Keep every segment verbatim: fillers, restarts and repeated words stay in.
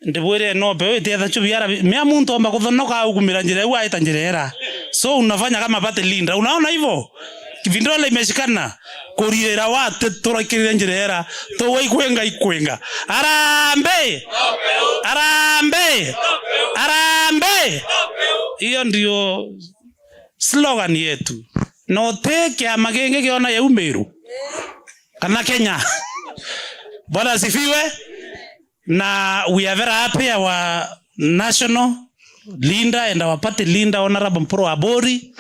Ndibwire no pe witietha chubi ara mia muntu omba kuthonoka au kumira njira iu aita njira era. So unafanya kama party leader. Unaona hivyo? Vidole imeshikana. Kuriira wate turakirire njira era. Tuwe ikwenga ikwenga. Arambe! Arambe! Arambe! Hiyo ndio slogan yetu. No te kiama kingi kiona yau Meru kana Kenya. Bwana asifiwe. Na we are very happy our national leader and our party leader, Honorable Mpuru Aburi.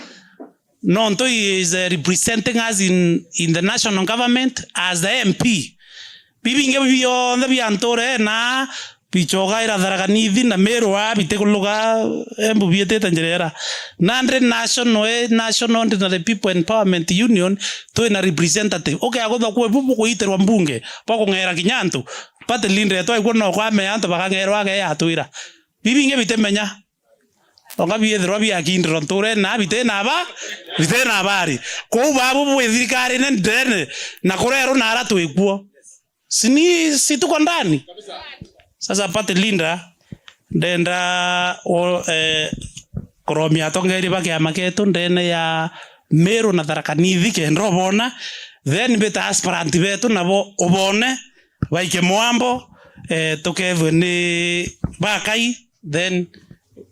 Nontu he is, uh, representing us in, in the national government as the M P. Bibingi bionthe bia nture na bichogaira Tharaka Nithi na Meru aa bitikuluga Embu biitite njira era. Nandi national, eh, National Ordinary People Empowerment Union, twina representative. Ukea kuthwa kwi bu bukuitirwa mbunge, bwa kung'era kinya antu. Party leader yetu aikua no kwamea antu bakang'erwa age yatwira. Bibingi bitimenya. Onga biithirwa biakindirwa nturene na bitina ba, bitina bari. Kou babu bwi thirikarine ndene, na kureru na ara twikuo. Si ni, si tuko ndani? Sasa party leader, ndenda o, eh, kuromia atongeria ba kiama kietu ndene ya Meru na Tharaka Nithi kenda ubona, then bita aspirant betu nabo ubone, baike mwambo, eh, tukethwe ni bakai, then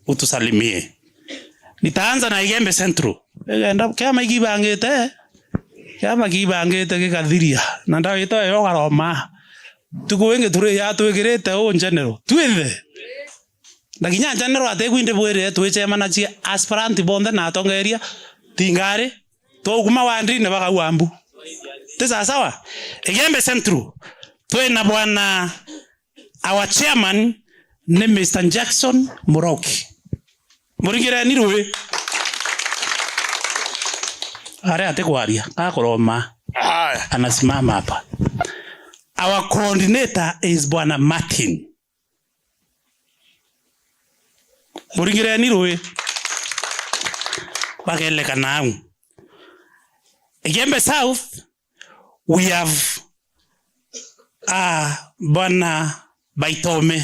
utusalimie. Nitaanza na Igembe Central. Igenda, kiama ikibangite, kiama kibangite gikathiria, na ndawita yo garoma. Tuku ingi turi ya twikirite u general. Twithe. Na kinya general atikwindi bwirire twichemanagie aspirant bonthe na atongeria tingari. Twaukuma wandine bakauga mbu. Ti sawa sawa? Igembe Central. Twina bwana, our chairman ni Mister Jackson Muroki. Muringireni rui. Aria atikwaria, gakuroma. Haya. Anasimama hapa. Our coordinator is Bwana Martin. Muringireni rui. Bageleka nau. Igembe South, we have, ah, Bwana Baitome.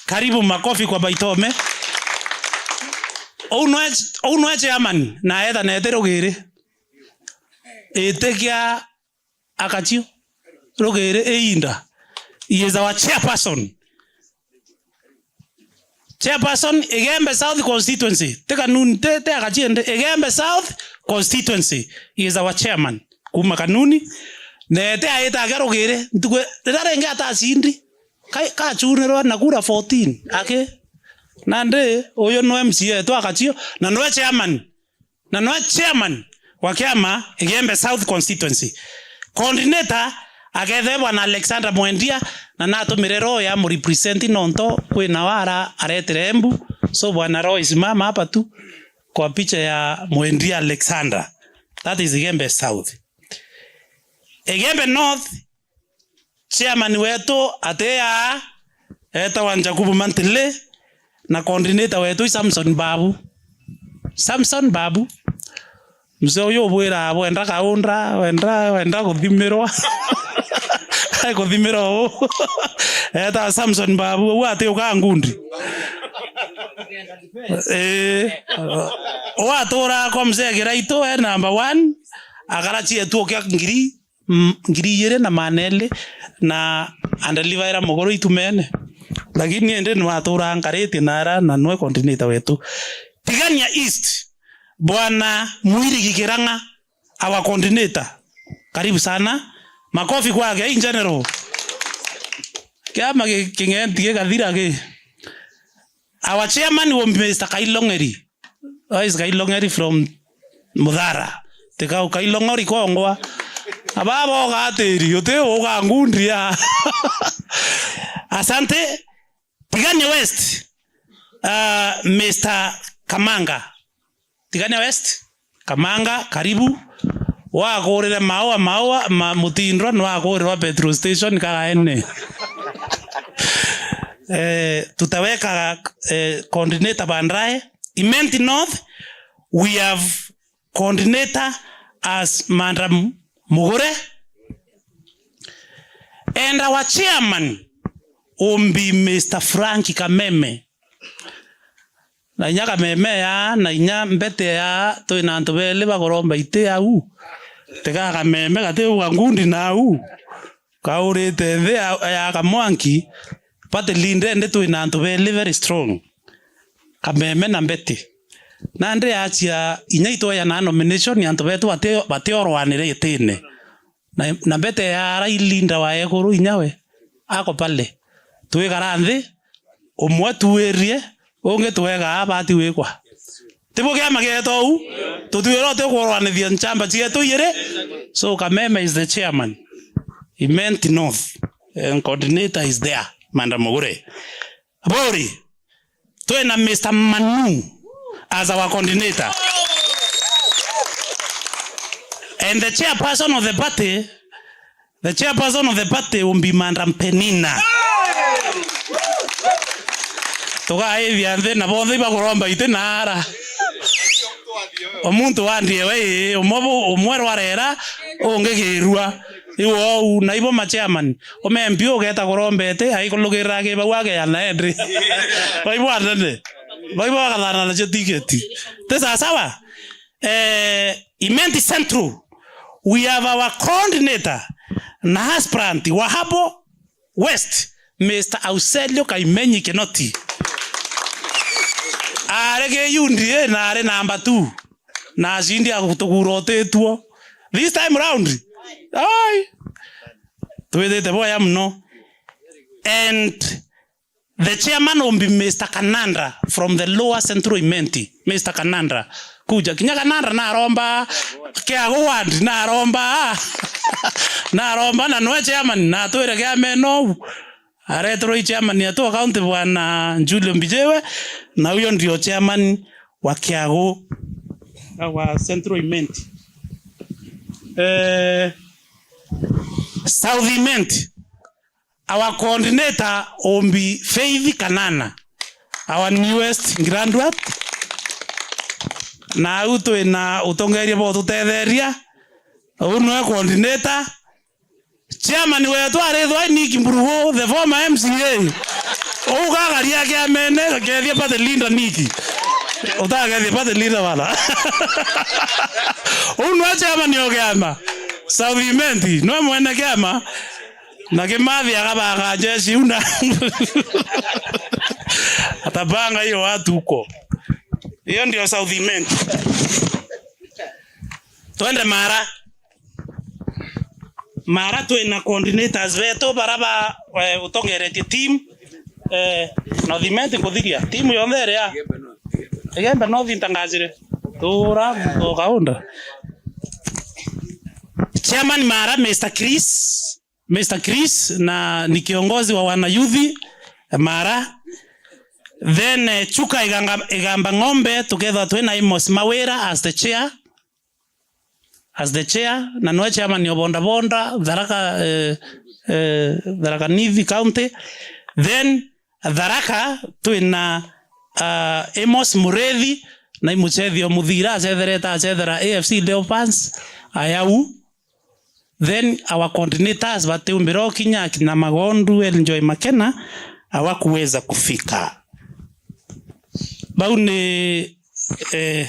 Karibu, makofi kwa Baitome. Ou nwe, ou nwe chairman, na etha nete rugiri. Itikia Akachio. Rugiri iinda. He is our chairperson. Chairperson, Igembe South Constituency. Ti Kanuni, ti, ti Akachio ndi. Igembe South Constituency. He is our chairman. Kuma Kanuni. Nete aita ake rugiri. Ntuku, riria ringi atacindi. Kai, kachunirwa na kura fourteen. Ake. Nandi, uyu no M C A tu Akachio. Na nwe chairman. Na nwe chairman wa kiama Igembe South Constituency. Coordinator akethwe bwana Alexander Mwendia, na natumire roho ya murepresent nonto kwina wara aretire Embu. So bwana Roy, simama hapa tu kwa picha ya Mwendia Alexander. That is Igembe South. Igembe North, chairman wetu atia, etawa Jakubu Mantile, na coordinator wetu i Samson Babu. Samson Babu. Mzee uyu ubwira wenda kaunda, wenda, wenda kuthimirwa. Ai kuthimirwa u. Etawa Samson Babu, u ati uka ngundi. Eh. U atura kwa mzee Kiraitu, e number one. Akara chietu kia ngiri. Mm, ngiri igiri na maana eri na andelivaira muguru itumene. Lakini indi nwatura nkaritie nara na nwe coordinator wetu. Tigania East, bwana Mwirigi Kirang'a, our coordinator. Karibu sana. Makofi kwake, in general. Kiama ki-, king'enti gikathira ki. Our chairman will be Mister Kailong'eri. That is Kailong'eri from Muthara. Tika Kailong'ori kongwa. Ababa ogatiri, uti uga ngundia. Asante. Tigania West. Uh, Mister Kamanga. Tigania West. Kamanga, karibu. Wakurire maua, maua, ma, mutindwa, nwakurirwa petrol station kagaene. Eh, tutaweka, eh, coordinator baadaye. Imenti North, we have coordinator as Madam Mugure. And our chairman, umbi Mister Frank Kameme. Na inya Kameme ya, na inya Mbete ya, twina antu beli baguromba iti au. Tiga Kameme gati uga ngundi na au. Kaurite nthi ya, ya Kamwanki, party leader ndi twina antu beli very strong. Kameme na Mbete. Nandi achia inya itweyana nomination, antu betu bati-, batiorwanire itine. Na, na Mbete ya arai leader wa ekuru inya we. Ako pale. Twikara nthi, umwe tuirie, ungi twega abati wikwa. Tibu kiama gietu uu? Tutwira uti kurwanithia nchamba cietu iri? So Kameme is the chairman. Imenti North. And coordinator is there, Madam Mugure. Bori, twina Mister Manu as our coordinator. And the chairperson of the party, the chairperson of the party will be Madam Penina. Tugaithia nthi na bonthe ibakuromba iti na ara. Omuntu wandie we, umwe bu-, umwe rwarera, ungi kirua. Iu ou, na ibo ma chairman. Ume M P ugeta kurombete, aikulukirira ki bau akeana endi. Baibo anene. Baibo bagathana nacio tiketi. Ti sawa sawa? Eh, Imenti Central, we have our coordinator na aspirant wa Habo West, Mister Auselio Kaimenyi Kinoti. Ari ki U D A na ari number two. Na acindi agutugura utitwo. This time round, ai, twithite boya muno. And the chairman will be Mister Kanandra from the Lower Central Imenti. Mister Kanandra, kuja kinya Kanandra naromba, Kiagu ward naromba, naromba na nwe chairman, na atwire kiamene ou. Areterwe i chairman yetu wa county, Bwana Julio Mbijiwe, na huyo ndio chairman wa Kiagu, wa Central Imenti. Eh, South Imenti, our coordinator will be Faith Kanana, our newest graduate. Na au twina utongeria bwa ututetheria. Uu niwe coordinator. Chairman wetu arithwa i Nick Mburugu, the former M C A. Uu gagaria kiamene, kethia party leader Nick. Utakethia party leader bana. Uu niwe chairman o kiama. South Imenti, niwe mwene kiama. Na Kimathi akabanga jeshi una. Atapanga hiyo watu huko. Hiyo ndio South Imenti. Twende Mara. Mara twina coordinators betu bara ba, eh, utongeretie team, eh, North Imenti nkuthiria. Team yonthe iria. Igembe North ntangajire. Tura, tukaunda. Chairman Mara, Mister Chris. Mister Chris na ni kiongozi wa wana youth, eh, Mara. Then, eh, Chuka Iganga-, Igamba Ng'ombe, tukethwa twina Amos Mawira as the chair. As the chair, na nwe chairman o Bonda Bonda, Tharaka, eh, eh, Tharaka Nithi County. Then, Tharaka, twina, ah, Amos Murethi, na imuchethi o muthira, acetherete, acethera A F C Leopards, ayau. Then our coordinators batiumbira ukinya akina Magondu, Enjoy Makena, hawakuweza kufika. Bau ni, eh,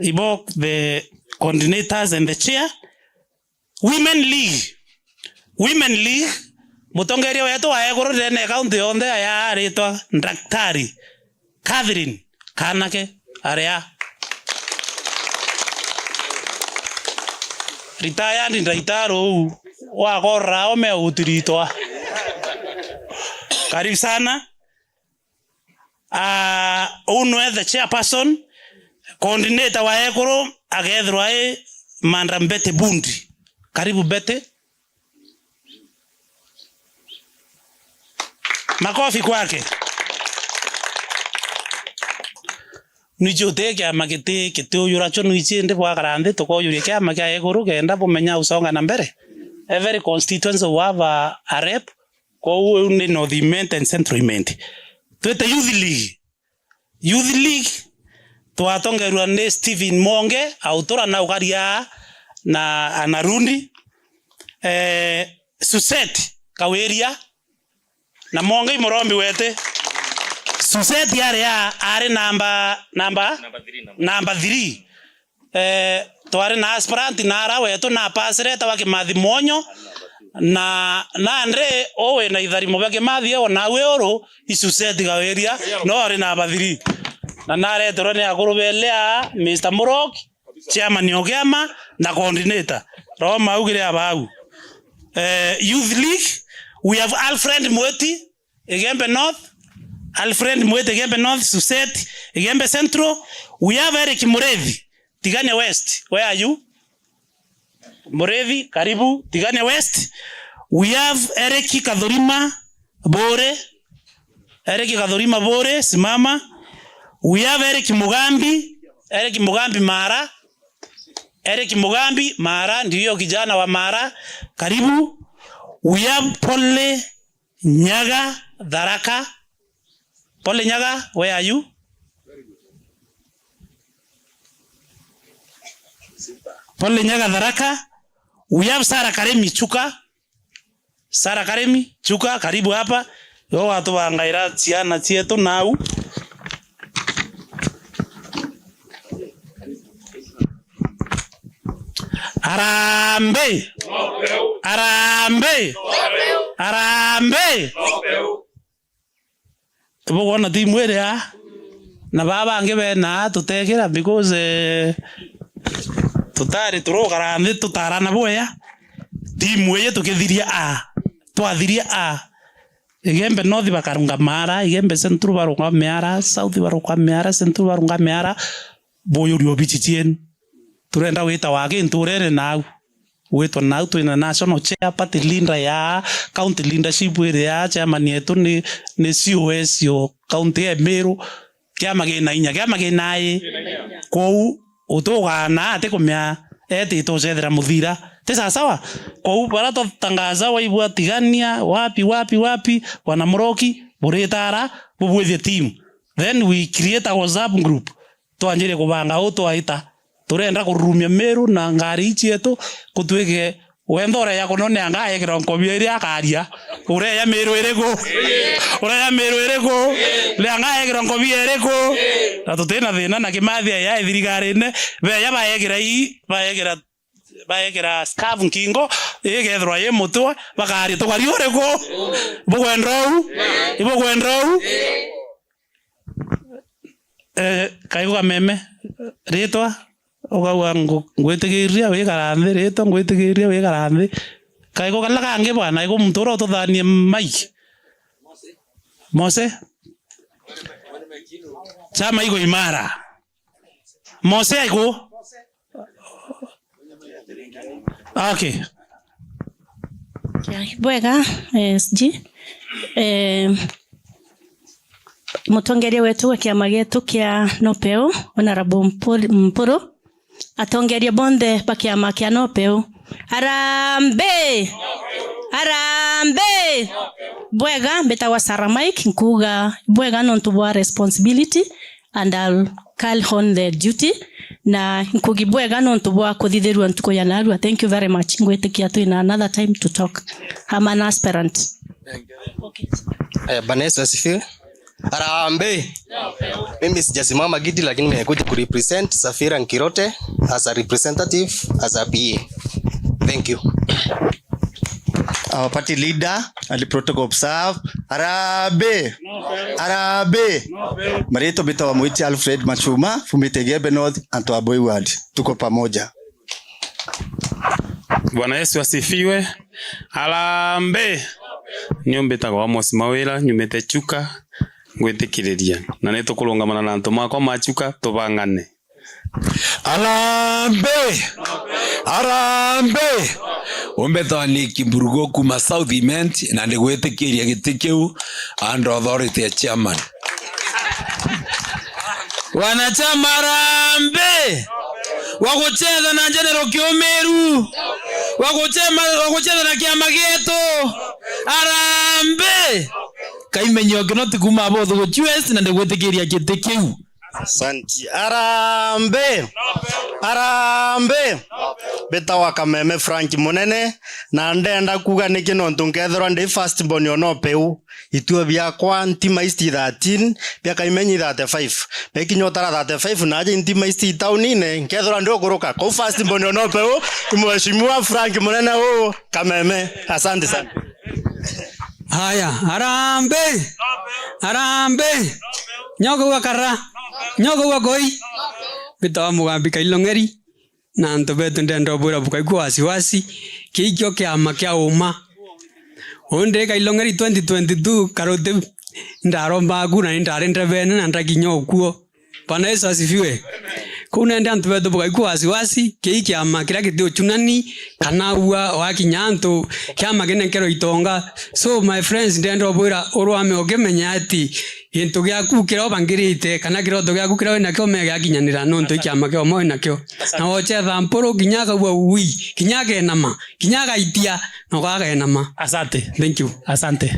ibo the coordinators and the chair. Women League. Women League, mutongeria wetu wa ekuru ndene ya county yonthe aya aritwa Daktari Catherine Kanake aria. Retired ndaitari uu, wakorora ome utiritwa. Karibu sana. Ah, uu nwe the chairperson, coordinator wa ekuru, agethirwa i Madam Betty Bundi. Karibu Betty. Makofi kwake. Nwichi uti kiama giti, giti uyura cho nwichi, indi bwakara nthi tukoyuria kiama kia ekuru kenda bumenya usonga na mbere. Every constituency will have a, a rep. Kwou iu ni North Imenti and Central Imenti. Twite Youth League. Youth League twatongerwa ni Stephen Monge, autura na ukaria na anarundi. Eh, Suset Kawiria, Na Mwangi Murombi wete. Suseti ari a, ari namba, namba? Namba three, namba. Namba three. Eh, twari na aspirant na ara wetu na pasireta wa Kimathi Mwonyo, na, na Andre, o wina itharimo bia Kimathi, o nawe uru, i Suseti Gawiria, no ari namba three. Na nareterwa ni akuru belea, Mister Muroki, chairman o kiama, na coordinator. Roma augire abau. Eh, Youth League, we have Alfred Mweti, Igembe North, Alfred Mweti, Igembe North, Suseti, Igembe Central. We have Eric Murethi, Tigania West. Where are you? Murethi, karibu, Tigania West. We have Eric Kathurima Bure. Eric Kathurima Bure, simama. We have Eric Mugambi, Eric Mugambi Mara. Eric Mugambi Mara, ndio kijana wa Mara. Karibu. We have Polly Nyaga, Tharaka. Polly Nyaga, where are you? Polly Nyaga, Tharaka. We have Sarah Karemi, Chuka. Sarah Karemi, Chuka, karibu hapa. Yo watubangaira ciana cietu nau. Harambee! Harambee! Harambee! Bugwona timu iria, na baa bangi bena tutekira because, eh, tutari turukara nthi tutarana bwea. Timu iji tukithiria a, twathiria a, Igembe North bakarungama ara, Igembe Central barungame ara, South barungame ara, Central barungame ara, buyuri obici cienu. Turenda gwita wa gintu urene nau. Gwitwa nau twina national chair, party leader ya, county leadership iri ya, chairman yetu ni, ni C O S yo county ya Meru. Kiama gina inya, kiama gina i. Kwou utugana ati kumea etite ucethera muthira. Ti sawasawa? Kwou bara twatangaza waigua Tigania, wapi, wapi, wapi, bwana Muroki, buritara, bubwithie team. Then we create a WhatsApp group. Twanjirie kubanga uu twaita. Turenda kururumia Meru na ngari ii cietu, gutwike wenda ureya kunonea nga ekirwa nkobi iria akaria. Ureya Meru iriku? Ureya Meru iriku? Ria nga ekirwa nkobi iriku? Na tutina thina na Kimathi eya e thirikarine, beya baekira ii, baekira, baekira scarf nkingo, igethirwa i mutwe, bakaria tukari uriku? Bugwenda uu? Ibugwenda uu? Eh, kaigu kameme, ritwa, ukauga ngu-, ngwitigiria wikara nthi, ritwa, ngwitigiria wikara nthi. Kaigu kala kangi bwana, igu muntu uria ututhanie mic. Mose. Chama iko imara. Mose aiku. Okay. Bwega, eh, S G. Eh, mutongeria wetu wa kiama gietu kia Nopeu, Honorable Mpur-, Mpuru, atongeria bonthe ba kiama kia Nopeu. Harambee! Harambee! Bwega, mbitagwa Sarah Mike, nkuuga bwega nontu bwa responsibility and I'll call on the duty. Na nkuugi bwega nontu bwa kuthithirua ntuku ya narua. Thank you very much. Ngwitikia twina another time to talk. I'm an aspirant. Okay. Eh, Bwana Yesu asifiwe. Harambee. Mimi sijasimama kiti, lakini nimekuja kurepresent Safira Nkirote as a representative, as a P A. Thank you. Our party leader and protocol observe. Harambee! Harambee! Maritwa mbitagwa Mwiti Alfred Machuma, fumite Igembe North, antu a Boi Ward. Tuko pamoja. Bwana Yesu asifiwe. Harambee! Niu mbitagwa Amos Mawira, nyumite Chuka, ngwitikiriria. Na nitukurungamana na antu makwa ma Chuka, tubangane. Harambee! Harambee! Umbetwa ni Kimburugo kuma South Imenti, na ndigwitikiria giti kiu under authority ya chairman. Wanachama harambee! Wa guchetha na General Kiumiru, wa guchema-, wa guchetha na kiama gietu, harambee! Kaimenyo Kinoti kuma Bothuguchu West, na ndigwitikiria giti kiu. Asanti. Arambe! Arambe! Mbitawa Kameme Frank Munene, na ndenda kuuga niki nontu nkethirwa ndi first born o Nopeu, itue biakwa Ntima East thirteen, bia Kaimenyi thirty-five. Bekinya utara thirty-five na aja Ntima East taunine, nkethirwa ndi ukuruka. Kou first born o Nopeu, ni Mheshimiwa Frank Munene uu Kameme. Asante sana. Haya, arambe! Arambe! Nyoka ua kara. Nyoka ua koi. Mbitawa Mugambi Kailong'eri. Na antu betu ndenda ubwira bukaigua wasiwasi, kii kio kiama kia uma. Undi Kailong'eri twenty twenty-two, karuti ndarombaga ku na ni ndari ndebene na ndakinya ukuo. Bwana Yesu asifiwe. Kuu nende antu betu bukaigua wasiwasi, kii kiama kiria giti uchunani, kana ua wakinya antu, kiama kinenkerwe itonga. So, my friends, ndenda ubwira urwame ukimenya ati gintu giaku kiria ubangirite, kana kiroto giaku kiria winakio, me giakinyanira, nontu i kiama kia uma winakio. Na wochetha Mpuru, kinya akagua ui, kinya akenama, kinya agaitia, na ugakenama. Asante. Thank you. Asante.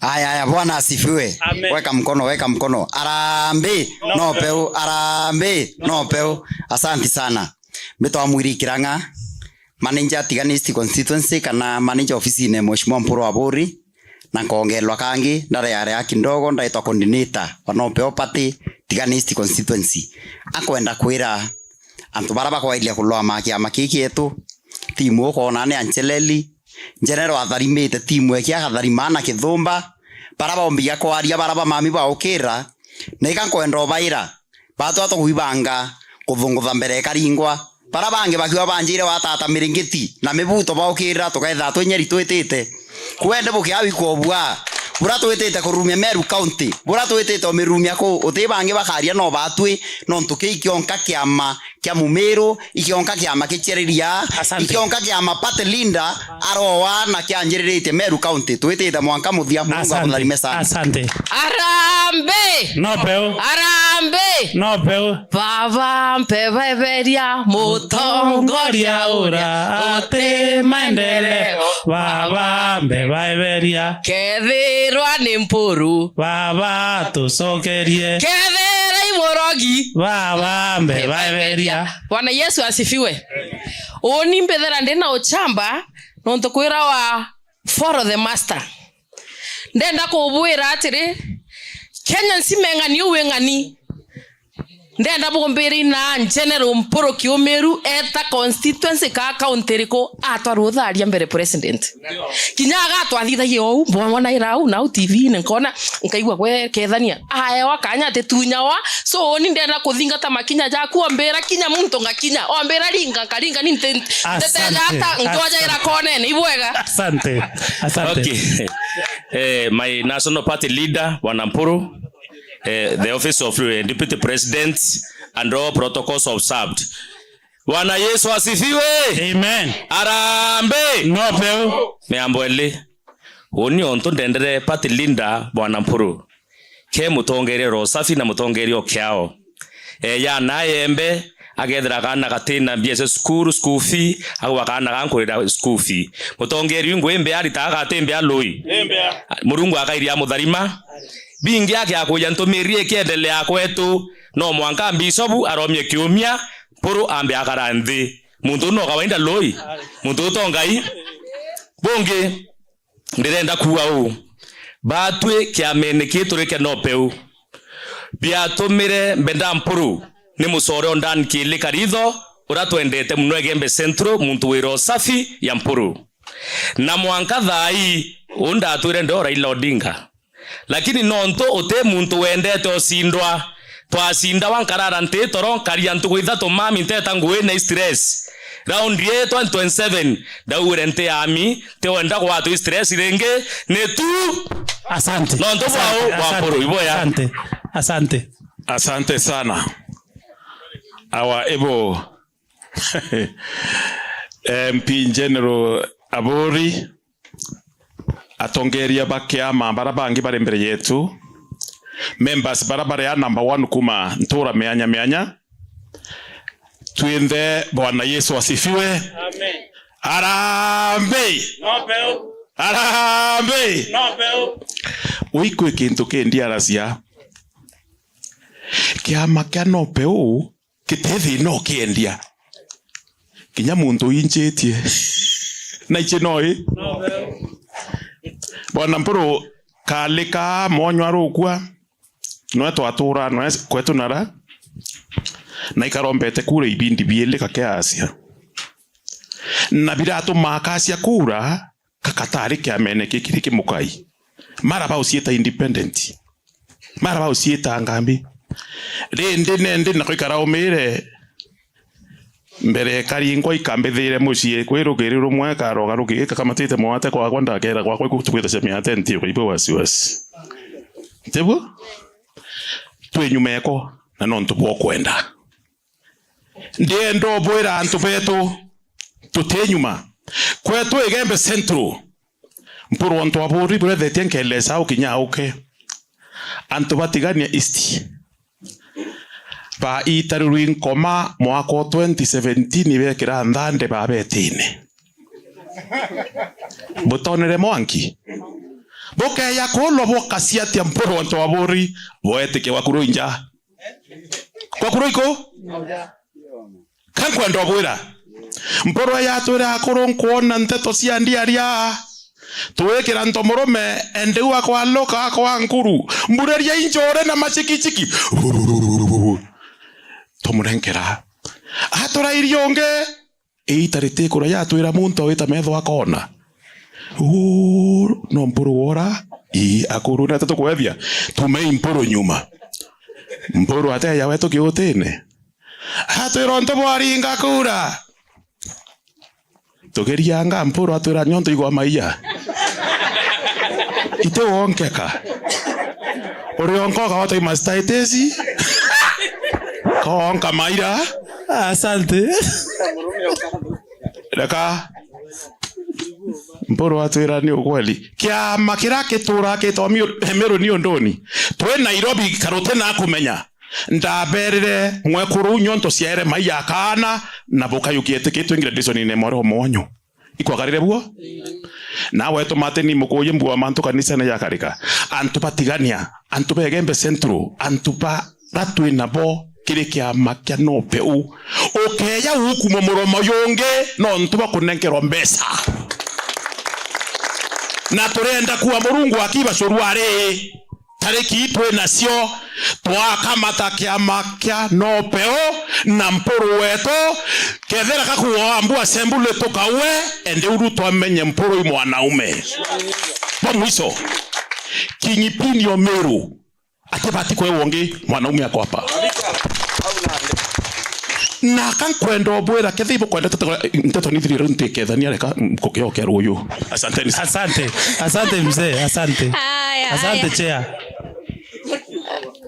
Aya, aya, Bwana asifiwe. Amen. Weka mkono, weka mkono. Arambe, Nopeu, arambe, Nopeu. Asanti sana. Mbitawa Mwiri Kirang'a, manager Tigania East Constituency, kana manager ofisine Mheshimiwa Mpuru Aburi, na nkongerwa kangi, ndarearea kidogo, ndaitwa coordinator wa Nopeu Party, Tigania East Constituency. Akwenda kwira antu bara bakwairia kuloama kiama kii kietu, timu ukoona ni Anceleli, General atharimite timu eki agatharima na kithumba, bara baumbiga kwaria, bara bamami baukira, na ika nkwenda ubaira, batwa tukwibanga kuthungutha mbere ikaringwa. Bara bangi bakiwa banjire watata miringiti na mibuto baukirira, tuketha twi nyeri twitite. Kwende bukiawi kwobua. Bura twitite kurumia Meru County. Bura twitite umirumia ku, uti bangi bakaria no batwi, nontu kii kionka kiama kia Mumiru, ikionka kiama kiciariria, Asante. Ikionka kiama party leader aroa na kianjiriritie Meru County. Twitite mwanka muthia, Murungu Asante. Amutharime sana. Asante. Arambe! Nopeu. Arambe! Nopeu. Baba mpe baeberia mutongoria uria ati maendeleo. Baba mpe baeberia. Kethirwa ni Mpuru. Baba tucokerie. Kethira i murogi. Baba mpe baeberia. Bwana Yesu asifiwe. Uni mbithira ndi na uchamba, nontu kwirawa follow the master. Ndenda kubwira atiri, Kenya nzima ing'ani uu ing'ani. Ndenda bumbiri na General Mpuru Kiumiru eta constituency ka county iriku, atwa rutharia mbere president. Kinya agatwathithagia ou, mbona ira au na au T V-ini nkona, nkaigua gwe kethania. Aewa kanya ati tunyawa, so ni ndenda kuthingata makinya jaku, ombira kinya muntu ngakinya, ombira ringa nkaringa, ni nte-, Asante. Nteteja ata nkoja ira konene, ibwega. Asante. Asante. Okay. Eh, my national party leader, Bwana Mpuru, eh, the office of, eh, deputy president and all protocols observed. Bwana Yesu asifiwe. Amen. Arambe. Nopeu. Miambo eli. Uni ontu ndendere party leader Bwana Mpuru. Ke mutongeria ura usafi na mutongeria o kiao. Eja na ayembe, agethira kaana gatina mbia cia cukuru, school fee, agwa kaana gankurira school fee. Mutongeria uyu ngwimbe aritaga gatimbia lui. Murungu akairia mutharima. Bingi akiakuja ntumiri ikiendelea kwetu, no mwanka mbicobu aromie kiumia, Mpuru ambe akara nthi. Muntu no kawaida lui. Muntu uto Ngai. Bungi, ndirenda kuuga uu. Batwi kiamene kii turi kia Nopeu. Biatumire mbenda Mpuru ni mucore o Dan Kili Karitho, ura twendete muno Igembe Central, muntu wira usafi ya Mpuru. Na mwanka thaa ii, uu ndatwire ndo Raila Odinga. Lakini nontu uti muntu wendete ucindwa, twacindawa nkarara nti toro, nkaria ntuku ithatu mami nteta nguine stress. Round ii twenty twenty-seven, ndaugire nti ami, ntiwenda gwatwi stress ringi, ni tu. Asante. Nontu bwa Asante. u, bwa Asante. Mpuru, iboya. Asante. Asante. Asante sana. Our able M P General Aburi, atongeria ba kiama bara bangi bari mbere yetu, members bara bari a number one kuma ntura mianya mianya, twinthe Bwana Yesu asifiwe. Amen. Arambe! Nopeu. Arambe! Nopeu. Uikwi kintu kindi aracia. kiama kia Nopeu giti thina ukiendia. Kinya muntu injitie. Na ici no i? Bwana Mpuru, kalika monywa rukua. Nwe twatura, nwe kwetu nara. Na ikarombete kura ibindi biili kakiasia. Na biratuma akasia kura, kakatari kiamene kikiri kimukai. Mara bauciita independent. Mara bauciita ngambi. Rindi nendi nako ikaraumire mbere karingwa ikambithire mucii kwi rugiri rumwe karoga rugi kakamatite mwate kwakwa ndakera kwakwa ikutukwita cia miate nti ukaigua wasiwasi. Tiguo? Twi nyuma eko na nontu bwa kwenda. Ndienda ubwira antu betu, tuti nyuma. Kwetu Igembe Central, Mpuru ontu aburi burethetie nkelesa ukinya auke. Antu batigania East. Ba itarurwi nkoma mwaka wa twenty seventeen bekira nthande babetine. Butonere mwanki? Bukeya kulwa bukasiatia Mpuru ontu aburi boetike wakurwa inja. Kwakurwa iku? Ka nkwenda ubwira, Mpuru yatwira akuru nkwona nteto cia ndiaria. Twikira ntomurume, endeu akwa loka akwa nkuru. Mbureria injore na macikiciki. Tumurenkera. Atura irio ungi. Iita ritikura yatwira muntu awita metho akona. Uu, no Mpuru wora? Ii, akuru nete tukwethia. Tumei Mpuru nyuma. Mpuru ateya wetu kiutine. Atwira untu bwaringa kura. Tukirianga Mpuru atwira nyonto igwa maiya. Ite wonkeka. Uri onkoka watu imastaitesi. Konka maira. Asante. Reka. Mpuru atwira ni ukweli. Kiama kiria kitura kitomi Meru ni unduni. Twi Nairobi karuti na kumenya. Ndaberire mwekuru nyonto ciaere mai ya kaana na bukayukia iti kitu ingire ndisoni ne mwaro mwanyu. Ikwakarire buo? Nawe tumateni mukuye mbua mantu kanisene yakarika. Antu batigania, antu begembe central, antu ba ratwi nabo kiri kiama kia Nopeu. Ukeya ukuma muromo yungi nontu bakunenkerwa mbeca. Na turenda kuwa Murungu akiba curu ari. Tariki ii twi nacio, twakamata kiama kia Nopeu na Mpuru wetu, kethira kakuwa Mbu Assembly tukaue, ende uru twamenye Mpuru i mwanaume. Bwa mwiso, King Pin o Meru, atibati kwewa ungi mwanaume ako hapa. Na ka nkwenda ubwira, kethira ibukwenda nteto, nteto nithirire ntikethania, reka nkukiokera uyu. Asanteni sana. Asante. Asante mzee, asante. Aya, asante aya. Chair.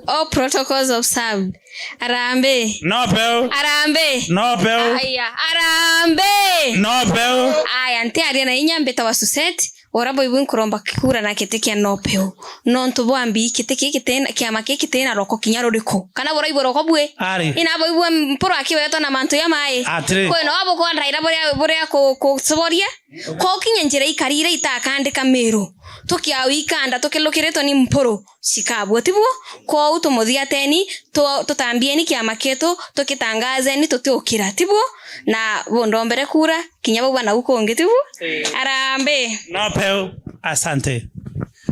All protocols observed. Arambe. Nopeu. Arambe. Nopeu. Aya, arambe. Nopeu. Aya, ntiaria na inya mbita wa Suset. Ura boibu nkuromba kura na kiti kia Nopeu. Nontu bwa mbi kiti ki kitina, kiama ki kitina roko kinya ruriku. Kana buraigua roko bwi? Ari. Ina boibu Mpuru akiwetwa na mantu ya mai. Atiri. Kwina wa bukwa ndaira buria, buria ku-, kucoboria. Kokinya njira ikari iria itakandika Miru. Tukiawikanda tukilukiritwe ni Mpuru. Cikabua, tibuo? Kwou tumuthiateni, tu-, tutambieni kiama kietu, tukitangazeni tutiukira, tibuo? Na bundombere kura, kinya bau banau kungi, tibuo? Arambe. Nopeu, asante.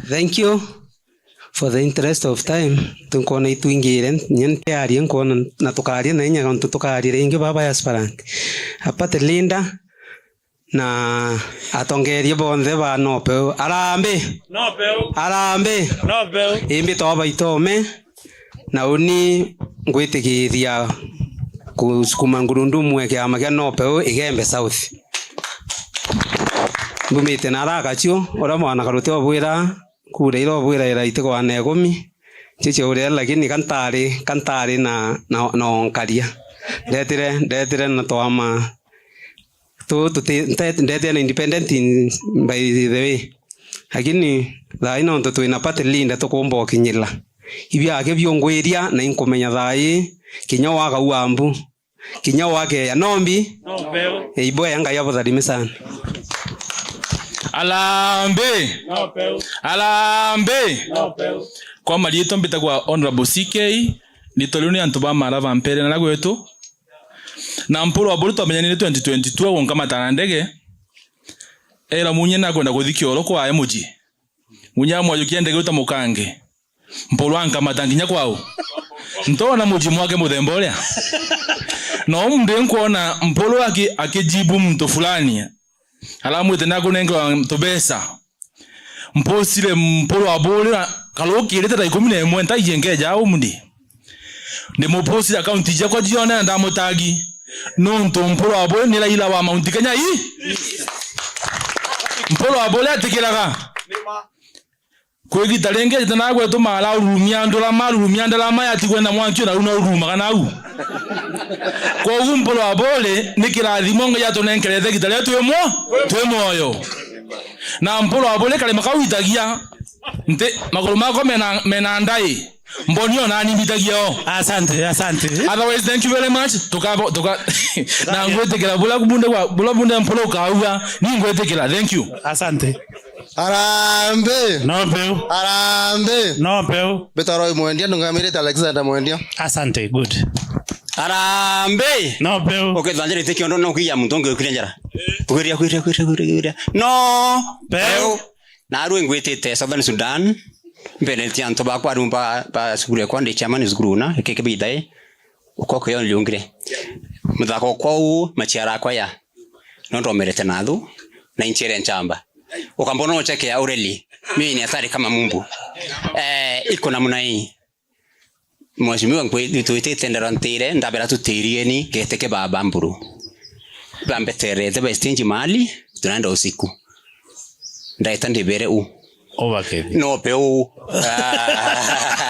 Thank you. For the interest of time, tunkona itwingire, nye ntiarie nkona, na tukaria na inya gontu tukaria ringi baba aspirant. A party leader, na atongeria bonthe ba Nopeu. Arambe! Nopeu! Arambe! Nopeu! Imbi to baitome, na uni ngwitikiria kusukuma ngurundumu ya kiama kia Nopeu Igembe South. Mbumite na araka cio, uria mwana karuti obwira, kura ira obwira ira itigwana ikumi, cio cia uria, lakini kantari, kantari na, na, na onkaria. Ndetire, ndetire na twama tu, tuti, nte-, ndetire na independent in, by the way. Lakini thaa ino ntu twina party leader tukumba ukinyira. Ibiake biungwiria na inkumenya thaa ii, kinya wakaua mbu, kinya wakeya. Nombi? Nopeu. Ibwea Ngai abutharime sana. Arambe! Nopeu. Arambe! Nopeu. Kwa marietwa mbitagwa Honorable C K, Rito riu ni antu ba mara ba mpere na gwetu. Na Mpuru wa Buri twamenyanire twenty twenty-two agunkamata na ndege. Era munye nakwenda kuthi kioro kwae muji. Munye amwajukia ndege uta mukange. Mpuru ankamata nginya kwao. Ntona muji mwake muthemba uria. No mundu nkwona Mpuru aki-, akijibu muntu fulani. Aramwite nakunengerwa tubesa. Mpusire Mpuru wa Buri, karukirite thaa ikumi na imwe ntaiji nkeja au mundi. Ndimupusire akaunti ciakwa cione na ndamutagi. Nontu Mpuru wa Buri ni Raila wa Mount Kenya ii. Mpuru wa Buri atikiraga. Kwi gita ringi ajite nagwe tumara ururumia ndurama, ururumia ndarama yatigwe na mwanki na runa ururumaga nau. Kwogu Mpuru wa Buri ni kirathimo Ngai atunenkerete gita riria twi mwo-, twi mwoyo. Na Mpuru wa Buri karima kau itagia, nti maguru makwa mena, mena ndai, mboni ona nimbitagia o. Asante, asante. Otherwise, thank you very much. Tukabo-, tuka-, na ngwitikira bula bunde bwa, bula bunde Mpuru ukauga, ni ngwitikira. Thank you. Asante. Harambee! No peu. Harambee! No peu. Mbitwa Roy Mwendia, ndungamirite Alexander Mwendia. Asante, good. Harambee! No peu. Ukithanjirite kiondo no kwiya muntu ungi ukire njara. Kwiria, kwiria, kwiria, kwiria, kwiria. No peu. Narue ngwitite Southern Sudan. Mbenetie antu bakwa arume ba, ba cukuru ekwa ndi chairman cukuru una, keke bithai. Uko kio ndiungire. Muthako kwa u machiara akwa ya. No ndomerete na thu, na inchiere nchamba. Ukambona uchekea ureli. Mimi ni hatari kama mumbu. Eh, iko namna hii. Mheshimiwa, nkwi-, twitite ndero ntire, ndabera tutirieni, geteke baba Mpuru. Bambeterete ba stage mahali, tunaenda usiku. Ndaita ndibere u. Ubakethi. No peu. Ah.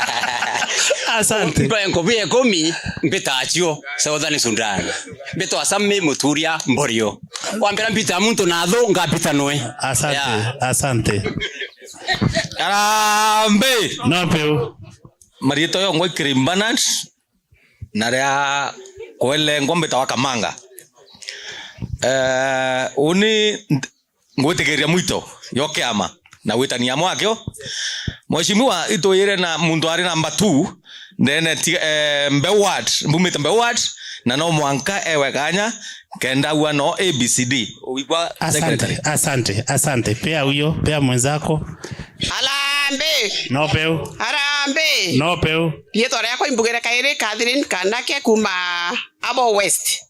Asante. Mbe nkubi ikumi, mbita acio, Southern Sudan. Mbitwa Sami Muturia Mborio. Wambira mbita muntu na thu, ngapita nwe. Asante, yeah. Asante. Harambee! No peu. Mariitwa yongwa Kirim Bernard, na ria kwelengwa mbitawa Kamanga. Eh, uni nt-, ngwitikiria mwito yo kiama na witania mwakio. Mheshimiwa, itwire na muntu ari namba two, ndene ti-, eh, Mbeu Ward, mbumite Mbeu Ward, na no mwanka ewe kanya, kenda ua no A B C D. Uigwa secretary. Asante, asante, asante. Pea huyo, pea mwenzako. Harambee! No peu. Harambee! No peu. Riitwa riakwa imbugire kairi Catherine Kanake kuma Abo West.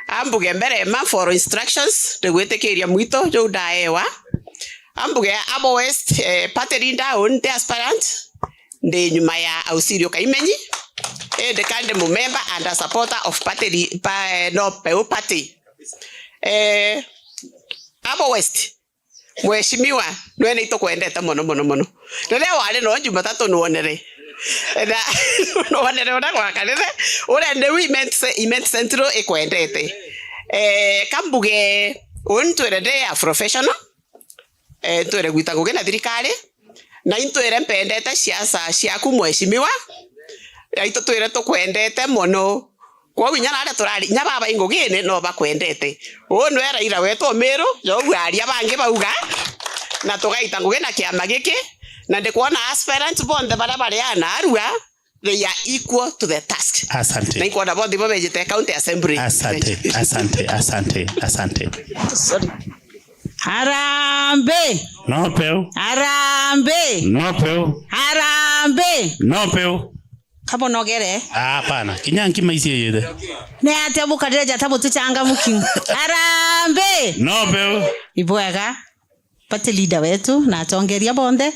Ambuge mbere ma for instructions, ndigwitikiria mwito juu ndaewa. Ambuge Abo West, eh, party leader, uni nti aspirant, ndi nyuma ya Ausilio Kaimenyi. Indi kandi mumemba and a supporter of party li-, pa, eh, no, Peu party. Eh, Abo West, Mheshimiwa, nwe ni itukwendete mono, mono, mono. Riria wari no Jumatatu nwonere. Na nwonere uria gwakarire, uria ndi Imenti Ce-, Imenti Central ikwendete. Eh, kambuge, uni twire ndi a professional, eh, twire gwita ngugi na thirikari, na intwire mpendete siasa ciaku, Mheshimiwa. Aitu twire tukwendete mono. Kwou inya naria turari, inya baba ingugine no bakwendete. Uu nwe Raila wetu Umiru, jou aria bangi bauga, na tugaita ngugi na kiama giki, na ndikwona aspirants bonthe baria bari aa naarua, they are equal to the task. Asante. Na inkwona bonthe ibo bejite county assembly. Asante, asante, asante, asante. Sorry. Harambee! No peu. Harambee! No peu. Harambee! No peu. Kabonogere. Ah, hapana. Kinya nkima icio yothe. Ni atia bukarire jata butichangamuki? Harambee! No peu. Ibwega. Party leader wetu na atongeria bonthe.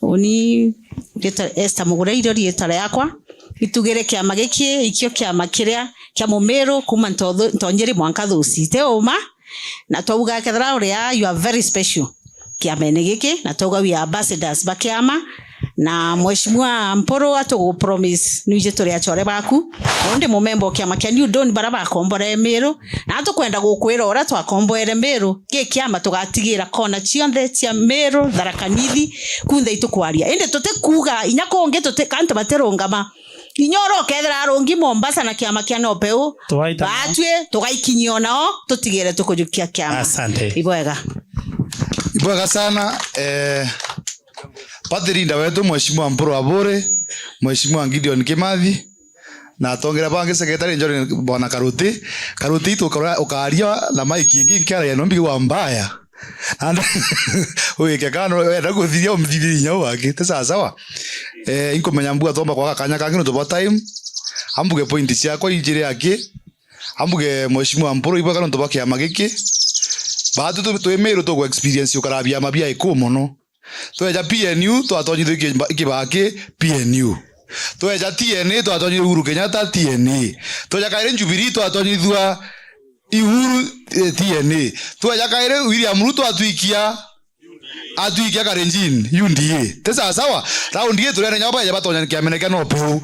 Uni riitwa Esther Mugure, irio riitwa riakwa. Itugire kiama giki, ikio kiama kiria kia Mumiru kuma ntothu-, ntonyiri mwanka thusi. Ti uma? Na twauga kethira uria, you are very special kiamene giki, na twauga we are ambassadors ba kiama, na Mheshimiwa Mpuru atugu promise, nwiji turi achore baku, na undi mumemba o kiama kia New Dawn bara bakombore Miru, na tukwenda gukwira uria twakomboere Miru, gi kiama tugatigira kona cionthe cia Miru, Tharaka Nithi, kunthe itukwaria. Indi tutikuga inya kungi tuti-, antu batirungama, inya uria ukethira arungi Mombasa na kiama kia Nopeu, Tugaita nao. Batwi tugaikinyia o nao, tutigere tukujukia kiama. Asante. Ibwega. Ibwega sana, eh, party leader wetu, Mheshimiwa Mpuru Aburi, Mheshimiwa Gideon Kimathi, Na atongeria bangi, secretary John Bwana Karuti. Karuti itu ukara-, ukaria na maiki ingi nkiara ya nombi wa mbaya. And uike kana wenda kuthiria umthiria inya wake. Ti sawa sawa. Eh, inkumenya mbuga tomba kwaga kanya kangi nontu bwa time. Ambuge point ciakwa ijiri aki. Ambuge Mheshimiwa Mpuru ibwega nontu bwa kiama giki. Batu tu-, twi Meru tugu experience ukara biama bia iku mono. Tweja P N U twatonyithua ikimba-, ikibaki P N U. Tweja T N A twatonyithua Uhuru Kenyatta T N A. Tweja kairi Jubilee twatonyithua Uhuru, eh, T N A. Tweja kairi William Ruto atwikia, atwikia Kalenjin U D A. Ti sawa sawa? Raundi ii turene nyao baeja batonya kiamene kia nopeu.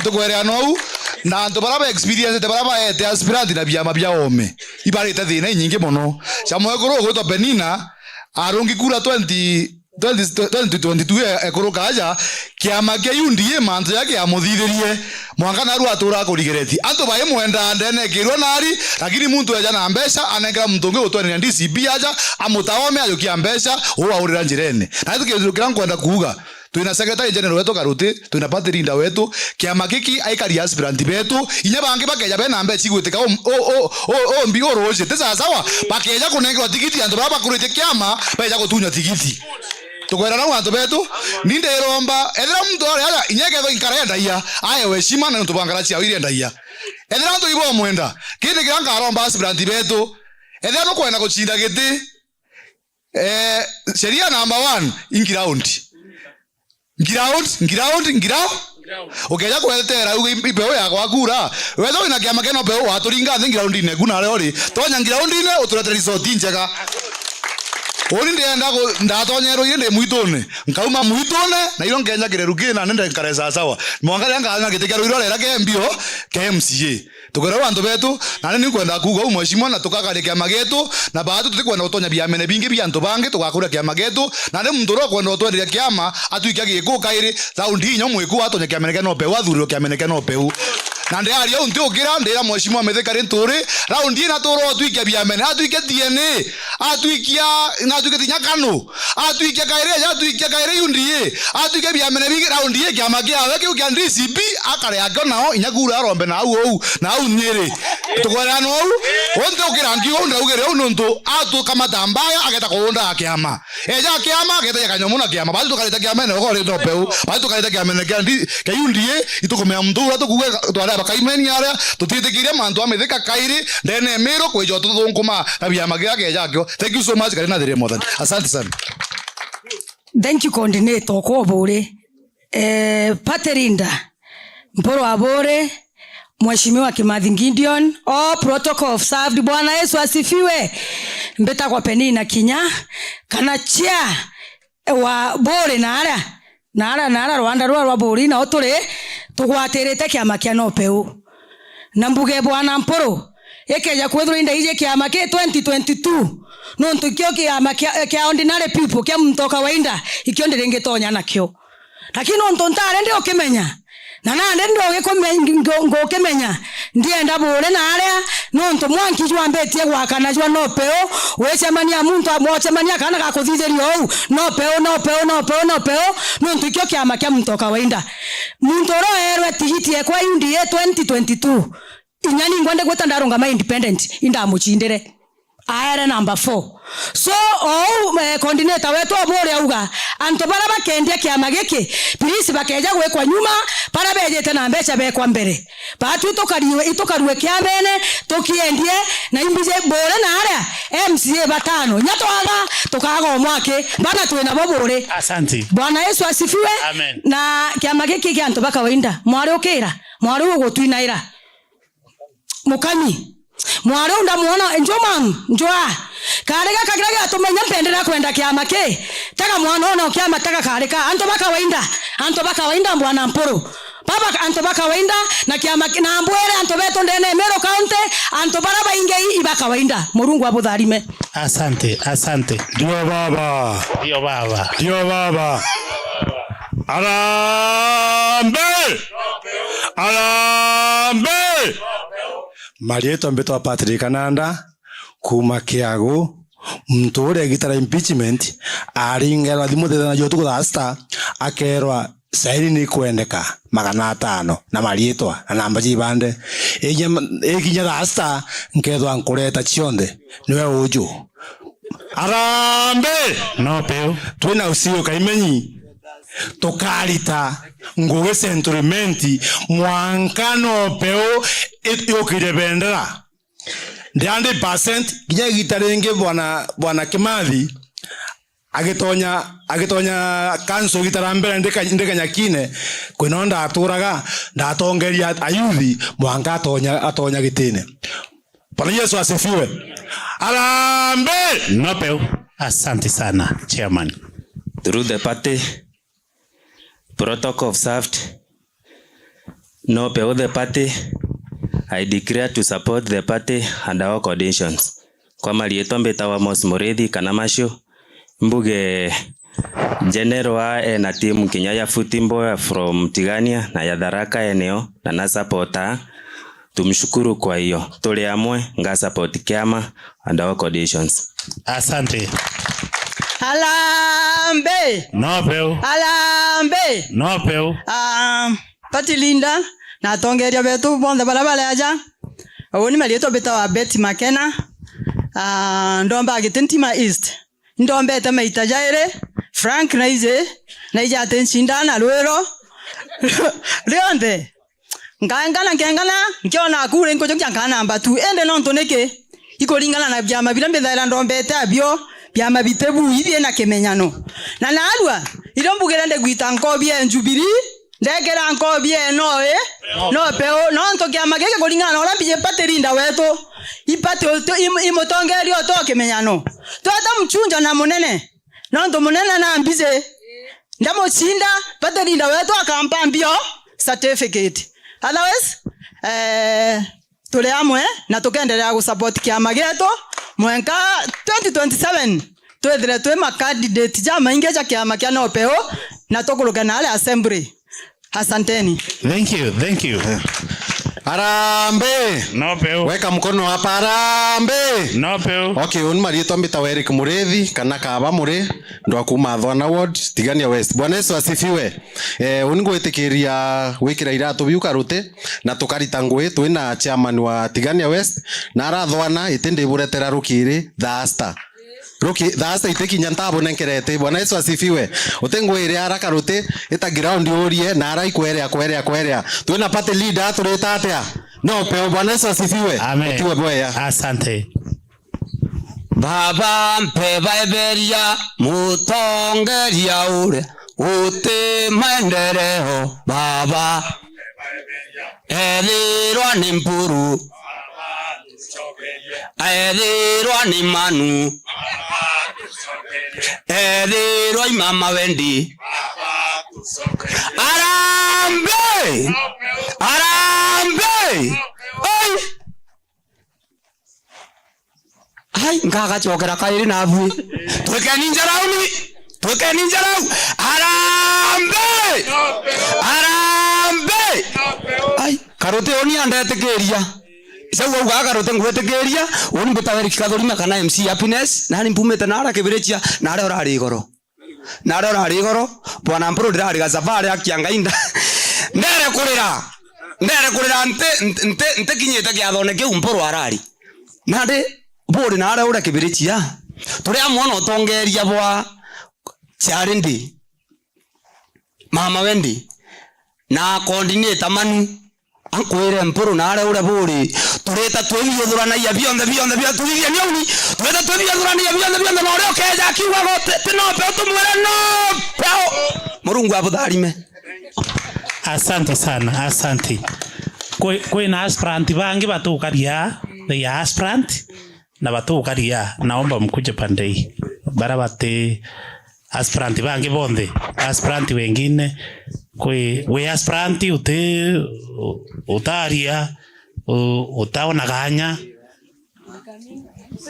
Tukwerea nou, na antu bara ba experience, bara baete aspirant na biama bia ome. Ibarite thina inyingi mono. Cia mwekuru ugwitwa Penina, arungi kura twenty, twenty, twenty twenty-two e-, ekuruka aja, kiama kia U D A mantu jaria kiamuthithirie, mwanka naru atura akurigereti. Antu baimwendaa ndene ikirua nari, lakini muntu eja na mbeca, anengera muntu ungi gutwaniria D C P aja, amutaome ajukia mbeca, uu aurira njirene. Na itu kintu kiria nkwenda kuuga, twina secretary general wetu Karuti, twina party leader wetu, kiama giki aikari aspirant betu, inya bangi bakeja bena mbeca igwitika um-, o-, o-, o-, ombi uruji, ti sawa sawa? Bakeja kunengerwa tigiti, antu baba bakuritie kiama, beja gutunywa tigiti. Tukwera nau antu betu, ni ndiromba, ethira muntu ari aja, inya kethwa inkarendaia, aewe heshima na nontu bwa ngara ciao irendaia. Ethira antu ibomwenda, kindi kiria nkaromba aspirant betu, ethira nukwenda gucinda giti, eh, sheria number one, in ground. Ground, ground, ground. Ukeja kwetera uge ipeu yakwa kura. Wetha wina kiama kia nopeu, waturinga nthi groundine, ku naria uri. Tonya groundine, uturete result njega. Uni ndienda ku-, ndatonyerwo iri ndi mwitune. Nkauma mwitune, na iro nkenja kireru kina, nende nkare sawa sawa. Mwanka riria nkanya giti kia ruiro rera ke mbio, ke M C A. Tukwira uu antu betu, na ni nkwenda kuuga uu, mheshimiwa, na tukakaria kiama gietu, na baatu tutikwenda gutonya biamene bingi bia antu bangi, tugakuria kiama gietu, na ni muntu uria ukwenda gutwenderia kiama, atwike Giku kairi, raundi inya mwiku atonya kiamene kia nopeu, athurirwe kiamene kia nopeu. Na ndiaria uu ntiukira, ndira mheshimiwa Mithika Linturi, raundi ina tura atwike biamene, atwike D N A, atwikia, na atwike tinya kanu. Atwikia kairi, aja atwikia kairi U D A. Atwikia biamene bingi, raundi ii kiama kiawe kiu kia D C P, akare akio nao, inya kura arombe nau uu, nau Nyeri. Tukwera nou, unthi ukira nkiuga uu ndaugire uu nontu atukamata mbaya, ageta kuunda kiama. Eja kiama, ageta kanyamu na kiama. Basi tukarite kiamene, ukore nopeu. Basi tukarite kiamene kia ndi-, kia U D A, itukumenya muntu ura tukuuga twari abakaimeni aria, tutitikiria mantu amithika kairi, ndene miro kwija tuthunguma na biama kia keja akio. Thank you so much, kari na thiri mwathani. Asante sana. Thank you, coordinator, kwa bure. Eh, party leader, Mpuru Abure, Mheshimiwa Kimathi Gideon, all protocol observed. Bwana Yesu asifiwe. Mbitagwa Penina Kinya, kana chair wa Buri na aria, na aria, na aria rwanda rwa, rwa Buri, nao turi tugwatirite kiama kia nopeu. Na mbuge bwana Mpuru, ikeja kwithirwa indaiji kiama ki twenty twenty-two, nontu ikio kiama kia, kia ordinary people, kia muntu o kawaida, ikio ndiringitonya nakio. Lakini nontu ntari ndi ukimenya, na nandi ndi ugikume-, ngu-, ngukimenya, ndienda Buri na aria, nontu mwanki jwambitie gwakana jwa nopeu, wicemania muntu amwocemania kana gakuthithiria uu, nopeu, nopeu, nopeu, nopeu, nontu ikio kiama kia muntu o kawaida. Muntu uria ueerwe tigiti ekwa U D A twenty twenty-two, inya ningwa ndigwita ndarungama independent, indamucindire. Aere number four. So, ou, eh, coordinator wetu o Buri auga, antu baria bakendia kiama giki, please bakeja gwikwa nyuma, baria bejite na mbeca bekwa mbere. Baatu itukariwe, itukarue kiamene, tukiendie, na imbiji Buri na aria M C A batano. Nya twaga, tukaga umwe aki, bana twina bo Buri. Asante. Bwana Yesu asifiwe. Amen. Na kiama giki kia antu ba kawaida, mwari ukira, mwari ugutwinaira. Mukami. Mwari u ndamwona, njoo mam, njoo. Kari gaka kiria giatuma inya mpendera kwenda kiama ki. Tega mwana ona kiama tega kari ka. Antu ba kawaida. Antu ba kawaida, bwana Mpuru. Baba, antu ba kawaida, na kiama ki-, na mbwire antu betu ndene Meru County, antu bara baingi i, i ba kawaida. Murungu abutharime. Asante, asante. Ndio baba. Ndio baba. Ndio baba. Arambe! Arambe! Marietwa mbitwa Patrick Kananda, kuuma Kiagu. Muntu uria igita ria impeachment, aringerwa thimu thethana jio tuku thaa sita, akerwa, saini ni ikwendeka magana atano na mariitwa na namba cia ibande. Ikinya, ikinya thaa sita, nkethwa nkureta cionthe. Niwe uju. Arambe! No peu. Twina ucio Kaimenyi. Tukarita ngugi Century Mint mwanka no peu i-, yukire bendera. Ndi hundred percent, kinya igita ringi bwana, bwana Kimathi, agitonya, agitonya council igita ria mbere ndi Ka-, ndi Kanyakine, kwina o ndaturaga, ndatongeria ayuthi mwanka atonya, atonya gitine. Bwana Yesu asifiwe. Arambe! No peu. Asante sana, chairman. Through the party, protocol observed, no peu the party, I declare to support the party under all conditions. Kwa mariitwa mbitawa Amos Murithi kana Macio, mbuge General wa ena timu kinya ya football from Tigania na ya Tharaka eneo, na na supporter. Tumshukuru kwa hiyo. Tuli amwe, nga support kiama under all conditions. Asante. Arambe! No peu. Arambe! No peu. Ah, party leader, na atongeria betu bonthe baria bari aja. Uni mariitwa mbitawa Betty Makena. Ah, ndomba giti Ntima East. Ndombete maita jairi, Frank naiji, naiji atincinda na rwiro rionthe. Nkangana, nkengana, nkiona akuri nkujukia nkaa namba two. Indi nontu niki? Ikuringana na biama biria mbithaira ndombete abio, biama biti bui, biina kimenyano. Na naarua, irio mbugire ndigwita nkobi ya Jubilee, ndekira nkobi eno i, no peu, nontu kiama giki kuringana na uria mbiji party leader wetu, i party utu-, i, i mutongeria utu o kimenyano. Tweta mchunja na munene, nontu munene na mbiji, ndamucinda, party leader wetu akampa mbio certificate. Otherwise, eh, turi amwe na tukenderea gusupport kiama gietu mwenka twenty twenty-seven twithire twi ma candidate jamaingi ja kiama kia no peu na tukuruke na aria assembly. Asanteni. Thank you, thank you. Arambe! No peu. Weka mkono hapa, arambe! No peu. Okay, uni mariitwa mbitawa Eric Murithi, kana Kaba Muri, ndwa kuma Thwana Ward, Tigania West. Bwana Yesu asifiwe. Eh, uni ngwitikiria gwikira iratu biu karuti, na tukarita ngui twina chairman wa Tigania West, na arathwana iti ndiburetera rukiri thaa sita. Ruki, thaa sita itikinya ntabunenkerete. Bwana Yesu asifiwe. Uti ngwire ara karuti, ita ground urie, na ara ikwerea, kwerea, kwerea. Twina party leader, turita atia? No peu. Bwana Yesu asifiwe. Amen. Utiwe bweya. Asante. Baba, mpe baeberia mutongeria uria uti maendeleo, Baba. Ethirwa ni Mpuru, ethirwa ni Manu, ethirwa i Mama Wendi. Arambe! Arambe! Oi! Ai, nkagacokera kairi nabui. Twikeni njarauni. Twikeni njarau. Arambe! Arambe! Ai, karuti uni andetikiria. Jau auga karuti ngwitikiria, uni mbitawa Eric Kathurima kana M C Happiness, nani mpumite nara Kibirichia, nare urari igoro. Nare urari igoro, bwana Mpuru ndirari gacaba aria akia Ngai nda-, ndere kurira, ndere kurira nti, nti, nti, ntikinyite kiathone kiu Mpuru arari. Nandi buri nare uria Kibirichia, turi amwe na utongeria bwa Charity, Mama Wendi, na coordinator Manu, Ankwire Mpuru na aria uria buri, turita twibiuthuranagia bionthe, bionthe, bionthe, tuthithie niauni, turita twibiuthuranagia bionthe, bionthe, na uria ukeja akiuga guti, ti no peu, tumwire no peu. Murungu abutharime. Asante sana, asante. Kwi, kwina aspirant bangi batukaria, they are aspirant, na batukaria, naomba mkuje pande hii. Bara bati aspirant bangi bonthe, aspirant wengine, kwi, wi aspirant uti, utaria, u-, utaona kanya.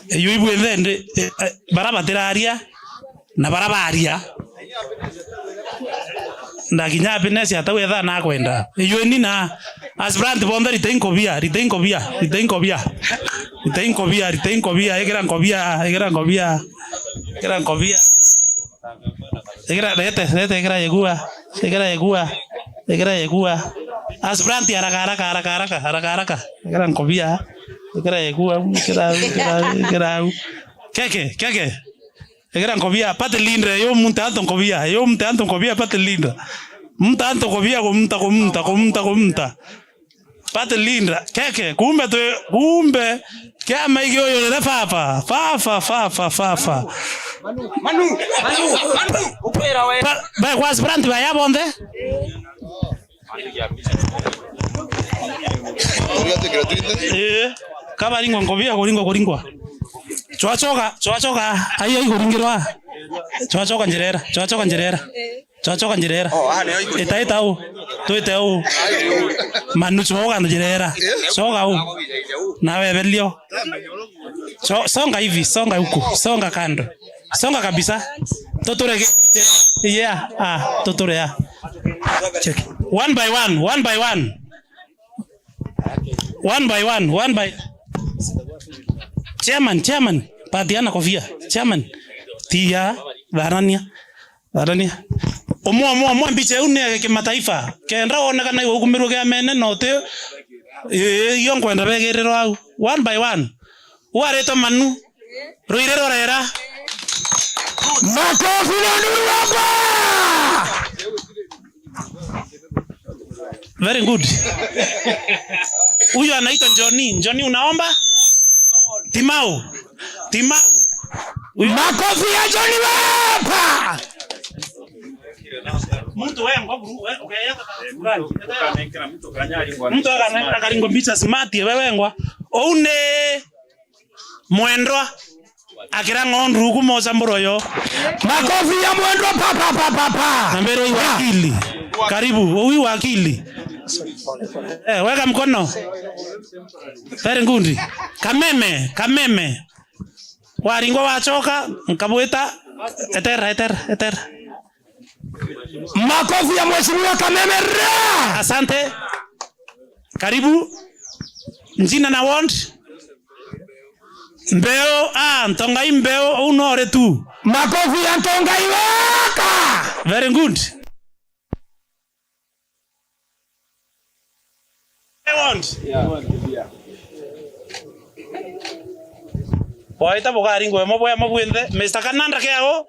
Yu ibwinthe ndi, eh, eh, bara batiraria, na bara baria. Ndakinya Happiness atau etha nakwenda. Yu ni na aspirant bonthe, ritai nkobia, ritai nkobia, ritai nkobia. Ritai nkobia, ritai nkobia, ikira nkobia, ikira nkobia. Ikira nkobia. Ikira, rete, rete, ikira yegua. Ikira igua. Ikira igua. Aspirant, haraka, haraka, haraka, haraka, haraka, haraka. Ikira nkobia. Ikira igua. Ikira, ikira, ikira au. Keke, keke. Ikira nkobia, party leader, yo muntu antu nkobia, yo muntu antu nkobia, party leader. Muntu antu nkobia, kumunta, kumunta, kumunta, kumunta. Party leader, keke, kumbe tu, kumbe, kiama iki uyu rire fafa, fafa, fafa, fafa. Manu, Manu, Manu, ukwira we. Ba, ba, kwa aspirant baya bonthe? Ii, kabaringwa nkobia, kuringwa, kuringwa. Chwachoka, chwachoka, ai, ai kuringirwa. Chwachoka njirera, chwachoka njirera. Chwachoka njirera. Ita, ita u. Twite u. Manu, choka njirera. Choka u. Nawe belio. Cho-, songa hivi, songa huku, songa kando. Songa kabisa. Tuture ki-, yeah, ah, tuture, ah. Check. One by one, one by one. One by one, one by, chairman, chairman, patiana kofia, chairman. Tia, tharania. Tharania. Umwe, umwe, umwe, mbicha iu ni ya kimataifa. Kenda wonekana iwe ukumirwe kiamene na uti, ii, iyo nkwenda begirirwa au. One by one. Uaritwe Manu. Ruiri rurera. Makofi na nduru hapa. Very good. Huyu anaitwa Johnny. Johnny, unaomba? Timau. Timau. Huyu makofi ya Johnny hapa. Muntu wengwa buru, we, ukeya. Mtu akane-, akaringwa mbicha smart, we wengwa. Ou ni Mwendwa. Akira ng'ondu ruku moca mburo yo. Makofi ya Mwendwa, pa, pa, pa, pa, pa. Na mbere ui wakili. Karibu, ui wakili. Eh, weka mkono. Very good. Kameme, kameme. Waringwa wachoka, nkabwita. Etera, etera, etera. Makofi ya Mheshimiwa Kameme. Ra! Asante. Karibu. Njina na ward. Mbeo, ah, Ntongai Mbeo, ou nore tu. Makofi ya Ntongai waka. Very good. Ward. Bwaita bukaringwe mo bwemo bwinthe. Mister Kananda Kiago.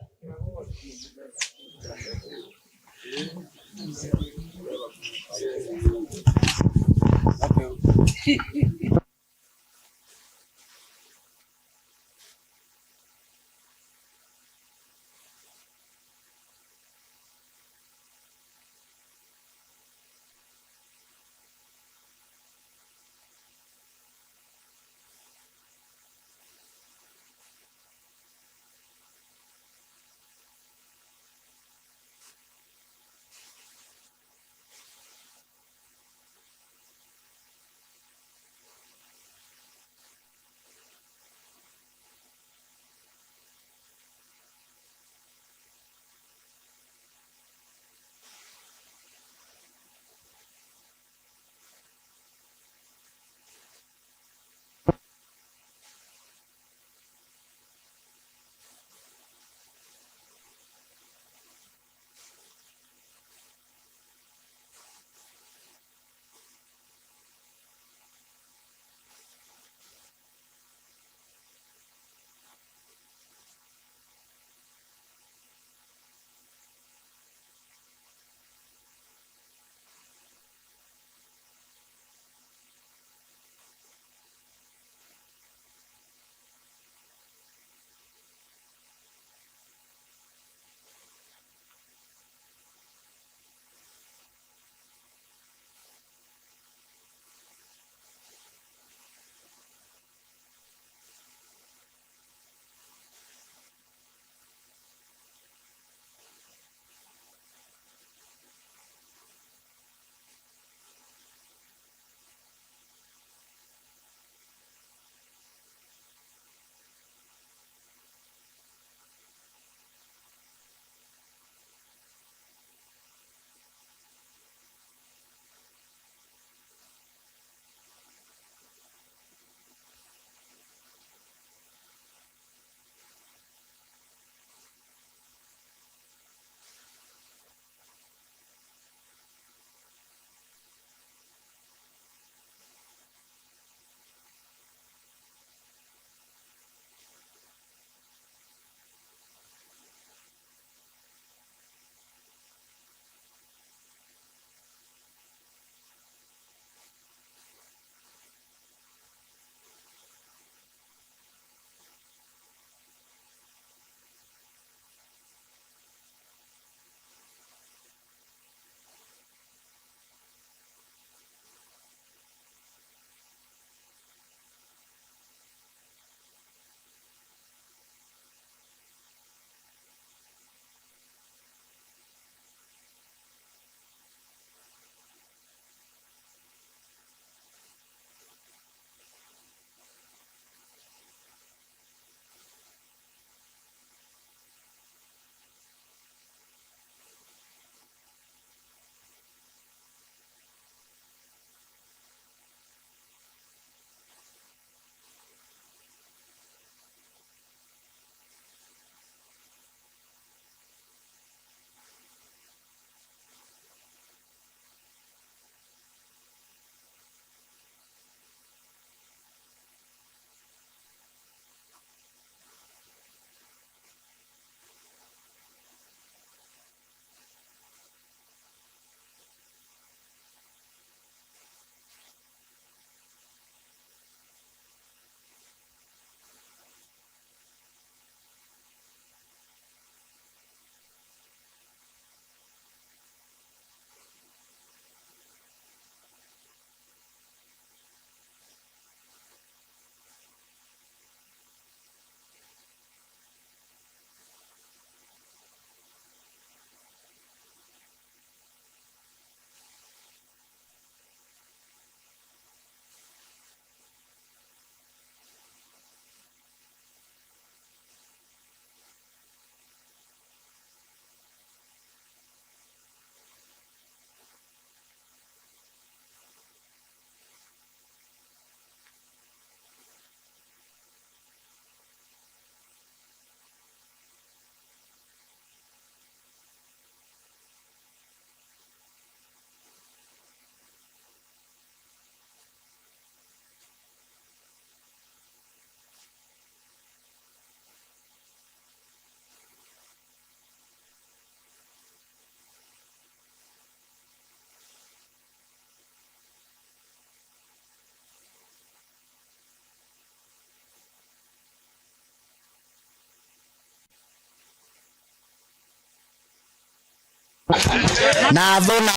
Na thuna.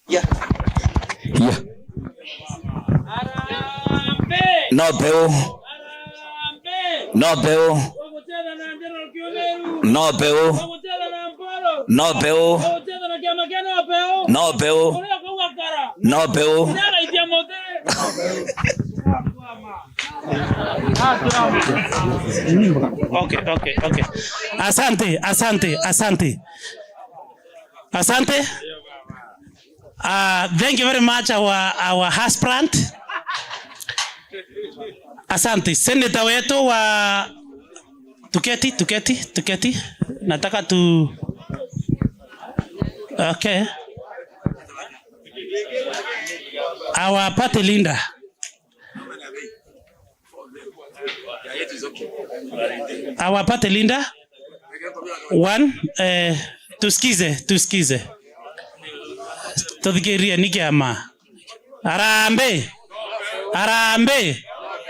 Yeah. Yeah. No peu. No peu. No peu. No peu. No peu. No peu. Okay, okay, okay. Asante, asante, asante. Asante. Uh, thank you very much, our, our aspirant. Asante. Senator wetu wa, tuketi, tuketi, tuketi. Nataka tu, okay. Our party leader. Our party leader. One, eh, tusikize, tusikize. Tuthikirie ni kiama. Harambee! Harambee!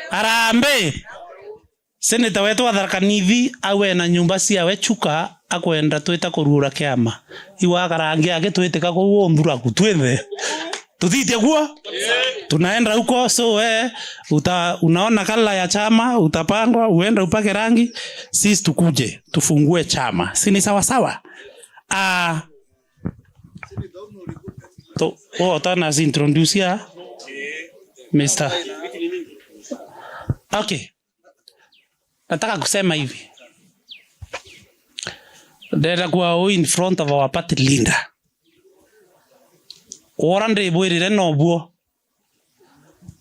Harambee! Senator wetu wa Tharaka Nithi, awe na nyumba ciawe Chuka, akwenda twita kuruura kiama. Iwe akarangi agitwitika kuu unthuraku twinthe. Tuthitie kuo? Tunaenda huko, so we, uta-, unaona kala ya chama, utapangwa, uende upake rangi, sisi tukuje, tufungue chama. Si ni sawa sawa? Ah, to, oh, tana si introduce ya Mister. Okay. Nataka kusema hivi. Ndenda kuwa uu in front of our party leader. Wora ndibwirire nobuo.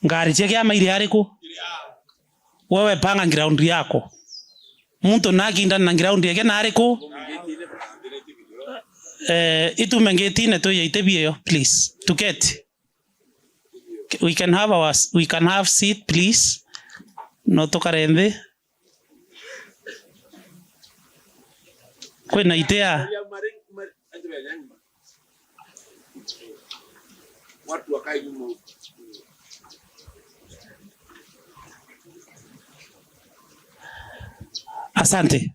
Ngari cia kiama iri ariku? Wewe panga ground yako. Muntu nakindana na ground yake na ariku? Eh, itume ngitine tuye ite bieyo, please. Tuketi. We can have our, we can have seat, please. No tukare nthi. Kwina itia. Asante.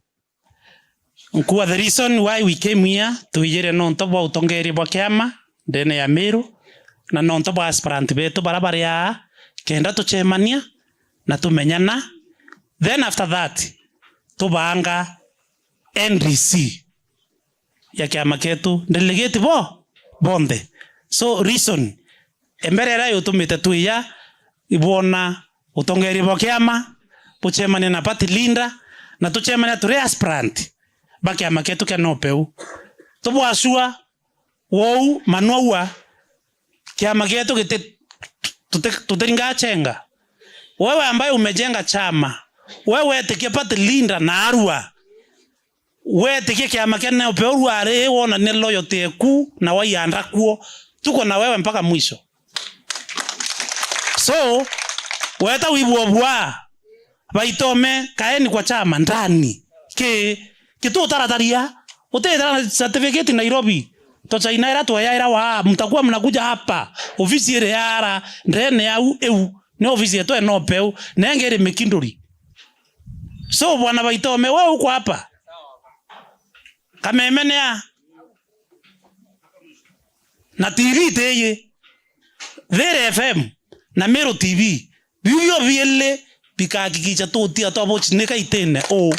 Nkua, the reason why we came here, twijire nontu bwa utongeria bwa kiama ndene ya Meru, na nontu bwa aspirant betu bara bari aa, kenda tucemania na tumenyana. Then after that, tubanga N D C ya kiama kietu, delegate bo, bonthe. So reason, embere iria yutumite twija, ibwona utongeria bwa kiama, bucemania na party leader, na tucemania turi aspirant ba kiama kietu kia Nopeu. Tubwasua, wou, manwaua, kiama gietu giti-, tuti-, tutiringaa chenga. Wewe ambaye umejenga chama, wewe wetikia party leader na arua, wetikia kiama kia Nopeu rua ari, wonanie loyalty eku na waianda kuo. Tuko na wewe mpaka mwisho. So, weta wibua bua, baitome, kaeni kwa chama ndani. Ki, kitutarataria, utethera na certificate Nairobi, to China ira tweyaira wa, mtakuwa mnakuja hapa, ofisi iri yara, ndene yau, iu, ni ofisi yetu eno peu, nenge iri Mikinduri. So, bwana baitome, we uko hapa. Kameme ni a. Na T V itiyi. Thiri F M na Meru T V. Biu bio biili bikahakikisha tutia twabucinika itine uu.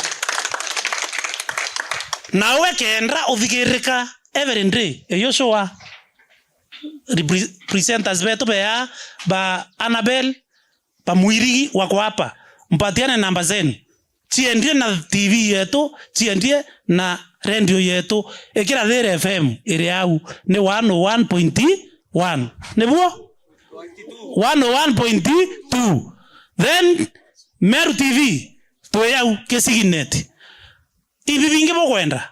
Na we kenda uthikirika every day, eyo sure. Repre-, presenters betu bea ba Annabel, ba Mwirigi wako hapa. Mpatiane namba zenu. Ciendie na T V yetu, ciendie na radio yetu. Ikira Thiri F M iri au, ni one oh one point one. Nibuo? One oh one point two. Then, Meru T V, twi au, Kisiginet. Ibi bingi bukwenda.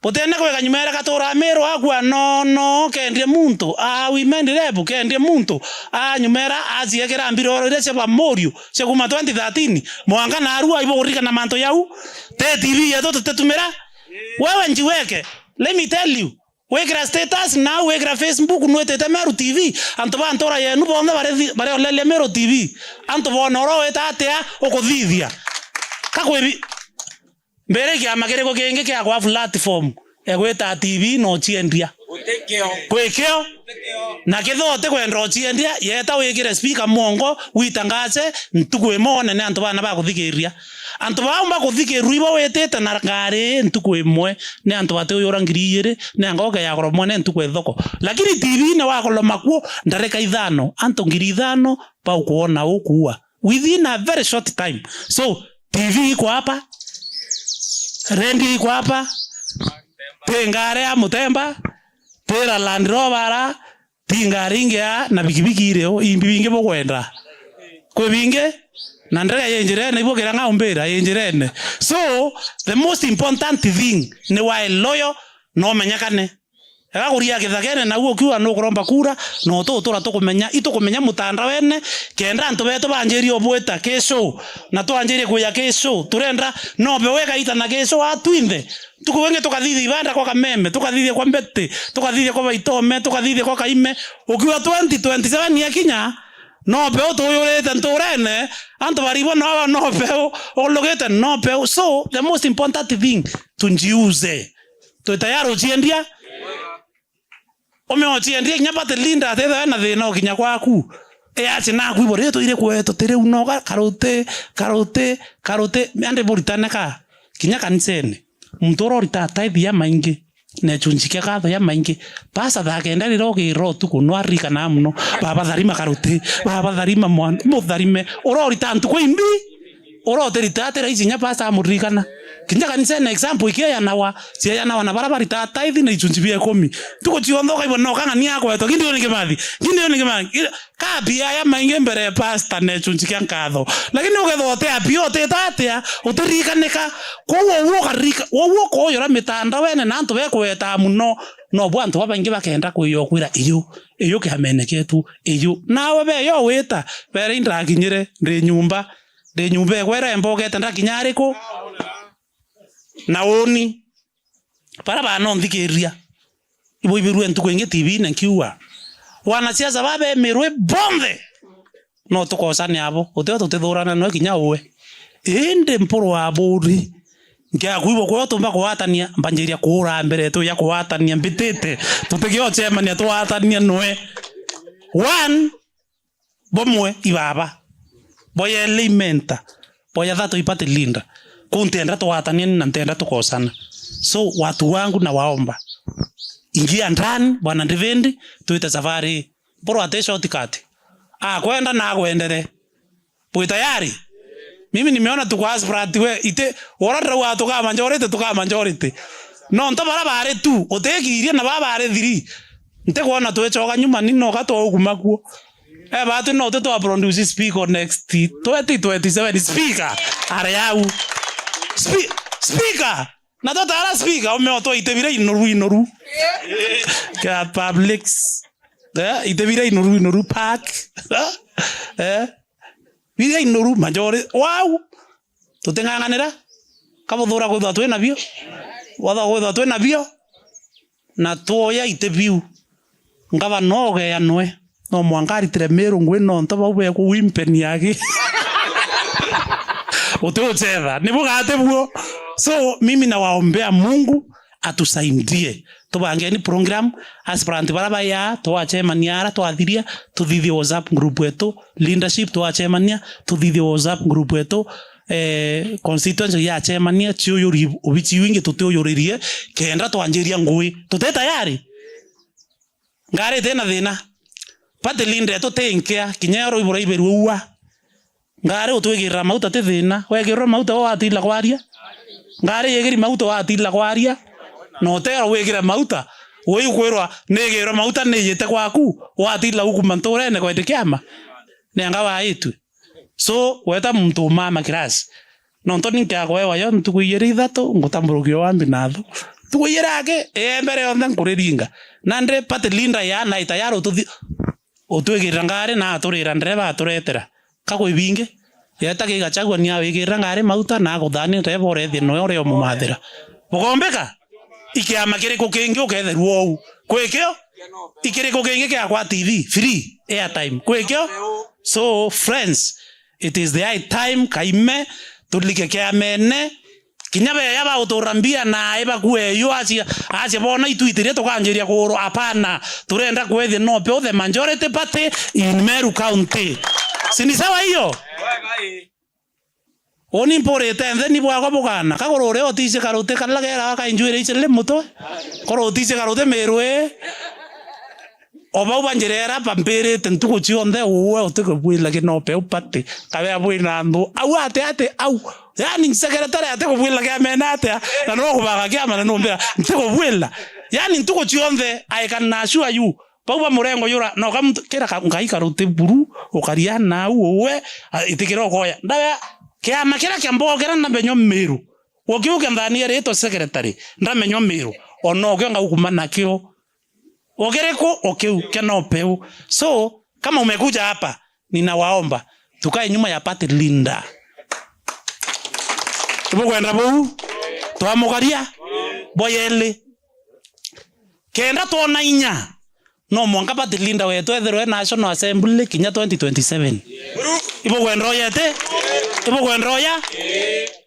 Butene kwika nyuma ere katura Meru akua, no, no, kendie muntu. A women rep, kendie muntu. A nyuma era aciekera mbiroro iria cia bamuriu, cia kuma twenty thirteen. Mwanka narua ibukuririkana mantu jau. Te T V yetu tutetumira. Wewe njiweke. Let me tell you. Wikira status nau, wikira Facebook, nwitite Meru T V. Antu ba ntura yenu bonthe bari thi-, barioleria Meru T V. Antu boona uria wita atia ukuthithia. Kakwibi-, Mbere kiama kiriku kingi kiakwa platform egwita T V na uciendia? Gutikio. Gwikio? Na kethira utikwenda uciendia, yeta wikire speaker mwongo, witangaze, ntuku imwe wone ni antu bana bakuthikiriria. Antu bau bakuthikirua ibo witite na ngari, ntuku imwe ni antu bati uyura ngiri igiri, ni anga ukeya goro mwene ntuku ithoko. Lakini T V-ini wakoloma kuo, ndarika ithano, antu ngiri ithano baukwona ukuua. Within a very short time. So, T V iko hapa, radio iko hapa, ti ngari ya Mutemba, ti ra Land Rover ra, ti ngari ingi ya, na bikibiki iri o, imbi bingi bukwenda. Kwi bingi, na ndege yi njirene, ibugira ng'a umbira, yi njirene. So, the most important thing, ni wae loyal, na umenyekane. Ega kuria kithakene, na uo ukiuga nukuromba kura, no tutura tukumenya, itukumenya mutandaone, kenda antu betu banjirie ubwita ki show, na twanjirie kuya ki show. Turenda nobe wega ita na ki show atwinthe. Ntuku ingi tukathithia ibanda kwa Kameme, tukathithia kwa Mbete, tukathithia kwa Baitome, tukathithia kwa Kaime. Ukiuga twenty twenty-seven yakinya, nobe utuyurite nturene, antu baribona nobe ulugite nobe. So, the most important thing, tunjiuze. Twi tayari uciendia? Ume uciendia kinya party leader atethira na thina ukinya kwaku. E aci naku ibo ri tuire kwetu tiriu noga karuti, karuti, karuti. Andi buritane ka kinya kanisene. Muntu urorita tithe ya maingi, na icunci kia katho ya maingi. Pasa thaa kenda riria ukirira utuku, nwaririkana muno. Baba tharima karuti, baba tharima mwana, mutharime. Urorita ntuku imbi. Urotirita atira ici nya pasta amuririkana. Kinya kanisene example ikieyanawa, cieyanawa na bara barita tithe na icunci bia ikumi. Ntuku cionthe ukaigua no kang'ania akwetwa, Gideon Kimathi, Gideon Kimathi. Kabi aya maingi mbere ya pasta na icunci kia nkatho. Lakini ukethwa uti happy, utita atia, utirikanika. Kwou uguo ukarika-, uguo ukoyura mitandao ene na antu bekweta muno, no bwa antu babaingi bakenda kwiyo kwira iyo, iyo kiamene kietu, iyo. Nawe beyo wita, bere indakinyire, ndi nyumba. Ndi nyumba igwe iremba ugete ndakinya ariku? Na uni. Bara banonthikiriria. Ibo ibirue ntuku ingi T V-ini nkiuga. Wanasiasa babemirwe bonthe. No tukosane abo. Utio tutithurana noe kinya uwe. Indi mpuru aburi. Nkiakuibwa kwio tumba kuwatania, mbanjiria kuura mbere tu ya kuwatania mbitite. Tutigiochemania tuwatania noe. One, Bomwe ibaba. Boya elementa. Boya thato ipate linda. Kuu ntenda tuwatanie na ntenda tukosana. So, watu wangu na waomba. Ingia ndani, Bwana David, tuite safari. Mpuru ati shortcut. Ah, kwenda na agwendere. Bwi tayari? Mimi nimeona tuko aspirant we, ite, ora ndirauga tuka majority, tuka majority. No nta bara bari tu, utikirie na baba bari three. Ntikwona twicoka nyuma ni noka twauguma kuo. E, batu no twe twa produce speaker next twenty twenty-seven speaker. Are au. Spe-, speaker. Na twatara speaker, ume otwa ite bira inoru, inoru. Kia publics. Eh, ite bira inoru, inoru park. Eh? Bira inoru, majori. Wow! Tuting'ang'anira. Kabuthura kwithwa twi nabio. Bwathwa kwithwa twi nabio. Na twoya ite biu. Ngavana ogeanwe. No mwanka aritire Meru ngui nontu bau be kuwimpenia aki. Uti uchetha. Ni bugate buo. So, mimi nawaombea Mungu atusaidie. Tubangeni program, aspirant bara baya, twachemania ara twathiria, tuthithie WhatsApp group yetu, leadership twachemania, tuthithie WhatsApp group yetu, eh, constituency yachemania, chiuyuri obichi wingi tutiuyuririe, kenda twanjiria ngui. Tuti tayari? Ngari iti na thina. Party leader yetu ti nkia, kinya yo ruibura iberua ua. Ngari utwigirira mauta ti thina. Wegirwa mauta, we watila kwaria? Ngari yigiri mauta, watila kwaria? Na utero wigire mauta, ui ukwirwa nigirwe mauta niyite gwaku, watila ukuma nturene kwende kiama? Ni anga waitue? So, weta muntu umama kirasi. Nontu ni nkiakoewa yo ntuku ijiri ithatu, ngutamburukia wambi natho. Ntuku ijiri aki, iembere yonthe nkuriringa. Na ndi party leader ya, na ita ya rututhi, utwigirira ngari na aturira ndereba aturetera. Ka kwi bingi, yeta ki Gachagua ni awigirira ngari mauta na akuthani ndereba urethie noe uria umumathira. Bukombika? Ikiama kiriku kingi uketherua ou? Kwikio? Ikiriku kingi kia kwa T V? Free airtime. Kwikio? So, friends, it is the high time, kaime, tulike kiamene, kinya beya bautura mbia na ibakue yo acia, acia bona itwitirie tukanjiria kuurwa. Apana, turenda kwithia no peu the majority party in Meru County. Si ni sawa hiyo? Uni mpurite ntheni bwakwa bugana. Kaguru uria utici karuti karila geraga kainjuire ici ri mutwe. Koro utici karuti Meru ii. O bau banjirera bampirite ntuku cionthe, uwe utikubwila ki no peu party. Kabea bwina nthu. Au ati ati au. Yani secretary atikubwila kiamene atia. Na no kubaga kiama na numbira. Ntikubwila. Yani ntuku cionthe, I can assure you. Bau ba murengo jura, no ka muntu, kira ka, ngai karuti buru, ukaria nau uwe, a, itikira ukoya. Ndawe, kiama kiria kia mbogo kiria ndamenywa Meru. O kiu kia nthani iri itwa secretary, ndamenywa Meru. O no kio ngaukuma nakio. O kiriku, o kiu, kia no peu. So, kama umekuja hapa, ninawaomba, tukae nyuma ya party leader. Ibukwenda buu? Twamukaria? Bwa yeli. Kenda twona inya, no mwanka party leader wetu ethirwe National Assembly kinya twenty twenty-seven. Ibukwenda oyete? Ibukwenda oya?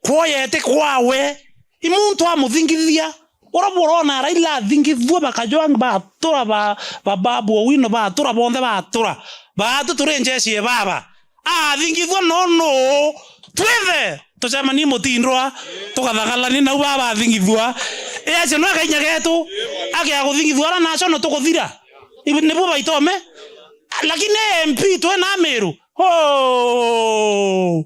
Kwoyete kwawe. I muntu amuthingithia. Ura burona Raila athingithua, bakajwang batura ba, ba Babu Owino batura, bonthe batura. Baatu turi njeshi e baba. Athingithua nono. Twithe. Tucemanie Mutindwa, tukathagalanie nau baba athingithua. Ese no kainya getu, akia kuthingithua ara nacio no tukuthira. Ibu-, nibu baitome. Lakini M P twe na Meru. Oh!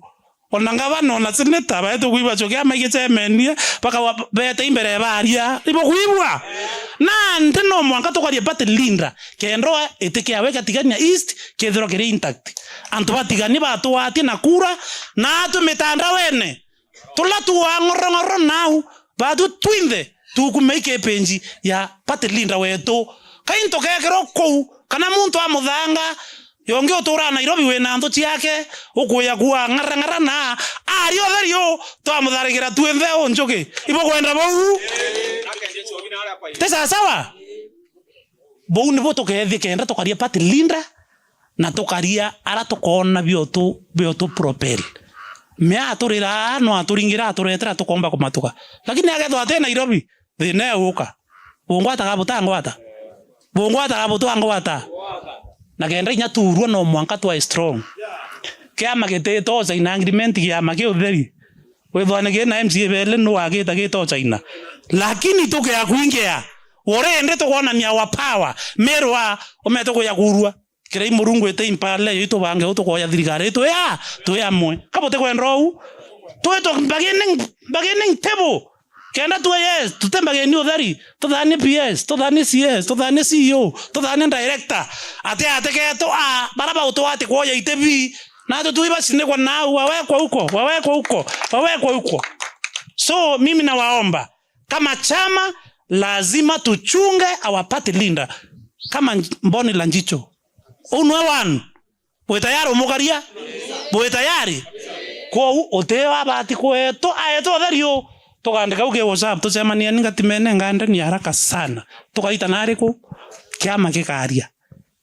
Ona ngavana, ona seneta, baetu kuigua cio kiama igicemenie, bakawa bete imbere baria. Ibo kuigua? Nandi no mwanka tukarie party leader. Kenda itikia we Gatigania East, kethirwa kiri intact. Antu batigani batwatie na kura, na atu mitandawene. Tula tuwa ng'orong'oro nau, batu twinthe tukume iki page ya party leader wetu. Kai ntukekirwa kuu, kana muntu amuthanga, yongi utura Nairobi wina nthu ciake, ukuya kuwa ng'arang'ara na ari utheri u, twamutharigira twinthe u njuki. Ibo kwenda bau? Ti sawa sawa? Bou nibo tukeethia kenda tukaria party leader, na tukaria ara tukoona biotu, biotu propel. Mea aturira, no aturingira, aturetera, tukomba kumatuka. Lakini akethwa ati Nairobi, thina eguka. Bungwataga butangwata? Bungwataga butangwata? Na kenda inya tuurua no mwanka twae strong. Kiama gititoca ina agreement kiama kiu theri. Withwa ni kina M C A bele nu agita gitoca ina. Lakini tukia kwingia. Urende tukwonania our power. Merwa, ume tukuya kurua. Kirai Murungu ite impale, yo itubange u tukoya thirikari. Twi a, twi amwe. Ka butikwenda uu? Twi tu bargaining, bargaining table. Kenda twi yes, tuti mbageni utheri. Tuthanie P S, tuthanie C S, tuthanie C E O, tuthanie director. Ati, ati ketu a, bara bautu ati kwoya ite bi. Na tu twi bacinikwa nau, wawekwa huko, wawekwa huko, wawekwa huko. So, mimi nawaomba, kama chama, lazima tuchunge our party leader. kama nj-, mboni la njicho. Uu nwe one. Bwi tayari umukaria? Bwi tayari? Kwou uti wabati kwetwa, aetwa utheri u. Tukandika u ki WhatsApp, tucemanieni Ngatimene ngandeni haraka sana. Tukaita nari ku? Kiama gikaria.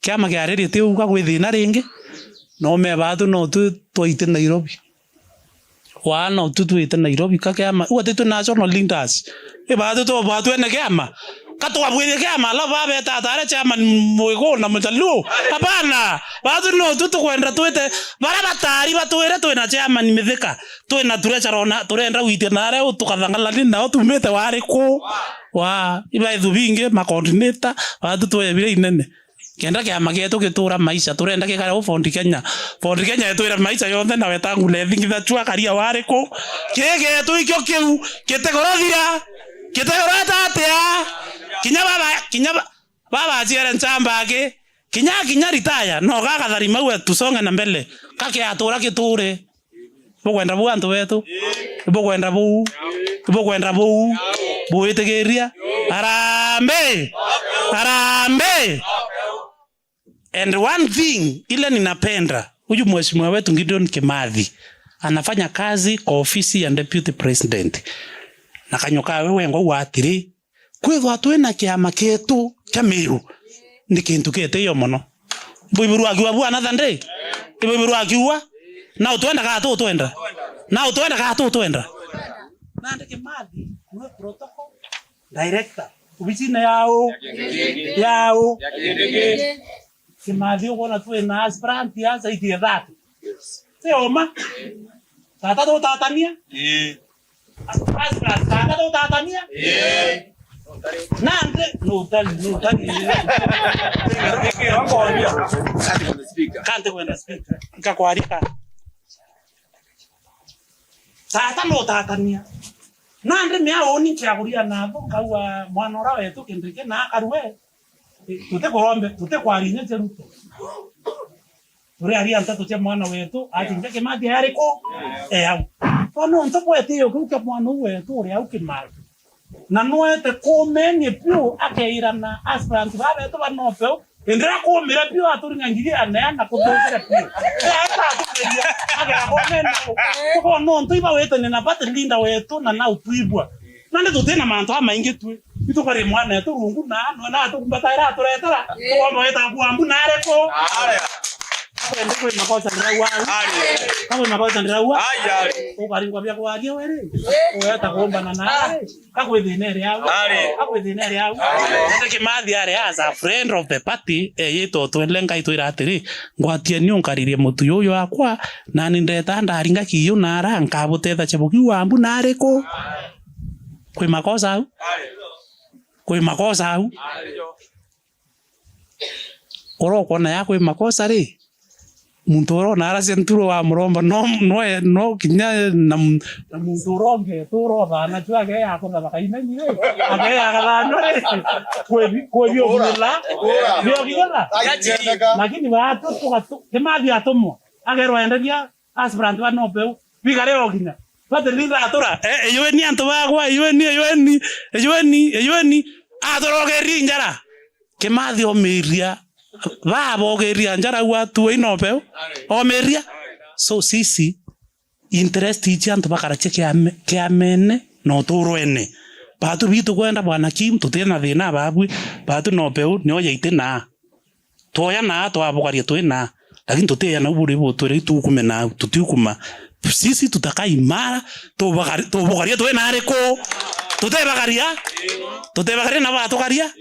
Kiama kiaririe ti uga gwi thina ringi. No meba tu no tu twaite Nairobi. Wana utu twite Nairobi ka kiama. Uga ti twi national leaders. Ibatu tu batwene kiama. Ka twabwithie kiama, alafu babeta atare chairman Mwiguna Mujaluo. Hapana. Batu no tu tukwenda twite. Bara batari batwire twina chairman Mithika. Twina treasurer ona, turenda gwitia nare u tukathangalani nao tumite wari ku. Wa, iba ithu bingi, ma coordinator, batu twebire inene. Kenda kiama gietu gitura maisha, turenda gikare u Ford Kenya. Ford Kenya itwire maisha yonthe na Wetangula ethingitha chwa karia wari ku. Kii gietu ikio kiu, gitigorothira, gitigorota atia? Kinya baba, kinya ba-, baba aciere nchamba aki, kinya, kinya retire, no gagathari mau tusonge na mbele. Ka kiatura giture. Bukwenda buu antu betu? Bukwenda buu? Bukwenda buu? Bwitigiria? Harambee! Harambee! And one thing ile ninapenda, huyu mheshimiwa wetu Gideon Kimathi anafanya kazi kwa ofisi ya deputy president. Na kanyua kawe wengwa uu atiri, kwithwa twina kiama kietu kia Miru, ni kintu kietio mono. Ibwibirwa akiuga bu another day? Ibwibirwa akiuga? Na utwenda kaa tutwenda? Na utwenda kaa tutwenda? Nandi Kimathi, niwe protocol director. Obisine yao? Yao? Kimathi, ukwona twina aspirant ya zaidi ya thirty. Ti uma. Tata tutatania? Ii. First class, tata tutatania? Ii. Nandi, nutari, nutari. Kante kwenda speaker. Nkakwarika. Tata nutatania. Nandi mea uni nkiaguria natho, nkauga mwana ura wetu Kindiki na akarue. Tutikurombe, tutikwarinya cia Ruto. Turiaria nteto cia mwana wetu, atinja Kimathi ari ku? E au. Kwa nontu bwa gitio kiu kia mwana uu wetu uri au Kimathi. Na nwete kumenie biu akeira na aspirant baa betu ba Nobeu, indi akumira biu aturinga ngiri anea na kuthukira biu. E ata atukiria, agera kumenia. Kwa nontu iba witania na party leader wetu na nau twibua. Nandi tutina mantu amaingi twi. Itukari mwanetu rungu na, no na tukumbataira aturetera. Ii. Tukomba wita kuambu na ariko. Ari. Akwende kwi makosa ndirauga au. Ari. Kakwi makosa ndirauga. Ai, ari. Ukaringwa bia kwaria weri. Ii. Ueta kumbana na ari. Kakwi thina iri au. Ari. Kakwi thina iri au. Ari. Nandi Kimathi ari as a friend of the party, eyitwa utwele ngai twira atiri, ngwatieni unkaririe mutu yuyu akwa, nani ndeta ndaringa kiyu nara, nkabutetha chabuki wambu nariku? Kwi makosa au? Kwi makosa au? Urokwona ya kwi makosa ri, muntu urona aracia nturo wa muromba no, no, no kinya na m-, na muntu uronge tu urothana tu age ya kutha bakaimeni ri, age ya gathano ri, kwi bi-, kwi bio bula. Bio bigala. Lakini watu tukatu, Kimathi atumwa. Agerwa enderia aspirant ba Nobeu. Bigare oginya. Bate linda atura. Eh, iyweni antu bagwa, iyweni, iyweni, iyweni, iyweni. Aturogeri njara. Kimathi omiria. Babogeria njara gwa tuwe Nobeu. Omiria. So sisi, interest ici antu bakaracia kiame-, kiamene na uturwene. Batu bitu kwenda bwana Kim, tutina thina babwi. Batu Nobeu, nio yaite na. Twoya na twabugaria twi na, lakini tutiya nau buri butwire itukume na tutiukuma. Sisi tutakaa imara, tubugari-, tubugaria twi na ariku? Tutibagaria? Tutibagaria na batugaria?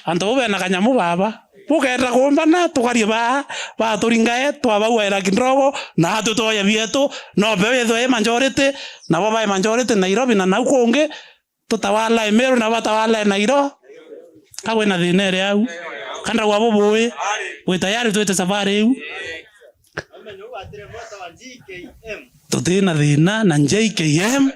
Antu bau bena kanyamu baba. Bukenda kumbana, tugarie ba, baturingae, twabaua era kidogo, na atu twoya bietu, no be withwe i majority, nabo bai majority Nairobi na nau kungi, tutawala Meru na batawala Nairo. Ka kwina thina iri au? Ka ndauga bubui? Wi tayari twite safari iu? Tutina thina na J K M,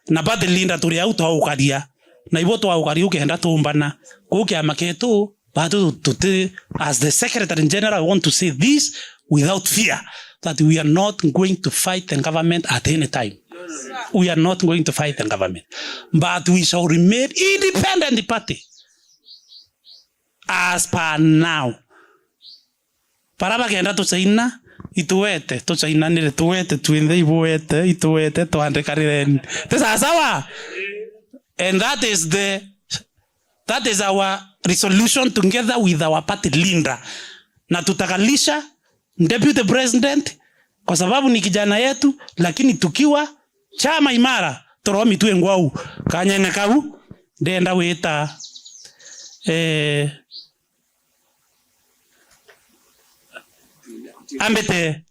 na party leader turi au twaukaria. Na ibo twaukaria ukenda tumbana. Kuu kiama kietu, batu tuti, as the Secretary General, I want to say this without fear, that we are not going to fight the government at any time. We are not going to fight the government, but we shall remain independent party. as per now. Bara bagenda tucaina, ituwete, tucainanire, tuwete, twinthe ibuwete, ituwete, twandikanireni. Ti sawa sawa? And that is the, that is our resolution together with our party leader. Na tutakalisha deputy president, kwa sababu ni kijana yetu, lakini tukiwa chama imara, turomi twi ngwau. Kanyene kau, ndenda gwita, eh, ambite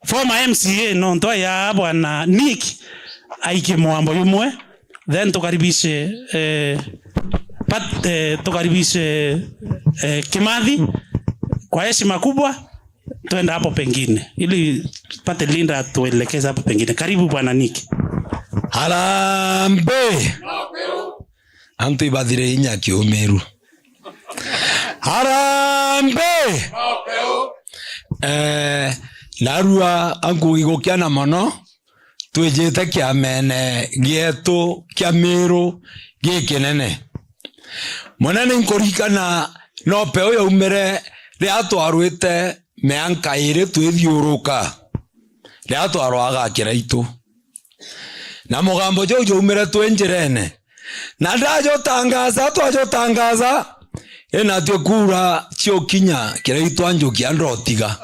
former M C A nontu ya bwana Nick aikie mwambo jumwe, then tukaribishe, eh, pat-, eh, tukaribishe, eh, Kimathi kwa heshima kubwa, twenda hapo pengine ili party leader atuelekeze hapo pengine. Karibu bwana Nick. Harambee! Antu ibathire inya kiumiru. Harambee! Eh, narua ankugi gukiana mono, twijite kiamene gietu kia Miru gikinene. Munene, nkurikana no peu yaumire riria twarwite mianka iri twithiuruka, riria twarwaga Kiraitu. Na mugambo jau jaumire twi njirene. Na ndajutangaza, twajutangaza, inatue kura ciukinya, Kiraitu anjukia ndotiga.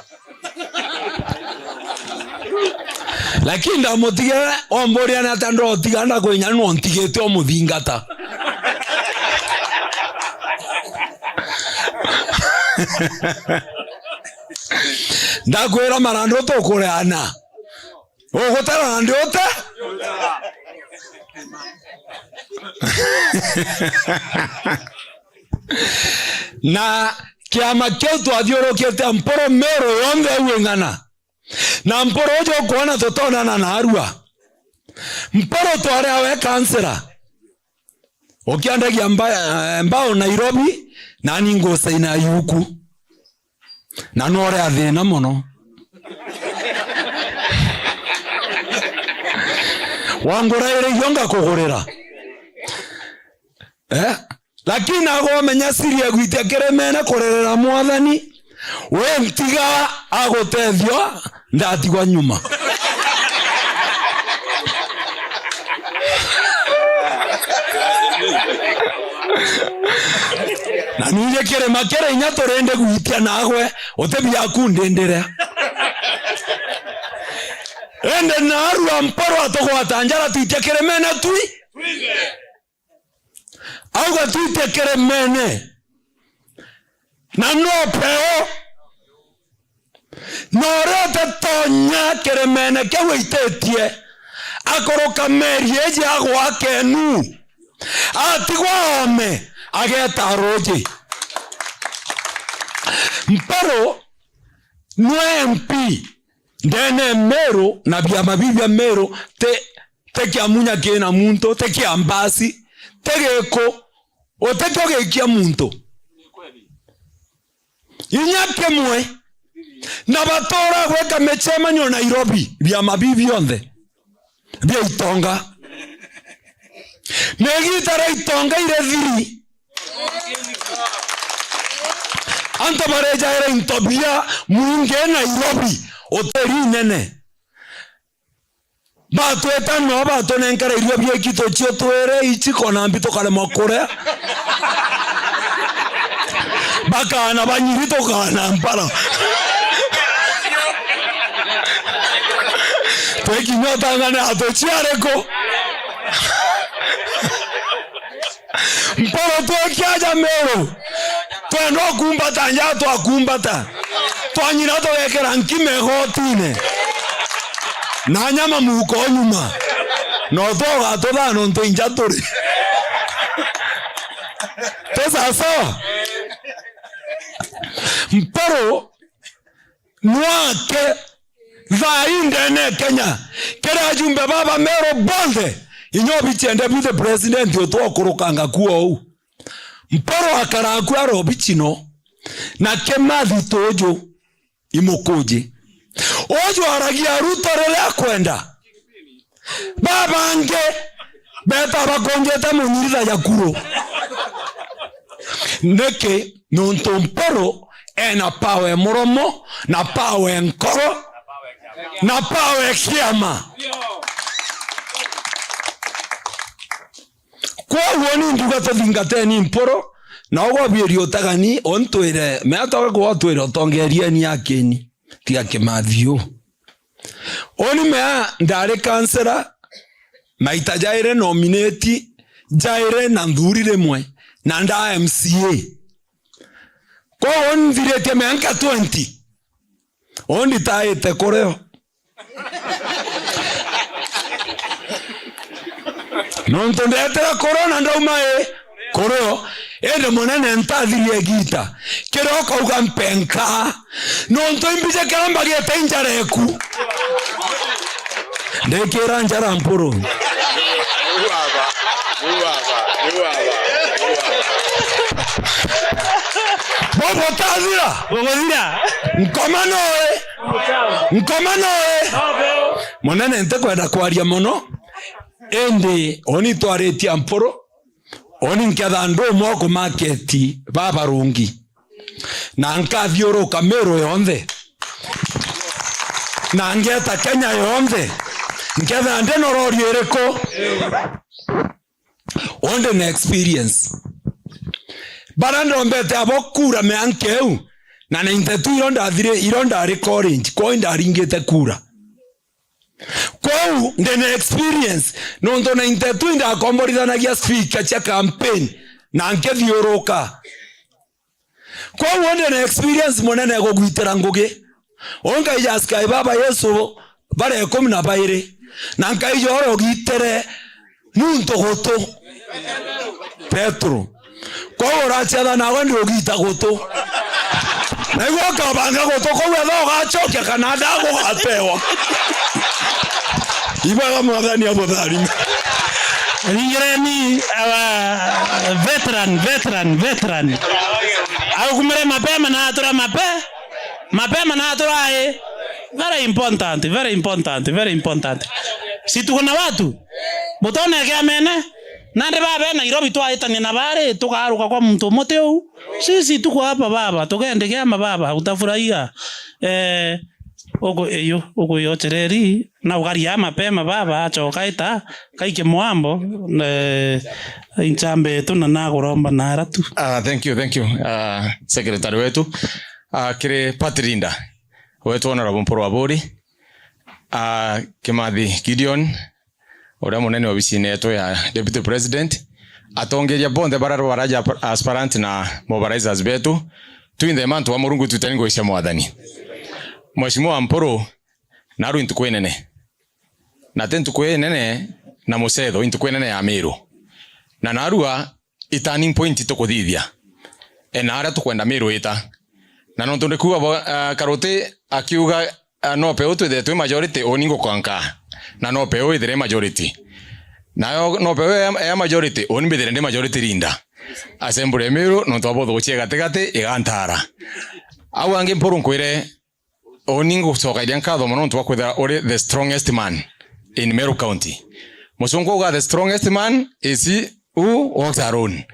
Lakini ndamutigire, omburia ni ata ndotiga, ndakwinya nu ntigite umuthingata. Ndakwira marandu tukureana. Ugutara na ndi ute? Na kiama kiu twathiurukite Mpuru Miru yonthe au ing'ana. Na Mpuru uju ukwona tutonana narua. Mpuru twari awe kansela. Ukiandagia mba-, mbao Nairobi, nani ngusaina yuku. Na nore athina mono. Wangura iri igio ngakugurira. Eh? Lakini agomenya siri egwitia kirimene kurerera Mwathani, we ntiga agutethio, ndatigwa nyuma. Na ningi kirima kiri inya turindi gwitia nagwe, uti biaku ndindire. Indi narua Mpuru atugwata njara twitia kirimene twi. Auga twitie kirimene. Na no peo. Na uria utatonya kirimene kiu aititie, akuruka meri iji agwa akenu. Atigwa ome, ageta ruji. Mpuru nwe M P. Ndene Meru na biama bibia Meru, ti, ti kia munya kina muntu, ti kia mbasi, ti giku, uti kio gikia muntu. Inya kimwe. Na batura gwika micemanio Nairobi, biama biu bionthe bia itonga. Na igita ria itonga iri thiri. Antu barejaira into bia mwingi Nairobi, hoteli inene. Batweta no batunenkera irio bia iki tucio twire ichi kona mbi tukaremwa kuria. Bakana banyiri tukana mpara. Twekinya utangane atuciareko. Mporo twekia aja Meru. Twenda ukumbata nja twakumbata. Twanyina tugekera nkime igotine. Na nyama muko nyuma. No twoga tuthano ntu inja turi. Ti sawa sawa? Mporo nwake thaa ii ndene Kenya, kiri ajumbe baba Meru bonthe, inya obichie deputy president utwa ukurukanga kuo uu. Mporo akara aku ari obichino, na Kimathi tuju imukuji. Uju aragia Ruto riria akwenda. Babangi beta bakunjite munyiritha ya kuru. Niki? Nontu Mpuru ena power e muromo, na power e nkoro, na power e kiama. Kwoguo ni nduga tuthingateni Mpuru, na ugwabwiria utagani, ontwire, mea toge kuwa twire utongerieni akini, tiga kimathiu. Uni mea ndari kansela, maita jairi nominate, jairi na nthuri rimwe, na nda M C A. Kwoguo nthiritie mianka twenty. Uni taite kurio. Nontu ndetera kurio na ndauma i kurio, indi munene ntathirie gita. Kiria ukauga mpenka. Nontu imbije kiria mbagite injara eku. Ndikira njara Mpuru. Bobo tathira. Bobo thira. Nkoma noe. Nkoma noe. Munene ntikwenda kwaria mono. Indi uni twaritie Mpuru. Uni nketha andu umwe ku market babarungi. Na nkathiuruka Meru yonthe. Na ngeta Kenya yonthe. Nketha ndi na rori iriku. Undi na experience. Bara ndombete abo kura mianka iu. Na ninety two iro ndathire, iro ndari college. Kwou ndaringite kura. Kwou ndi na experience, nontu ninety two indakomborithanagia speaker cia campaign na nkithiuruka. Kwou ndi na experience munene ya kugwitira ngugi. Unkaija asikai baba Yesu bare ikumi na bairi, na nkaija uria ugitere muntu gutu. Petero. Kwou uraciatha nawe ndi ugita gutu. Naigua ukabanga gutu kuu etha ugacokia kana ndagu ugatewa. Ibwega Mwathani abutharime. Ringireni our veteran, veteran, veteran. Aukumire mapema na atura mape-, mapema na atura ai. Very important, very important, very important. Si tuko na watu? Butone kiamene. Nandi babe Nairobi twaitania na bari, tukaruka kwa muntu umwe ti uu. Sisi tuko hapa baba, tugende kiama baba, utafurahia. Eh, uku-, iyo, ukuyochereri, na ukaria mapema baba, acoka ita, kaike mwambo, eh, inchambe tu na naguromba nara tu. Ah, thank you, thank you, ah, secretary wetu. Ah, kiri party leader wetu Honorable Mpuru Aburi, ah, Kimathi Gideon, uria munene obisine yetu ya Deputy President, atongeria bonthe bara baraja aspirant na mobilizers betu, twinthe mantu a Murungu twiteni ngugi cia Mwathani. Mheshimiwa Mpuru, narua ntuku inene. Na ti ntuku inene na mucetho, i ntuku inene ya Miru. Na narua i turning point tukuthithia. E, na aria tukwenda Miru ita. Na nontu ndikuuga bo-, ah, Karuti akiuga, ah, no peu twithire twi majority, uni ngukanka. Na no peu ithire majority. Nayo no peu ya, ya majority, uni mbithire ndi majority leader. Assembly ya Miru, nontu abotho guchia gatigati, igantara. Au angi Mpuru nkwire, uni ngucokeria nkatho mono nontu bwa kwithira uri the strongest man in Meru County. Mucunku auga the strongest man is he who walks alone.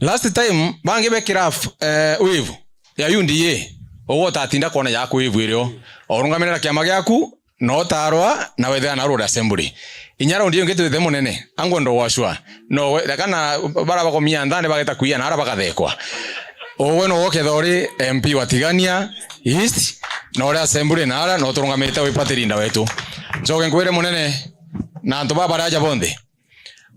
Last time, bangi bekira f-, eh, wave ya U D A, ugwe utatinda kwona yaku wave irio. Urungamirira kiama giaku, na utarwa, na wethira na Rural Assembly. Inya raundi ingi twithe munene, angwenda gwacua. No we, reka na bara bakomia nthani bageta kuia na ara bagathekwa. Ugwe no uketha uri M P wa Tigania East, na uri Assembly na ara, no turungamite wi party leader wetu. Ncoke nkwire munene, na antu baba baraja bonthe.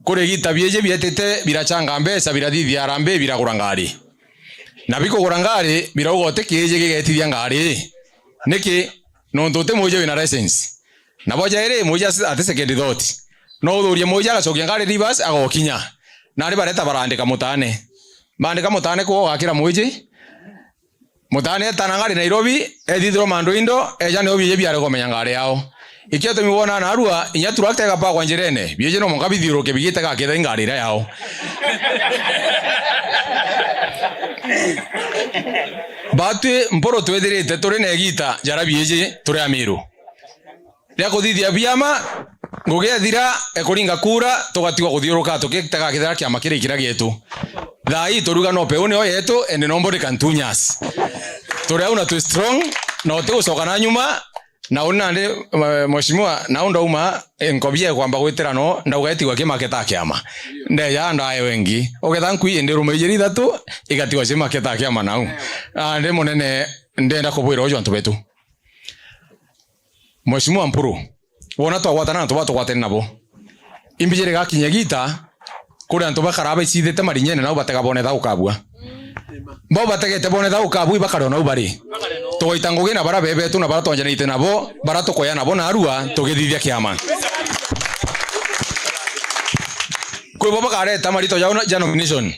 Kuri igita biiji bietite birachanga mbeca, birathithia harambee, biragura ngari. Na bikugura ngari, birauga uti kiiji gigetithia ngari. Niki? Nontu uti mwiji wina license. Na bwa jairi, mwiji ati second thought. No uthurie mwiji agacokia ngari reverse, agokinya. Na ari bareta barandika mutane. Bandika mutane kuo ugakira mwiji. Mutane etana ngari Nairobi, ethithirwa mandu indo, eja Nairobi ije biare kumenya ngari yao. Ikio tumi wona narua, inya turakta igapakwa njirene, biije no mwanka bithiuruke bigite gakitha i ngari iria yao. Batwi Mpuru twithirite turi na igita jara biiji turi Amiru. Ria kuthithia biama, ngugi ethira ekuringa kura, tugatigwa kuthiuruka tukitega kithira kiama kiri kiria gietu. Thaa ii turuga no peu nio yetu, and nobody can touch us. Turi au na twi strong, na uti gucoka na nyuma, na uni nandi, eh, mheshimiwa, na u ndauma, eh, nkobia kwamba gwitira no, ndauga itigwa kimaketa kiama. Ndeja ndae wengi. Ugetha nkui indi rume ijiri ithatu, igatigwa cimaketa kiama nau. Ah, ndi munene, ndenda kubwira uju antu betu. Mheshimiwa Mpuru, wona twagwatana na antu baa tugwatene nabo. Imbijire gakinya gita, kuri antu bakaraa baicithite marinyene nao batega bone tha ukabua. Bo bategete bone tha ukabua ibakare o nau bari. Tugaita ngugi na bara bebetu na bara twanjanite nabo, bara tukoya nabo narua, tugithithia kiama. Kwi bo bakareta marito jao na, ja nomination.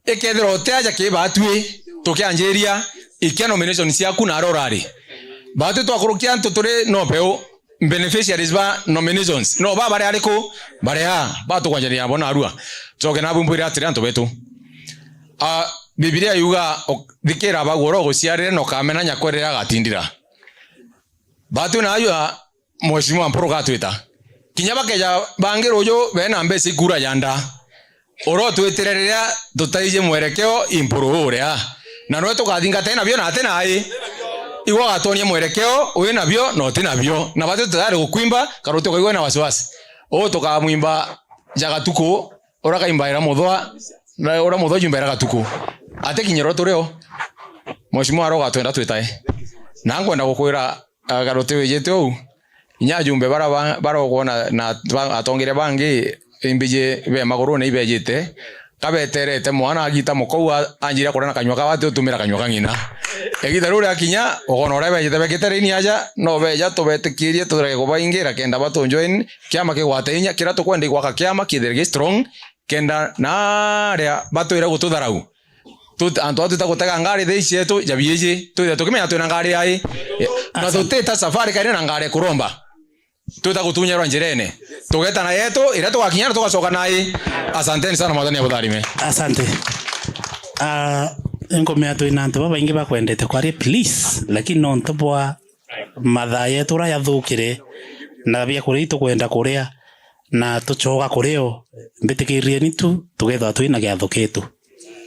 Ikethirwa uti aja ki batwi, tukianjiria, ikia nomination ciaku na aria urari. Batwi twakurukia antu turi no peu, beneficiaries ba nominations. No ba bari ariku? Bari aa, ba tukwanjania nabo narua. Coke nabu mbwire atiri antu betu. Ah, Bibilia yuga, uk-, thikira bagu uria uguciarire na ukamena nyakwerire agatindira. Batwi na ayu a, Mheshimiwa Mpuru gatwita. Kinya bakeja bangi ruju bena mbeca ikura ya nda. Urotwitire riria tutaiji mwerekeo i Mpuru uria. Na nwe tukathingata nabio na ati nai. Igwe gatwonie mwerekeo wi nabio na uti nabio. Na batwi tutayari gukwimba, karuti ukaigua na wasiwasi. Uu tukamwimba ja gatuku, uria kaimbaira muthwa, na uria muthwa jumbaira gatuku. Ati kinya ro turio. Mheshimiwa aro gatwenda twitae. Na nkwenda gukwira, ah, garuti wijite uu, inya ajumbe bara ba-, barogwa na, na ba-, atongeria bangi imbiji be magurune ibejite, kabeterete mwana agita mukou a-, anjira kuria na kanyua kawe ati utumira kanyua ka ng'ina. Igita riu riakinya, ugona uria bejite bekite raini aja, no beja tubetikirie turege kubaingira kenda batunjoin, kiama kigwate inya, kiria tukwenda igwaka kiama kithire gi strong, kenda na aria batwire gututharau. Tut-, antu aa twita gutega ngari thaa ici cietu, ja biiji, twithe tukimenya twina ngari ai. Na tutita safari kairi na ngari kuromba. Twita gutunyerwa njirene. Tugeta na yetu, iria tugakinya na tugacoka nai. Asanteni sana, Mwathani abutharime. Asante. Ah, nkumenya twina antu babaingi bakwendete kwaria, please, lakini nontu bwa mathaa yetu uria yathukire, na biakuria itukwenda kuria, na tucoka kurio, mbitikiririeni tu, tukethirwa twina giatho gitu.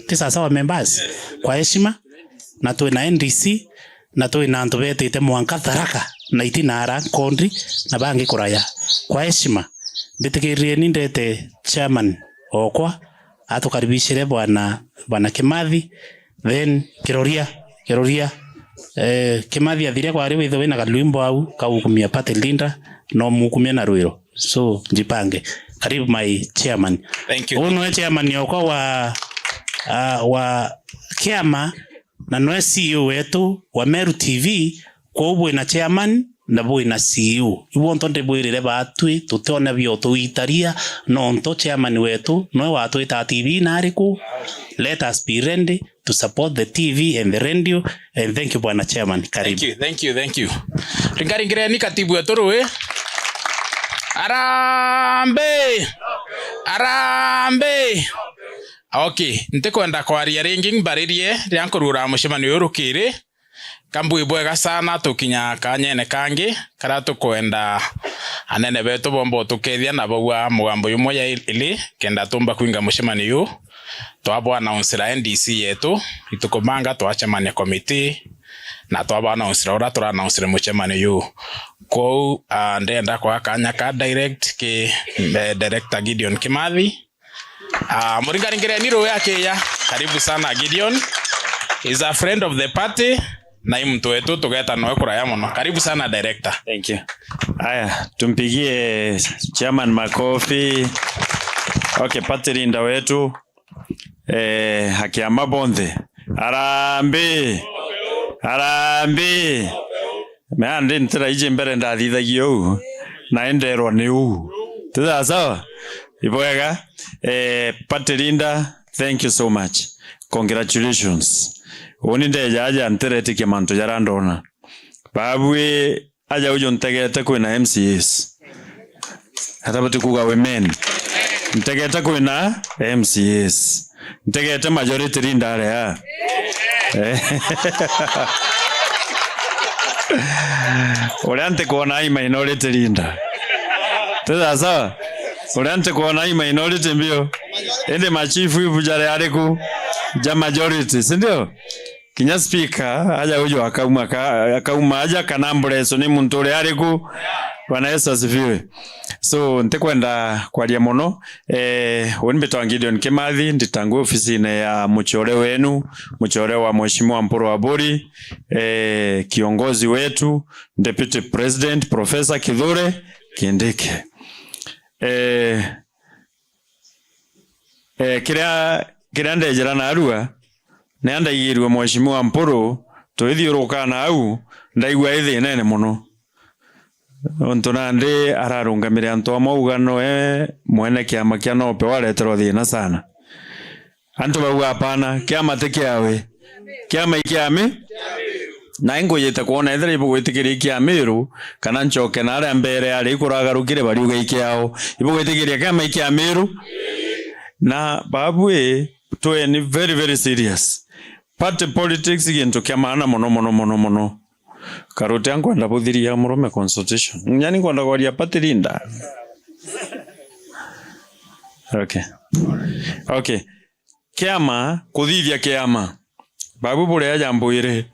Ti sawasawa, members? Kwa heshima, na twina N D C, na twina antu betite mwanka Tharaka, na itina ara Nkondi, na bangi kuraya. Kwa heshima, mbitikiririeni ndete chairman okwa, atukaribishire bwana, bwana Kimathi, then Kiroria, Kiroria, eh, Kimathi athiria kwari withe wina kalwimbo au, kaukumia party leader, no mukumia na rwiro. So, jipange. Karibu, my chairman. Thank you. Uu niwe chairman okwa wa, ah, wa kiama, na niwe C E O wetu wa Meru T V, kwou bwina chairman na bwina C E O. Ibu onto ndibwirire batwi, tutiona bio tuitaria, nontu chairman wetu niwe watwita T V na ariku. Let us be ready to support the T V and the radio. And thank you, Bwana Chairman. Karibu. Thank you, thank you, thank you. Ringaringireni katibu wetu rui. Arambe! Arambe! Okay, ntikwenda kwaria ringi mbaririe riria nkurura mucemanio uyu rukiri. Kambui bwega sana, tukinya kanyene kangi karia tukwenda anene betu bomba utukethia na baua mugambo jumwe ya ili, kenda tumba kwinga mucemanio uyu. Twabwa announce ra N D C yetu, itukumanga twacemania committee, na twabwa announce ra uria tura announce ra mucemanio uyu. Kwou, ah, ndenda kwa kanya ka direct ki, eh, Director Gideon Kimathi. Ah, muringaringireni rui akiya. Karibu sana Gideon. He's a friend of the party. Na i muntu wetu tugeta noe kuraya muno. Karibu sana director. Thank you. Aya, tumpigie chairman makofi. Okay, party leader wetu. Eh, akiama bonthe. Arambe. Arambe. Mea ndi ntira iji mbere ndathithagia uu, na enderwa ni uu. Ti sawa sawa? Ibwega. Eh, party leader, thank you so much. Congratulations. Uni ndeja aja ntiretikia mantu jaria ndona. Babui aja uju ntegete kwina M C As. Atabati kuga amen. Ntegete kwina M C As. Ntegete majority leader aria. Eh. Uria ntikwona ai minority leader. Ti sawa sawa? Uria ntikwona ai minority mbio. Indi machief whip jari ariku? ja majority, si ndio? Kinya speaker aja uju akauma ka-, akauma aja kana mbureso ni muntu uria ariku. Bwana Yesu asifiwe. So, ntikwenda kwaria mono. Eh, uni mbitwa Gideon Kimathi, nditangwi ofisine ya mucore wenu, mucore wa Mheshimiwa Mpuru Aburi, eh, kiongozi wetu, Deputy President Professor Kithure Kindiki. Eh, eh, kiria, kiria ndejera narua, ni andaigirwe Mheshimiwa Mpuru, twithiuruka na au, ndaigua i thinene mono. Nontu nandi ararungamire antu amwe auga noe mwene kiama kia nope wareterwa thina sana. Antu bauga, "Hapana, kiama ti kiawe. Kiama i kia mi." Na ingujite kwona ethira ibugwitikiria i kia Miru, kana ncoke na aria mbere ari ikuragarukire bariuga i kiao. Ibugwitikiria kiama i kia Miru? Na babu i, tweni very, very serious. Party politics i gintu kia maana mono, mono, mono, mono. Karuti ankwenda buthiria murume consultation. Nyani nkwenda kwaria party leader. Okay. Okay. Kiama, kuthithia kiama. Babu buria jambwire,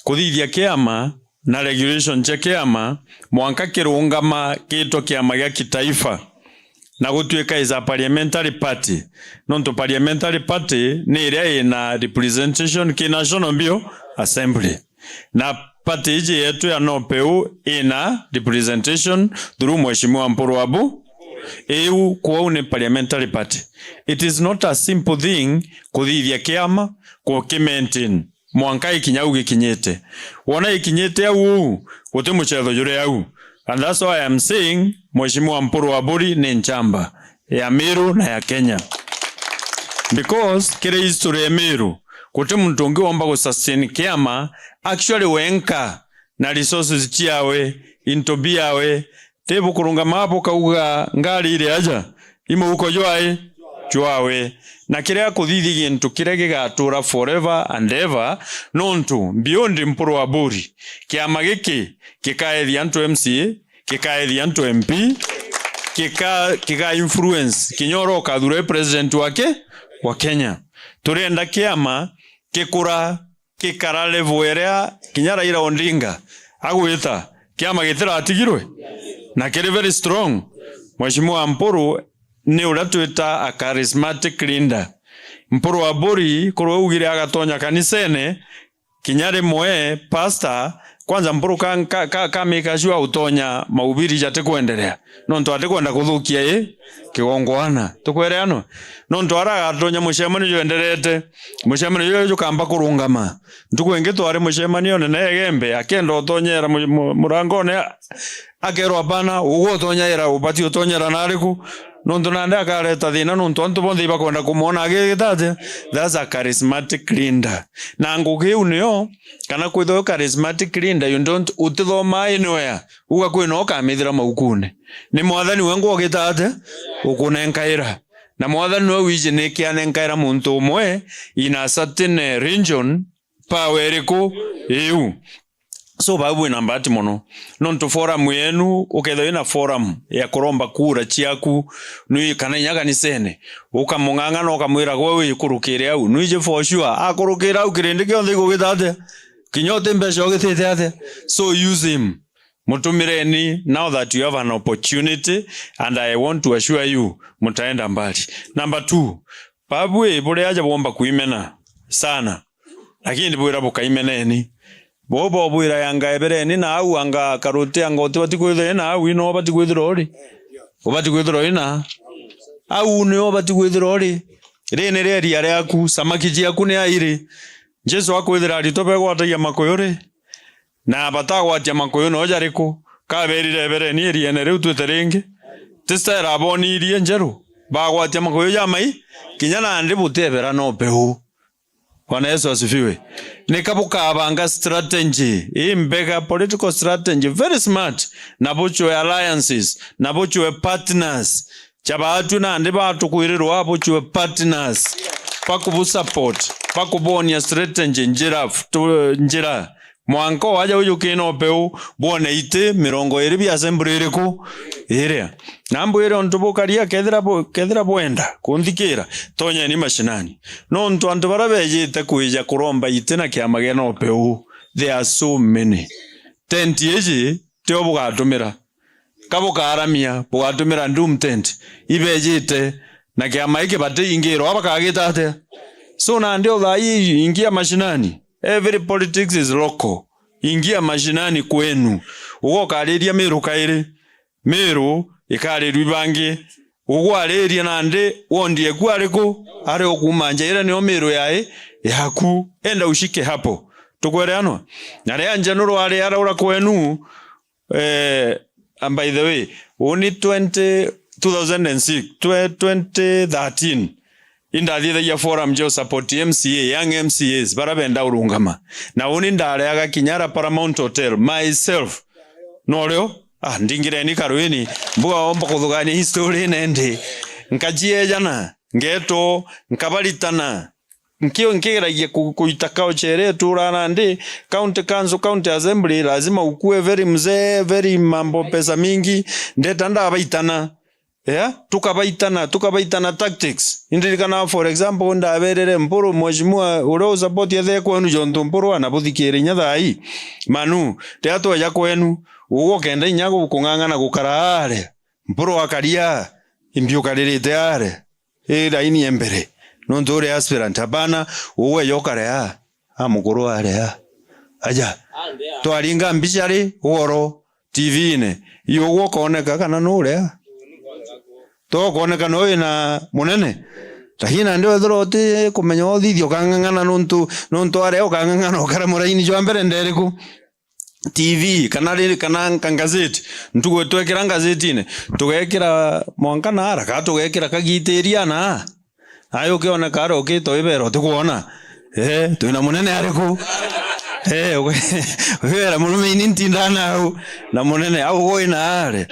kuthithia kiama na regulation cia kiama, mwanka kirungama gitwa kiama gia kitaifa. Na gutuika is a parliamentary party. Nontu parliamentary party ni iria ina representation ki National Bio Assembly. Na party iji yetu ya NOPEU ina representation through Mheshimiwa Mpuru Abu. Iu kwou ni parliamentary party. It is not a simple thing kuthithia kiama, kukimaintain. Mwanka ikinya au gikinyite. Wona ikinyite au uu, guti mucetho juri au. And that's why I'm saying, Mheshimiwa Mpuru Aburi ni nchamba ya Meru na ya Kenya. Because kiri history ya Meru, guti muntu ungi womba gu sustain kiama, actually wenka, na resources ciawe, into biawe, ti bukurungama bukauga ngari iri aja, i muhuko jwae? Jwawe. Na kiria kuthithia gintu kiria gigatura forever and ever, nontu beyond Mpuru Aburi, kiama giki gikaethia antu M C A, gikaethia antu M P, gika-, gika influence kinya uria ukathura president wake wa Kenya. Turenda kiama gikura gikara level iria kinya Raila Odinga agwita, kiama gitiratigirwe na kiri very strong. Mheshimiwa Mpuru ni uria twita a charismatic leader. Mpuru Aburi, kurwa augire agatonya kanisene, kinya rimwe pastor, kwanza Mpuru ka, ka, ka, ka make sure utonya mahubiri jati kwenderea. Nontu atikwenda kuthukia i kigongwana. Tukwereanwa? Nontu ara agatonya mucemanio jwenderete, mucemanio juju jukamba kurungama. Ntuku ingi twari mucemanione na Egembe, akenda utonyera mu-, mu-, murangone, a-, akerwa, "Hapana, ugwe utonyaira, ubati utonyera nariku?" Nontu nandi akareta thina, nontu antu bonthe ibakwenda kumwona agigita atia. That's a charismatic leader. Na ngugi iu niyo, kana kwithirwa charismatic leader, you don't, utithoma anywhere. Uga kwina ukamithira maukune. Ni Mwathani we ngwogita atia? Ukunenkaira. Na Mwathani we wiji niki anenkaira muntu umwe in a certain region, power iriku iu? So, bau bwina mbati mono. Nontu forum yenu, ukethirwa wina forum ya kuromba kura ciaku, nui kana inya kanisene, ukamung'ang'ana ukamwira, "Gwe wikurukire au." Nuiji for sure, akurukira au kirindi kionthe igugita atia? Kinya uti mbeca ugitite atia? So use him. Mutumireni now that you have an opportunity, and I want to assure you, mutaenda mbali. Number two, babu i buria aja bwomba kuimena sana, lakini ndibwira bukaimeneni. Bo bobwira yanga ebereni na au, anga karuti, anga utibati kwithirwa ina au, ino ubati kwithirwa uri. Ubati kwithirwa ina au, ni ubati kwithirwa uri. Ri ni ria iria riaku, samaki ciaku ni airi. Jesu akwithira aritwa begwatagia makuyu ri? Na batagwatia makuyu no jariku? Kaberire, "Ebereni iriene riu twite ringi." Ti style abonirie njeru? Bagwatia makuyu jamai, kinya nandi butiebera no peu. Bwana Yesu asifiwe. Nika bukabanga strategy, ii mbega political strategy, very smart, na buchwe alliances, na buchwe partners. Cha baatwi nandi batukwirirwa buchwe partners, bakubusupport, bakubonia strategy, njira, tu-, njira, Mwanka o aja ujukina upeu, bwone iti mirongo iri bia assembly iriku? Iria. Na mbwire untu bukaria, kethira bu-, kethira bwenda kunthikira, tonyeni mashinani. Nontu antu baria bejite kwija kuromba iti na kiama gia NOPEU, there are so many. Tent iji tio bugatumira. Ka bukaaramia, bugatumira doom tent. Ibejite na kiama giki batiingirwa, bakagita atia? So nandi o thaa ii ingia mashinani. Every politics is local. Ingia mashinani kwenu. Uga ukariria Meru kairi. Meru ikarirua ibangi. Ugwariria nandi wondi eku ariku? Ari o kuuma nja iria nio Meru yai yaku. Enda ushike hapo. Tukwereanwa? Na ria nja nurwari araura kwenu, eh, and by the way, uni twenty, two thousand and six, twe-, twenty thirteen, indathiithagia forum jo support M C A, young M C As, bara benda urungama. Na uni ndareaga kinya ara Paramount Hotel, myself. No rio? Ah, ndingireni karwini, mbuga omba kuthugania history nendi. Nkajiejana, ngeto, nkabaritana. Nkio nkigeragia ku-, kuita culture iria ituraa nandi, county council, county assembly, lazima ukue very mzee, very mambo pesa mingi, ndeta ndabaitana. Yeah? Tukabaitana, tukabaitana tactics. Indirikana, for example, ndaberere Mpuru, mheshimiwa, uria usupport ethe kwenu jontu Mpuru anabuthikiire inya thaa ii. Manu, riria tweja kwenu, ugwe ukenda inya gu-, kung'ang'ana gukara aria. Mpuru akaria, imbi ukaririte aria. I raini e mbere. Nontu uri aspirant, hapana, ugwe eja ukare aa. A mukuru aria. Aja. Twaringa mbica ri, ugoro, T V-ini. Iugwe ukooneka kana nuria. To ukooneka no wina munene. Lakini nandi wethirwa uti kumenya uthithia ukang'ang'ana nontu, nontu aria ukang'ang'ana ukara muraini jwa mbere nderiku? T V, kana riri, kana nka-, ngazeti. Ntugu twekira ngazetine, tugekira mwanka naara, ka tugekira kagitiria naa. Ayo ukioneka aria ukite wibera utikwona. Eh, twina munene ariku? Eh, uge-, wibera murume ini ntinda nau. Na munene, au ugwe wina are.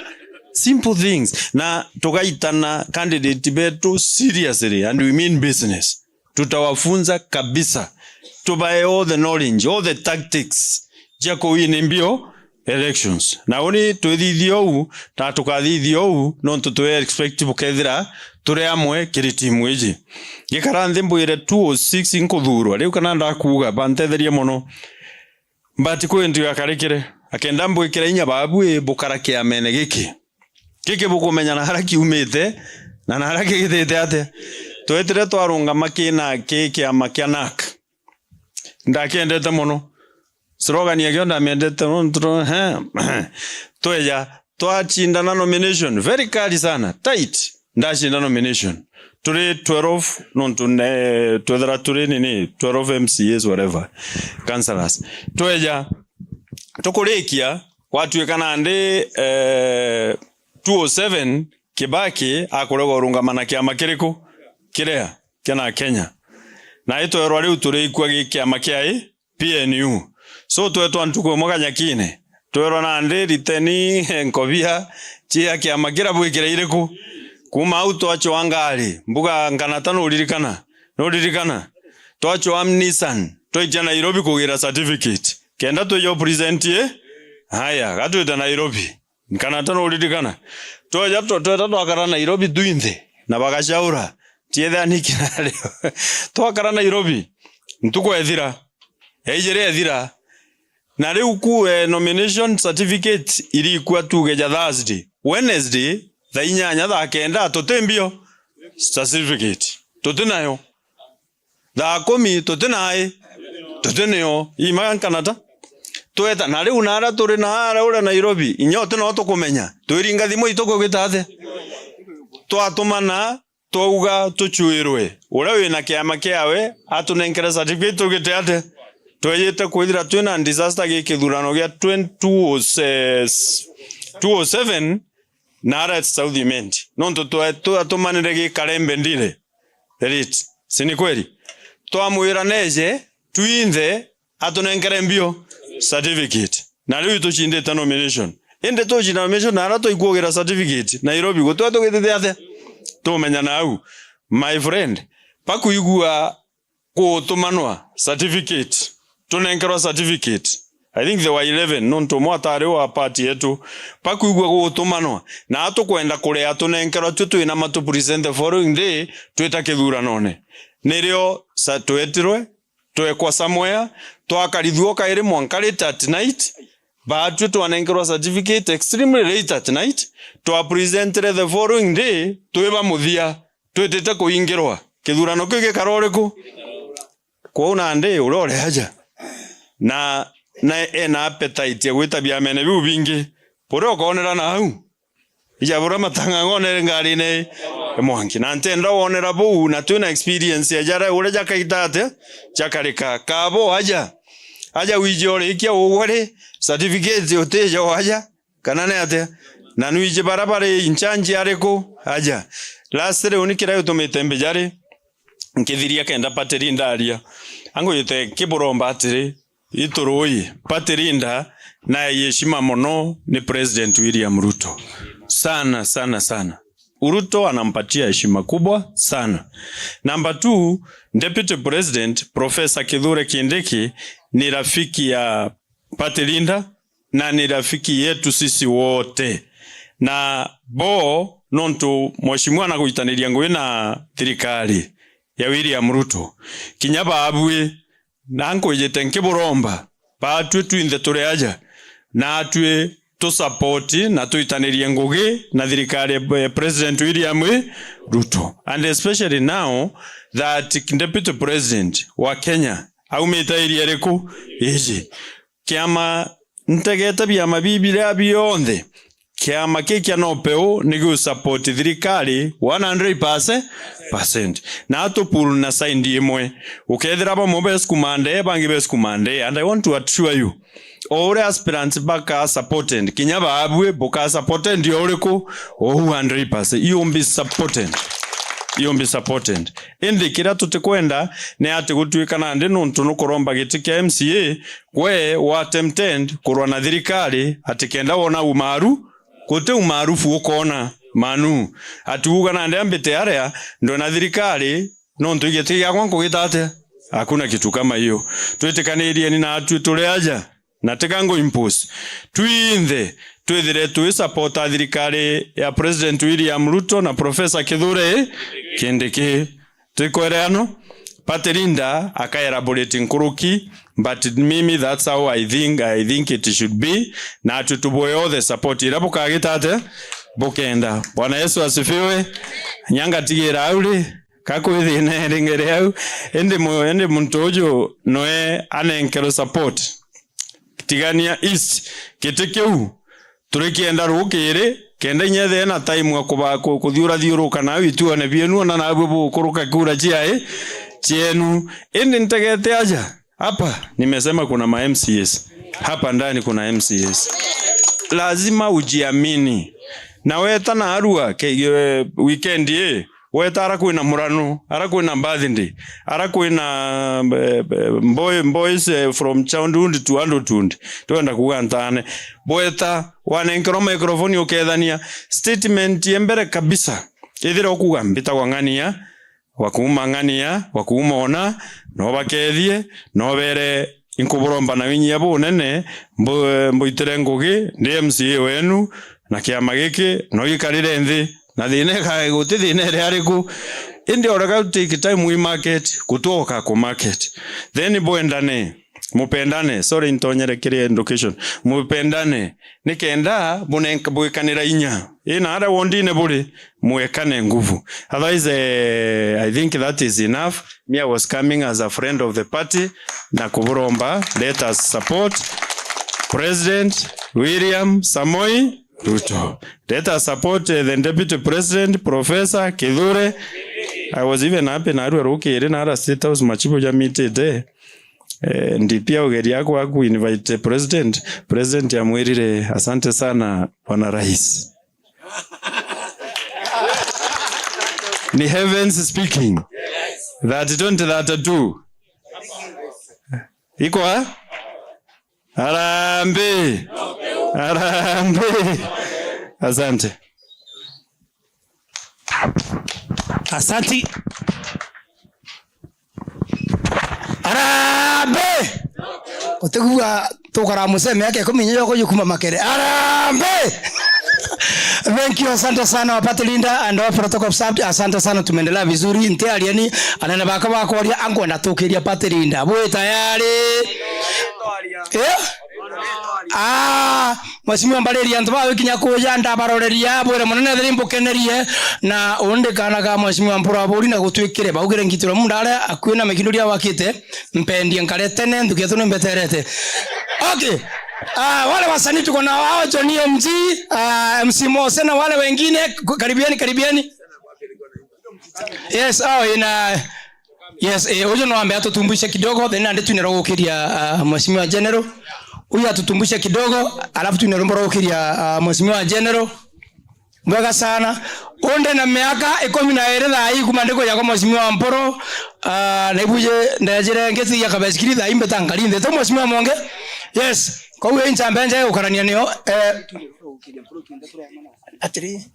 Simple things. Na tugaitana candidate betu seriously and we mean business. Tutawafunza kabisa. Tubae all the knowledge, all the tactics cia kuwin mbio elections. Na uni twithithie uu, na tukathithia uu, nontu twi expect bukethira turi amwe kiri timu iji. Ngikara nthi mbwire two oh six nkuthurwa. Riu kana ndakuuga, bantetherie mono. But kwi ntu yakarikire. Akenda mbwikire inya babu i bukara kiamene giki. Giki bukumenya na haria kiumite, na na haria kigitite atia. Twetire twarungama kina ki kiama kia NARC. Ndakiendete mono. Slogan yakio ndamiendete mono, ntu-, he. Tweja, twacindana nomination. Very kali sana. Tight. Ndacinda nomination. Turi twelve, nontu ne-, twethira turi nini, twelve M C As, whatever. Councillors. Tweja, tukurikia, gwatuika nandi, eh, two oh seven, Kibaki akuregwa urungama na kiama kiriku? Kiria? Kia na Kenya. Na itwerwa riu turi ikua gi kiama kia i? P N U. So twetwa ntuku imwe kanyakine. Twerwa nandi riteni nkobia cia kiama kiria bwikire iriku? Kuuma au twachwa ngari. Mbuga nkanata nuririkana? Nuririkana? Twachwa Nissan. Twaitia Nairobi kugira certificate. Kenda twija present i? Haya, gatwite Nairobi. Nkanata nuririkana? Tweja tw-, tweta twakara Nairobi twinthe, na bagacaura. Tiethea niki nario. Twakara Nairobi, ntuku ethira. Yaijiri ethira. Na riu ku, eh, nomination certificate irikua tuge ja Thursday. Wednesday, thaa inyanya, thaa kenda, tuti mbio. Certificate. Tuti nayo. Thaa kumi tuti nai, tuti nio. Imaga nkanata. Tweta, na riu naria turi naara uria Nairobi, inya uti no tukumenya. Twiringa thimu itu kugita atia? Twatumana, twauga tuchuirwe. Uria wina kiama kiawe, atunenkere certificate tugite atia? Twejite kwithira twina disaster gi kithurano gia twenty, two oh seven, naara South Imenti. Nontu twa-, twatumanire gi Karembe ndire. Elite. Si ni kweli? Twamwira neje, twinthe, atunenkere mbio certificate. Na riu itucindite nomination. Indi tucinda nomination, na aria twaikugira certificate, Nairobi, gutwe tugitite atia? Tumenya nau. My friend, bakuigua gutumanwa certificate, tunenkerwa certificate, I think they were eleven, nontu umwe atari wa party yetu. Bakwigua gutumanwa. Na tukwenda kurea tunenkerwa tui twina ma tu present the following day, twita kithuranone. Nirio sa twetirwe, twekwa somewhere, twakarithua kairi mwanka late at night, baatwi twanenkerwa certificate extremely late at night, twa presentire the following day, twi ba muthia, twitite kuingirwa. Kithurano kiu gikara uriku? Kwou nandi uria uri aja, na, na ena appetite ya gwita biamene biu bingi, buria ukoonera na au. Ija buria matang'ang'onere ngarine ya mwanki. Na ntenda wonera buu, na twina experience ya jaria uria jakaita atia, jakarika. Kabo aja. Aja wiji urikia ugwe ri, certificate utijo aja. Kana ni atia? Na nwiji baria bari in charge ariku? Aja. Lastly, uni kiria gitumite mbija ri, nkithiria kenda Patiri ndaria. Angwite nkiburomba atiri, Iturui, Party leader naye heshima mono ni President William Ruto. Sana, sana, sana. Ruto anampatia heshima kubwa sana. Number two, Deputy President, Professor Kithure Kindiki ni rafiki ya party leader na ni rafiki yetu sisi wote. Na bo, nontu mheshimiwa anagwitaniria ngugi na thirikari ya William Ruto, kinya babui na nkwijite nkiburomba, baatwi twinthe turi aja, naatwi tu support na twitanirie ngugi na thirikari ya President William Ruto. And especially now that Deputy President wa Kenya aumite area iriku? Iji. Kiama, ntegete biama bibiria bionthe, kiama kii kia Nopeu ni giu support thirikari one hundred percent. Na atu pull na side imwe. Ukethira bamwe besukuma ndee, bangi besukuma ndee. And I want to assure you, o uria aspirants baka supported, kinya baabui buka supported o uriku? O hundred percent. You will be supported. You will be supported. Indi kiria tutikwenda ni ati gutuika nandi nontu nukuromba giti kia M C A, we wa attempted kurwa na thirikari ati kenda wona umaaru, guti umaarufu ukoona manu. Ati uga nandi ambite aria ndwe na thirikari, nontu igiti giakwa nkugita atia? Hakuna kitu kama hiyo. Twitikanirieni naatwi turi aja na tiga ngu impose. Twinthe twithire twi support a thirikari ya President William Ruto na Professor Kithure Kindiki. Twikwereano, party leader aka elaborate nkuruki, but mimi, that's how I think, I think it should be. Na atwi tubwe all the support iria bukagita atia? Bukenda. Bwana Yesu asifiwe. Nyanga tigira au ri, ka kwi thina iringere au. Indi mu-, indi muntu uju noe anenkerwe support. Tigania East, giti kiu turikienda rukiri, kenda inya ethire na time ya kuba-, ku-, kuthiurathiuruka nau ituone bienu, ona nabui bukuruka kura ciai cienu. Indi ntegete aja, hapa nimesema kuna ma M C As. Hapa ndani kuna M C As. Lazima ujiamini. Na weta narua ke-, eh, weekend ii, weta ara kwina murano, ara kwina birthday, ara kwina, eh, eh, boy-, boys, eh, from childhood to adulthood. Twenda kuuga ntane. Bweta, wanenkerwa microphone ukethania statement ya mbere kabisa. Ethira ukuuga, "Mbitagwa Ng'ania, wa kuuma Ng'ania, wa kuuma ona, no bakethie, no bere, inkuburomba na winyia bunene, mbu-, mbwitire ngugi, ndi M C A wenu, na kiama giki, no gikarire nthi, na thina ika-, guti thina iri ariku, indi orega take time wi market, gutwoka ku market." Then bwendane, mupendane, sorry, ntonyere kiri education, mupendane, nikenda bunenk-, bwikanira inya. Ina aria wondine buri, mwekane nguvu. Otherwise, eh, I think that is enough. Me, I was coming as a friend of the party, na kuburomba, let us support President William Samoei Ruto. Let us support, eh, the Deputy President, Professor Kithure. I was even happy narua rukiri nara State House machibu jamitite. Eh, ndipia ugeria kwa kuinvite President. President amwirire, "Asante sana, Bwana Rais." Ni heavens speaking. That twenty thirty-two. Iko, ha? Harambee. Harambee. Asante. Asanti. Harambee. Gutigua Tukara museme yake kumi nyo yoko yukuma makere. Arambe! Thank you, asante sana wa party leader and all protocol observed. Asante sana, tumeendelea vizuri. Nte alieni, anene baka bakoria, ankwenda tukiria party leader. Bwi tayari? Eh? Ah, Mheshimiwa Mbariri, antu ba wikinya kuja ndabaroreria, bwire munene thiri mbukenerie, na undi kana ga Mheshimiwa Mpuru Aburi na gutwikire, baugire ngitiro mundare, akui na mikinduria wakite, mpendie nkare tene, nthuki yetu nimbeterete. Okay. Ah, wale wasanii tuko na wao, Johnny M G, ah, M C Mose na wale wengine, ku-, karibieni, karibieni. Yes, oh, ina, yes, eh, uju no ambe atutumbuishe kidogo, then nandi twine rwa gukiria, ah, Mheshimiwa General. Uyu atutumbuishe kidogo, alafu twine rwimbo rwa gukiria, ah, Mheshimiwa General. Bwega sana. Unde na miaka ikumi na iri thaa ii kuma ndikuja kwa Mheshimiwa Mpuru, ah, na ibuje ndejire ngitigia kabesikiri thaa ii mbita nkari nthi. Tu Mheshimiwa Monge? Yes. Kou ii nchambe nja ya gukarania nio, eh, atiri.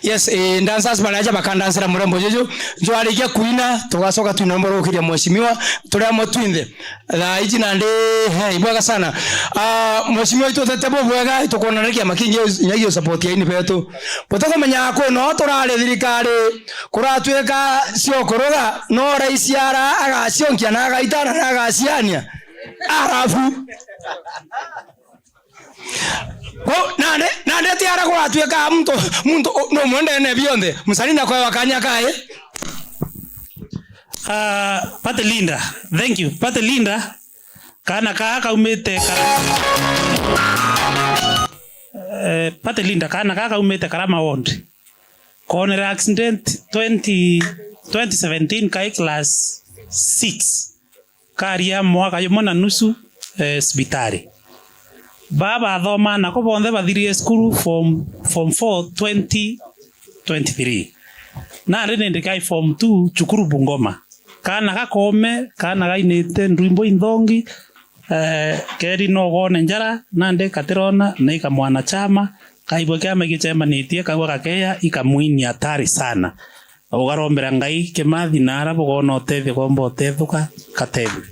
Yes, eh, dancers baraja bakandancira murembo juju. Njwarikia kuina, tugacoka twina rwimbo rwa gukiria Mheshimiwa, turi amwe twinthe. Thaa iji nandi, he, ibwega sana. Ah, Mheshimiwa, itutete bubwega, itukwona ni kiama kingi nyagio support ya ini betu. Butikumenya kwino turari thirikari, kuratuika cio kuruga, no rais ara agacionkia na agaitana na agaciania. Arabu. Ko, nande, nande ti ara kuratuika muntu, muntu, no mwendene bionthe. Musani na kwewa kanya kae. Ah, Party Leader. Thank you. Party Leader, kana kaa kaumite Kara-, eh, Party Leader, kana kaa kaumite Karama Ward. Koonere accident twenty, twenty seventeen kai class six. Karia mwaka jumwe na nusu, eh, cibitari. Baa bathoma nako bonthe bathirie cukuru form, form four twenty twenty-three. Nandi nindi kai form two cukuru Bungoma. Kaana gakome, kaana gainite ndwimbo inthongi, eh, keri no gone njara, nandi katirona, na ika mwanachama, kaigua kiama gicemanitie, kaigua gakeya, ikamwinia hatari sana. Ugarombera Ngai kimathi, na ara bugona utethio komba utethuka, katethue.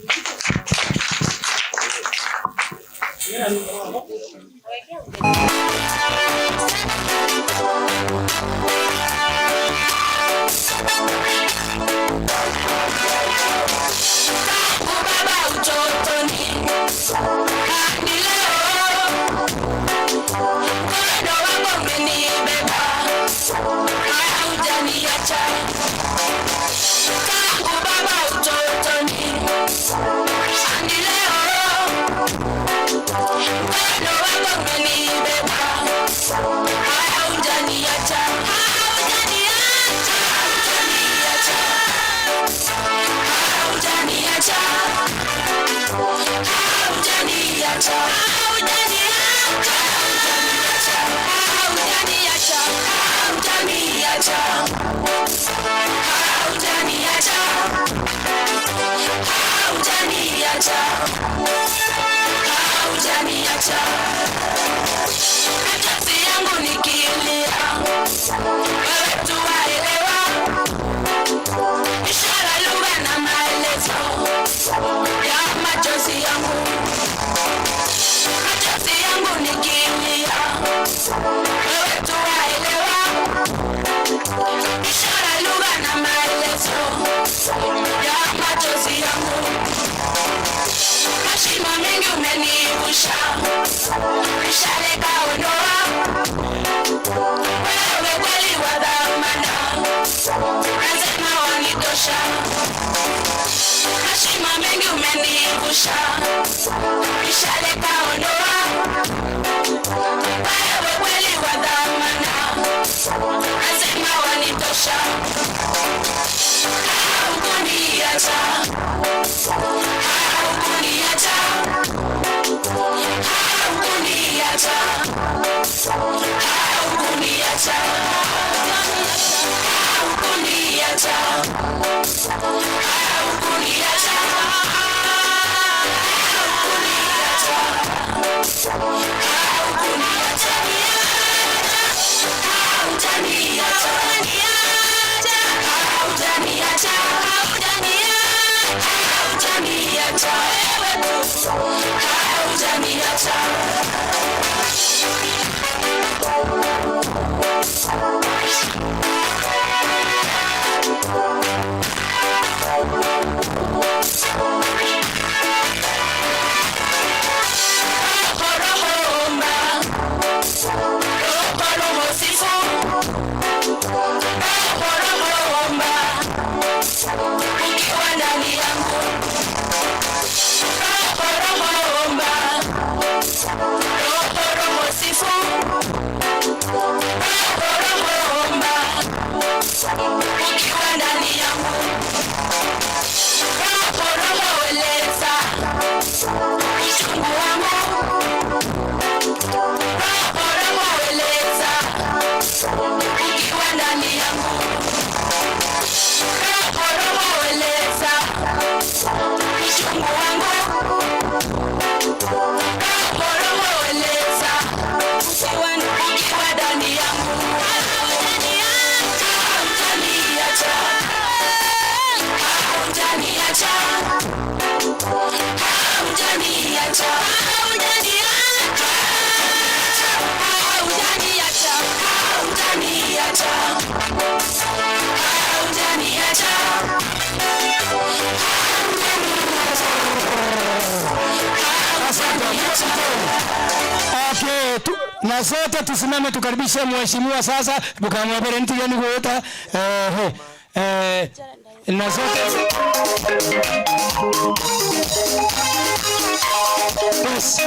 Tangu baba utotoni hadi leo, upendo wako umenibeba, haujaniacha. Tangu baba utotoni hadi leo, upendo wako umenibeba, haujaniacha, haujaniacha, haujaniacha. Haujaniacha. Haujaniacha. Haujaniacha. Haujaniacha. Machozi yangu nikilia, wewe tu waelewa. Ishara, lugha na maelezo ya machozi yangu. Machozi yangu nikilia, wewe tu waelewa. Ishara, lugha na maelezo ya machozi yangu. Mashimo mengi umenivusha, nishareka ondoa. Wewe kweli wa dhamana, nasema wanitosha. Mashimo mengi umenivusha, nishareka ondoa. Wewe kweli wa dhamana, nasema wanitosha. Haukuniacha. Haukuniacha. Haukuniacha. Haukuniacha. Haukuniacha. Haukuniacha. Ukiwa ndani yangu, Roho, Roho, omba. Roho, Roho, sifu. Roho, Roho, omba. Ukiwa ndani yangu, Roho, Roho, eleza uchungu wangu. Roho, Roho, eleza ukiwa ndani yangu. Roho, Roho, eleza uchungu wangu. Roho, Roho, eleza ukiwa, ukiwa ndani yangu. Haujaniacha. Haujaniacha. Haujaniacha. Haujaniacha. Haujaniacha. Haujaniacha. Haujaniacha. Haujaniacha. Okay, tu, na sote tusimame tukaribishe mheshimiwa sasa, bukamwabere ntigeni gwita. Ehe. Eh, na sote. Yes.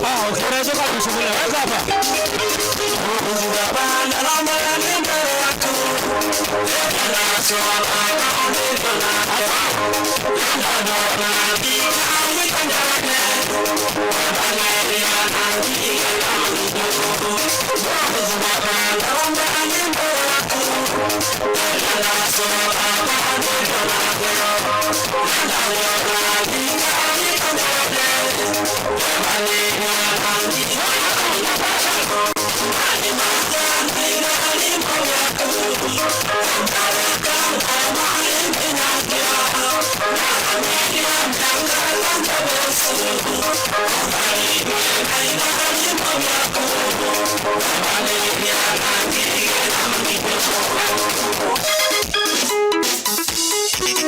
Ah, ukirejoka kushukuru. Weka hapa.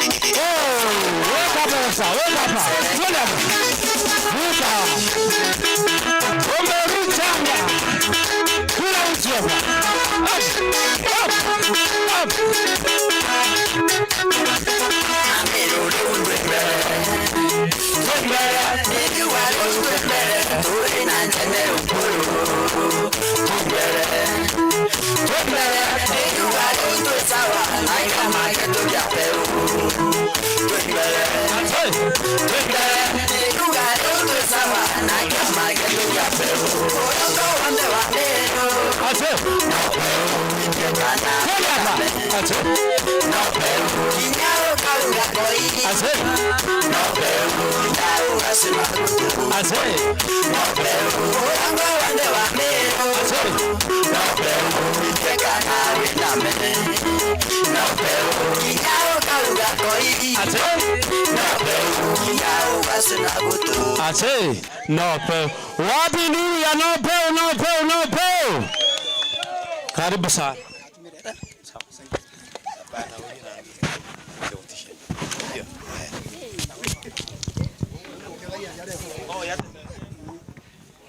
Oh, weka hapa sasa, weka hapa. Twende hapa. Vuka. Umeruchanga. Kila mtu hapa. Up, up, up. Twende. Twende. Twende. Twende. Twende. Twende. Twende. Twende. Sawa, na kiama gietu gia Peru. Twende mbere. Twende. Twende. Tuga riu twi sawa na kiama gietu gia Peru. Urongo wonthe wa Meru. Ati. No Peru, itwikana. Twende hapa. Ati. No Peru, kinya ukauga koi. Ati. No Peru, kinya ugacina gutu. Ati. No Peru, urongo wonthe wa Meru. Ati. No Peru, itwikana wina Meru. No Peru, kinya ukauga koi. Ati. No Peru, kinya ugacina gutu. Ati, no Peru. Wapi nduru ya no Peru, no Peru, no Peru? Karibu sana.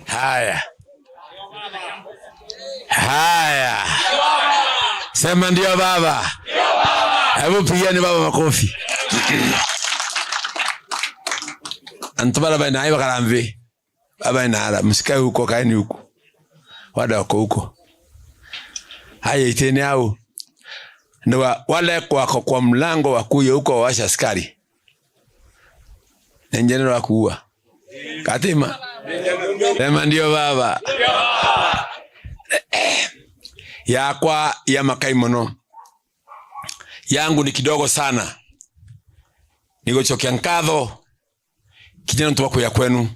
Haya. Haya. Sema ndio baba. Hebu pigieni baba makofi. Antu bara baina ai bakarambi. Baba inara, msikae huko, kaeni huku. Wada wako huko. Haya, iteni au. Ndio wa-, wale kwako kwa mlango wakuye huko wawashe askari. Ni general wa kuua. Katima. Sema ndio baba. Yakwa ya makai mono. Yangu ni kidogo sana. Nigucokia nkatho kinya nontu bwa kwija kwenu.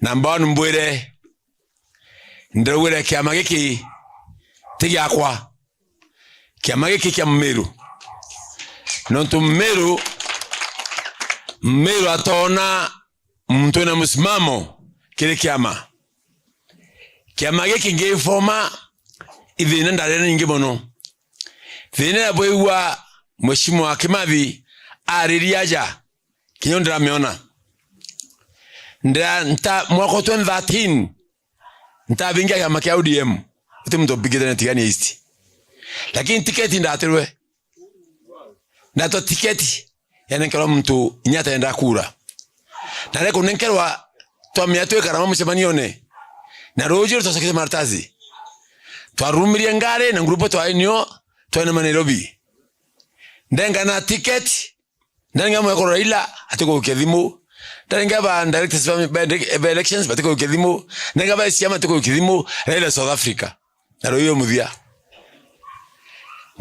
Na mbao ni mbwire, ndiraugire kiama giki ti giakwa. Kiama giki kia Meru. Nontu Meru, Meru atoona muntu wina musimamo kiri kiama. Kiama giki ngifoma, ithina ndarere nyingi mono. Thina ya bwigua Mheshimiwa Kimathi ariria aja, kinya ndiramiona. Ndira-, nta-, mwaka wa twenty thirteen, ntabingia kiama kia O D M. Uti muntu mbingite na Tigania East. Lakini tiketi ndatirwe. Ndatwa tiketi yanenkerwa muntu inya atenda kura. Na ria kunenkerwa, twamenya twikara ma mucemanione. Na ruuji ru twacokete maratathi. Twarumirie ngari na ngurubu twainio, twainama Nairobi. Ndengana tiketi, ndenga mwekoro Raila, atikugukia thimu. Ndenga ba directors ba, ba, ba elections, batikugukia thimu. Ndenga ba ciama, batikugukia thimu. Raila South Africa. Na ruuji muthia.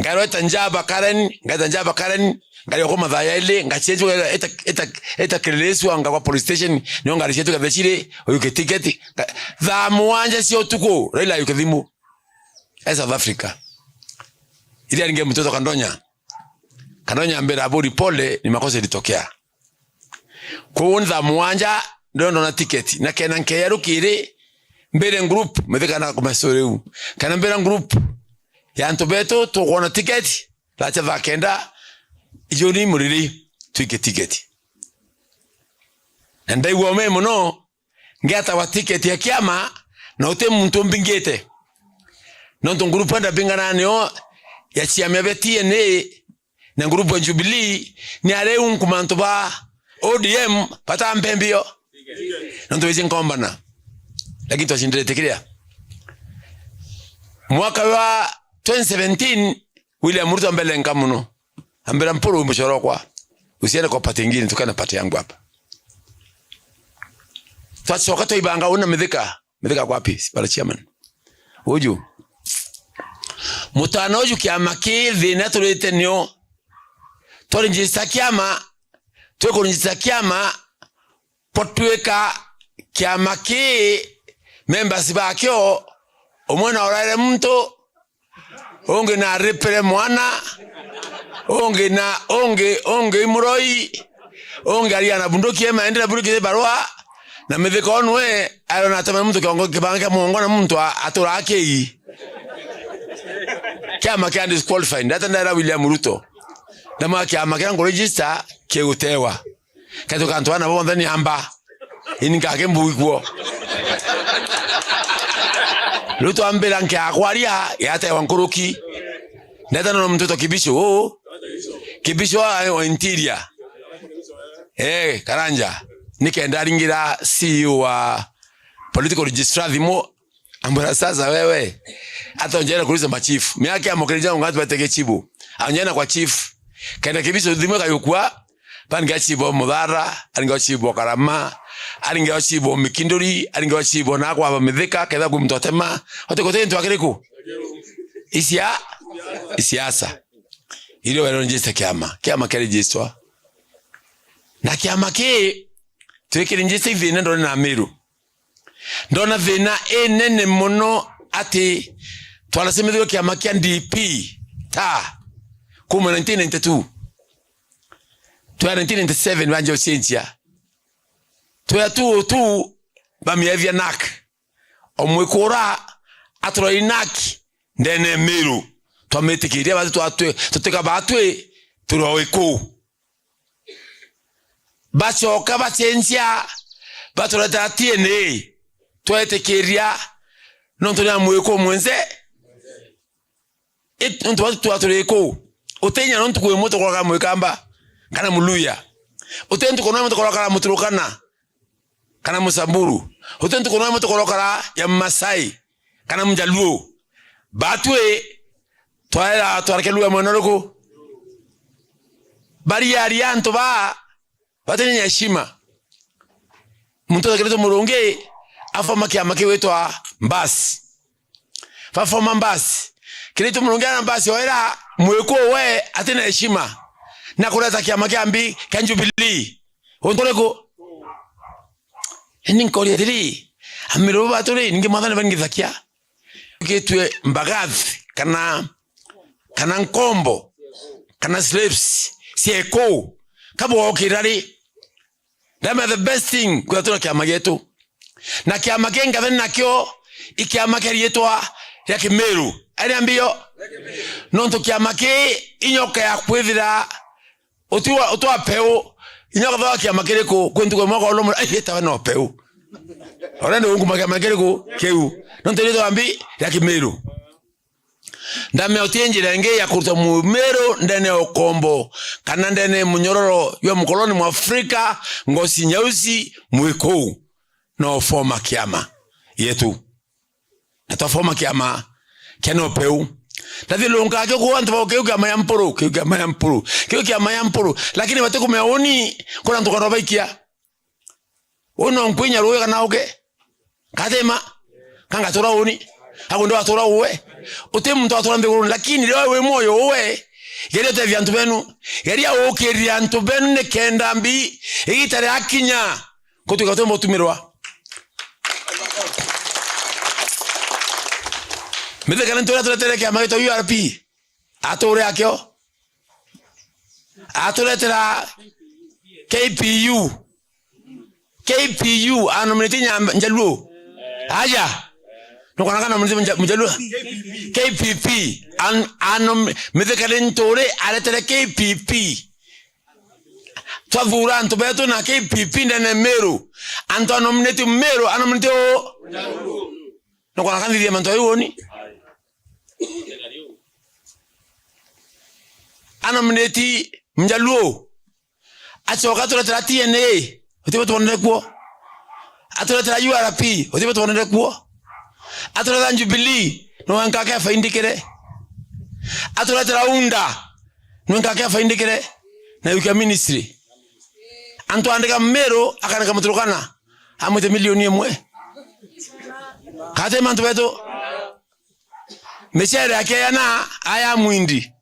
Ngarweta njaba Karen, ngaita njaba Karen, ngarioka mathaa yaili, ngachenjwa, eta, eta, eta keleleswa, ngagwa police station, nio ngari cietu gathecire, uyuke tiketi. Nga-, thaa mugwanja cia utuku, Raila ayuke thimu. E South Africa. Iria ringi mtoto Kandonya. Kandonya ambira, "Buri pole, ni makosa ilitokea." Kwou ni thaa mugwanja, ndio ndona tiketi. Na kena nkeya rukiri, mbire group, methikana kuma story u. Kana mbira group ya antu betu, tukwona tiketi, racha thaa kenda, ijuni muriri, twike tiketi. Na ndaigua ume mono, ngiatawa tiketi ya kiama, na uti muntu umbingite. Nontu ngurupu ndabingana nio ya ciama bia T N A, na ngurupu ya Jubilee, ni ari u nkuma antu ba O D M batampembio. Nontu biji nkombana. Lakini twacindire tikiria. Mwaka wa twenty seventeen, William Ruto ambelenga mono. Ambira, "Mpuru muchorokwa. Usiende kwa party ingine, tukae na party yangu hapa." Twacoka twaibanga una Mithika. Mithika kwapi? Para chairman. Uju. Mutana uju kiama ki thina turite nio. Twaregister kiama, twikuregister kiama, potwika kiama ki members bakio, umwe na uraire muntu, ungi na aripire mwana, ungi na, ungi, ungi imuroi, ungi aria na bunduki ema, endera bunduki iri barua, na Mithika onwe, ayo na atema muntu kiongo kibanga kia muongo na muntu a-, atura akii. Kiama kia disqualified, ndata ndera William Ruto. Ndamwa kiama kia nkuregister kigutewa. Ketu kantu ana bonthe ni amba. Ini ngake mbui kuo. Riu twambira nkiakwaria, yatewa nkuruki. Ndeta nono muntu to Kibisho, uu. Kibisho wa, wa interior. Eh, Karanja. Nikenda aringira C E O wa political registrar thimu. Ambwira, "Sasa wewe, hata unjaenda kuuliza machifu. Miaka ya mokeleja ngati batege chibu. Anjaenda kwa chief." Kenda Kibisho thimu kayukua, bangi achibo Muthara, aringi achibo Karama, aringi achibo Mikinduri, aringi achibo na kwa Mithika, ketha ku mtu atema. Ote kote ntu akiriku. Isia, isiasa. Ilio wero njiste kiama, kiama kere jistwa. Na kiama ki, twikiri njiste ithina ndone na Miru. Ndona thina inene mono ati twaracemithirwe kiama kia D P ta kuma nineteen ninety-two. Twa nineteen ninety-seven banja ucenjia. Twa tu tu bamiethia nak. Omwikura aturoi nak ndene Miru. Twamitikiria batu twatwe, tutika batwe, turoi kuu. Bacoka bacenjia, baturetera T N A, twetikiria nontu ni amwiku mwenze. It-, nontu batu twaturi kuu. Utinya nontu kwi mutu kurokara Mwikamba, kana Muluya. Uti ntuku no mutu kurokara Muturukana, kana Musamburu. Uti ntuku no mutu kurokara ya Masai, kana Mjaluo. Batwi, twaera, twarekerua mwena uriku? Bariaria antu ba, batene heshima. Muntu atakirite murungi, afoma kiama kiwitwa Mbasi. Bafoma Mbasi. Kirite murungi ana Mbasi oera, mwiku we, atene heshima. Na kureta kiama kia mbi, kia Jubilee. Untu uriku? Ni nkoria atiri, Amiru baturi, ningi mwathani bangithakia. Gitwe mbagathi, kana, kana nkombo, kana slaves, cia iku, kabwokira ri? Ndamenya the best thing kwithirwa twina kiama gietu. Na kiama kii nkathani nakio i kiama kia riitwa ria Kimiru. Ari mbio? Nontu kiama kii inyoka ya kwithira uti wa, uti wa peu. Inyoka thwa kiama kiriku? Kwi ntuku imwe kwa ulomwe, "Ai, itawe no peu." Urenda unguma kiama kiriku? Kiu. Nontu riitwa mbi ria Kimiru. Ndamea uti njira ingi ya kuruta Mumiru ndene ya ukombo, kana ndene ya munyororo jwa mukoloni mwa Afrika, ngosi nyausi, mwiku. No forma kiama yetu. Na twa forma kiama kia no peu. Ndathiurunka kio ku antu ba kiu kiama ya mpuru, kiu kiama ya mpuru, kiu kiama ya mpuru. Lakini batikumea uni, kuna antu kana baikia. Uu no nkwinya ruuji kana uke? Ngatema? Ka ngatura uuni? Ka kwenda watura uwe? Uti muntu watura nthiguruni, lakini riria wi mwoyo uwe, geria utethia antu benu. Geria uukirire antu benu nikenda mbi igita riakinya, gutwika uti mutumirwa. Mithika ni nturia turetere kiama gitwa U R P. Ature akio. Aturetera K P U. K P U, anominate nya-, Njaluo. Aja. Nukona kana anominate Nja-, Njaluo? K P P. An-, anom-, Mithika ni nturia aretere K P P. Twathura antu betu na K P P ndene Meru. Antu anominate Meru, anominate u? Nukona kana nthithia mantu ayu uni? Anominate Mjaluo. Acoka aturetera T N A, utibo twonere kuo. Aturetera U R P, utibo twonere kuo. Aturetera Jubilee, no nkake afaindikire. Aturetera UNDA, no nkake afaindikire. Na yukia ministry. Antu andika Meru, akaandika Muturukana, amwite milioni imwe. Kate mantu betu. Micere yake yana aya mwindi.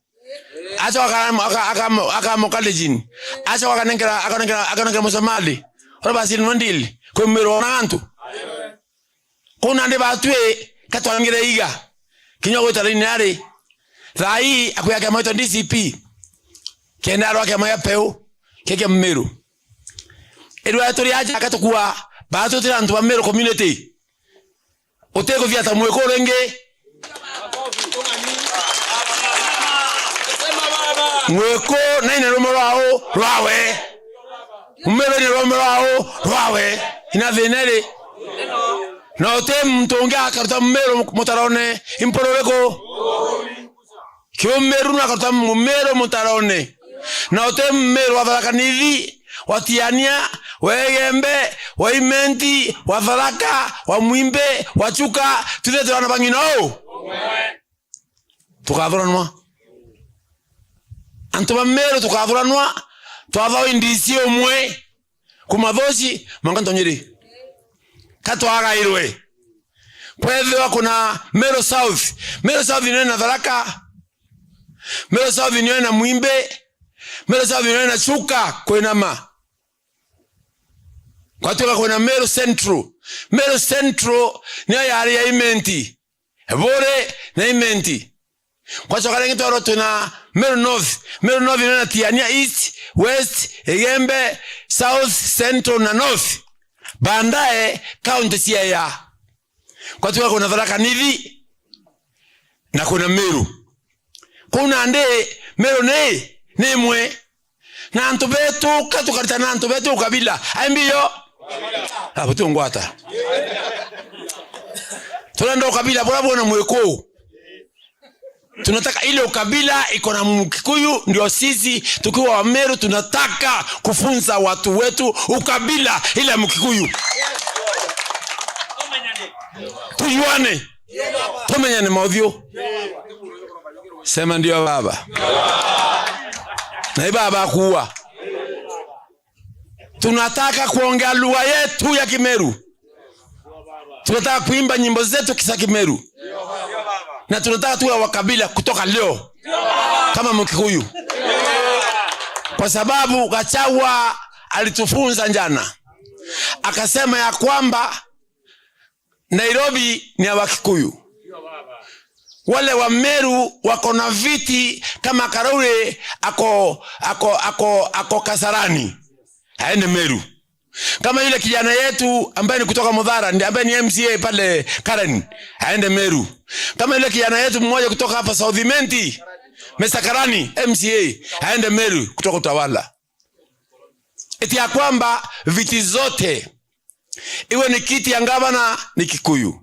Acoka aka-, aka-, aka-, akamoka Lejin. Acoka akanenkera, akanenkera, akanenkera Musomali. Ora basi ni ndili. Kwi Meru ona antu. Kuna ndi batwi katwangire iga. Kinya gwita line ari. Thaa ii akuya kiama gitwa D C P. Kenda arwa kiama gia peu. Kia Meru. Irwa turi aja akatukua. Batwi turi antu ba Meru community. Utikuthia ta mwiku ringi. Mwiku naine rume rwao rwawe. Mumiru ni rume rwao rwawe. Ina thina ri? Na uti muntu ungi akaruta Mumiru mutarone. Impuru uriku? Kiumiru na akaruta Mumiru mutarone. Na uti Mumiru wa Tharaka Nithi, wa Tiania, wa Igembe, wa Imenti, wa Tharaka, wa Mwimbi, wa Chuka, twithe turi ana ba ng'ina u? Tukathuranwa. Antu ba Meru tukathuranwa, twathawa D C umwe. Kuma Thoci, mwanka Ntonyiri. Ka twagairwe. Kwethirwa kuna Meru South. Meru South niyo ina Tharaka. Meru South niyo ina Mwimbi. Meru South niyo ina Chuka kwinama. Kwatuika kwina Meru Central. Meru Central niyo yari ya Imenti. Buri na Imenti. Kwacoka ringi twarwa twina Meru North. Meru North niyo ina Tiania East, West, Igembe, South, Central na North. Baadaye county ciaya. Kwatuika kwina Tharaka Nithi na kwina Meru. Kuu nandi Meru ni, ni imwe. Na antu betu, ka tukaritana na antu betu ukabila. Ai mbio? Ah, butungwata. Turenda ukabila bura bwona mwiku. Tunataka ile ukabila iko na Mkikuyu, ndio sisi tukiwa Wameru tunataka kufunza watu wetu ukabila ile ya Mkikuyu. Tujuane. Tumenyane mauthiu. Sema ndio baba. Na hii baba akuwa. Tunataka kuongea lugha yetu ya Kimeru. Tunataka kuimba nyimbo zetu za Kimeru. Na tunataka tuwe wa kabila kutoka leo. Kama Mkikuyu. Kwa sababu Gachagua alitufunza jana. Akasema ya kwamba Nairobi ni ya Wakikuyu. Wale wa Meru wako na viti kama Karauri ako, ako, ako, ako Kasarani. Aende Meru. Kama yule kijana yetu ambaye ni kutoka Mudhara, ndi-, ambaye ni M C A pale Karen, aende Meru. Kama yule kijana yetu mmoja kutoka hapa South Imenti, Mister Karani, M C A, aende Meru kutoka Utawala. Eti ya kwamba viti zote, iwe ni kiti ya gavana ni Kikuyu,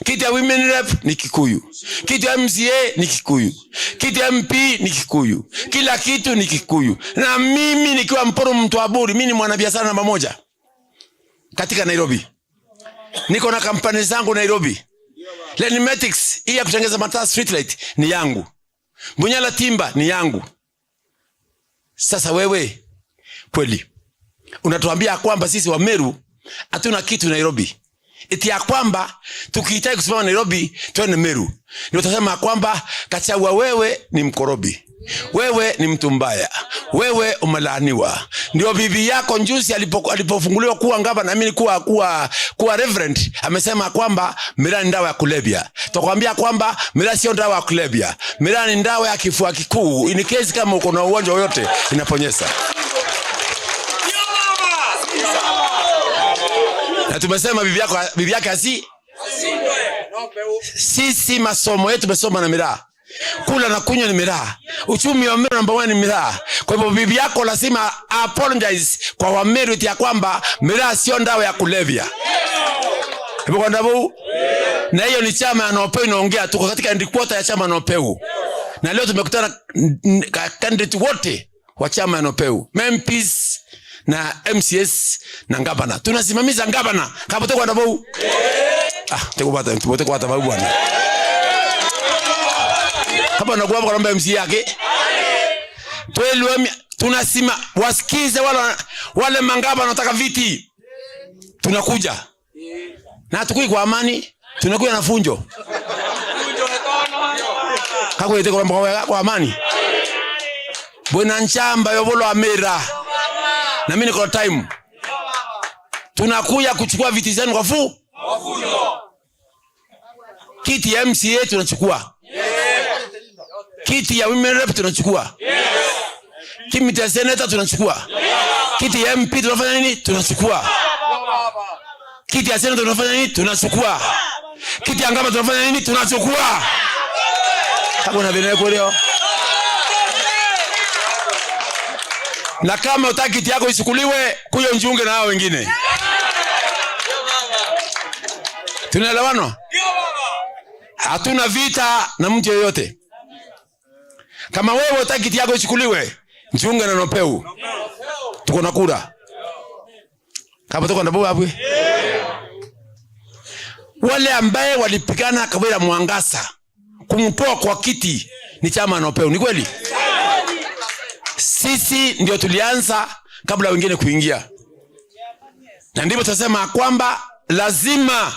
kiti ya women rep ni Kikuyu, kiti ya M C A ni Kikuyu, kiti ya M P ni Kikuyu, kila kitu ni Kikuyu. Na mimi nikiwa Mpuru mtu wa Buri, mimi ni mwanabiashara namba moja katika Nairobi. Niko na kampani zangu Nairobi. Lenimetics, hii ya kutengeneza mataa, street light, ni yangu. Bunyala Timber ni yangu. Sasa wewe, kweli, unatuambia kwamba sisi wa Meru hatuna kitu Nairobi? Eti ya kwamba tukihitaji kusimama Nairobi, twende Meru. Ndio utasema kwamba, Gachagua, wewe ni mkorobi. Wewe ni mtu mbaya. Wewe umelaaniwa. Ndio bibi yako juzi alipo-, alipofunguliwa kuwa gavana, I mean kuwa, kuwa, kuwa reverend, amesema kwamba miraa ni dawa ya kulevya. Tukwambia kwamba miraa sio dawa ya kulevya. Miraa ni dawa ya kifua kikuu. In case kama uko na ugonjwa yoyote, inaponyesa. Na tumesema bibi yako, bibi yake asi-, sisi masomo yetu tumesoma na miraa. Kula na kunywa ni miraa. Uchumi wa Meru number one ni miraa. Kwa hivyo bibi yako lazima apologize kwa Wameru eti ya kwamba miraa sio dawa ya kulevya. Hivyo kwa ndavyo, na hiyo ni chama ya Nopeu inaongea, tuko katika headquarter ya chama Nopeu. Na leo tumekutana n-, n-, ka-, candidate wote wa chama ya Nopeu, M Ps na M C As na gavana. Tunasimamiza gavana. Kabo tukwenda bau. Ah, tukwata, tukwata bau bwana. Kabo na kuomba, karomba M C A yake. Twelwe mi-, tunasima-, wasikize wale, wale magavana wanataka viti. Tunakuja. Na tukui kwa amani, tunakuja na funjo. Kakwete kuromba kwa, kwa amani. Bwina nchamba yo bolo amira. Na mimi niko time. Tunakuja kuchukua viti zenu kwa fu-, kiti ya M C A tunachukua. Kiti ya women rep tunachukua. Kiti ya senator tunachukua. Kiti ya M P tunafanya nini? Tunachukua. Kiti ya senator tunafanya nini? Tunachukua. Kiti ya gavana tunafanya nini? Tunachukua. Hapo na vile kweli. Na kama utaki kiti yako ichukuliwe, kuja ujiunge na hao wengine. Tunaelewana? Hatuna vita na mtu yeyote. Kama wewe utaki kiti yako ichukuliwe, jiunge na Nopeu. Tuko na kura. Kama tuko na bua bwe. Wale ambaye walipigana Kawira Mwangaza kumtoa kwa kiti ni chama Nopeu. Ni kweli? Sisi ndio tulianza kabla wengine kuingia. Na ndivyo tutasema kwamba lazima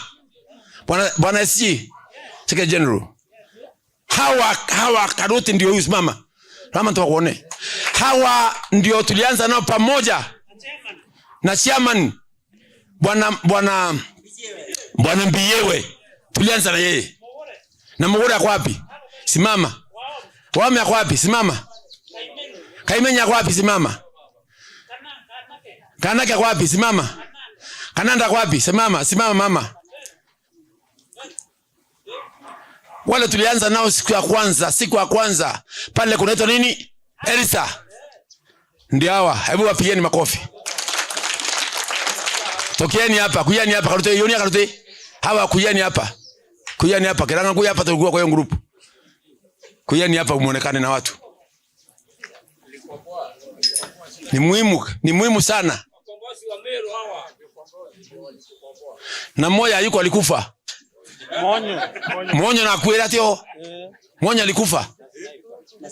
bwana, bwana S G, Secretary General, hawa, hawa Karuti ndio huyu, simama. Mama, tuwakuone. Hawa ndio tulianza nao pamoja na chairman, bwana, bwana, bwana Mbiyewe. Tulianza na yeye. Na Mugure ako wapi? Simama. Waume ako wapi? Simama. Kaimenya ako wapi? Simama. Kanake ako wapi? Simama. Kananda ako wapi? Simama, simama mama. Wale tulianza nao siku ya kwanza, siku ya kwanza, pale kunaitwa nini? Elsa. Ndio hawa, hebu wapigieni makofi. Tokeni hapa, kujeni hapa, Karute, yoni Karute. Hawa kujeni hapa. Kujeni hapa, Kiranga, kuja hapa, tulikuwa kwa hiyo group. Kujeni hapa, muonekane na watu. Ni muhimu, ni muhimu sana. Na mmoja yuko alikufa. Mwonyo. Mwonyo na kuera tio. Mwonyo alikufa.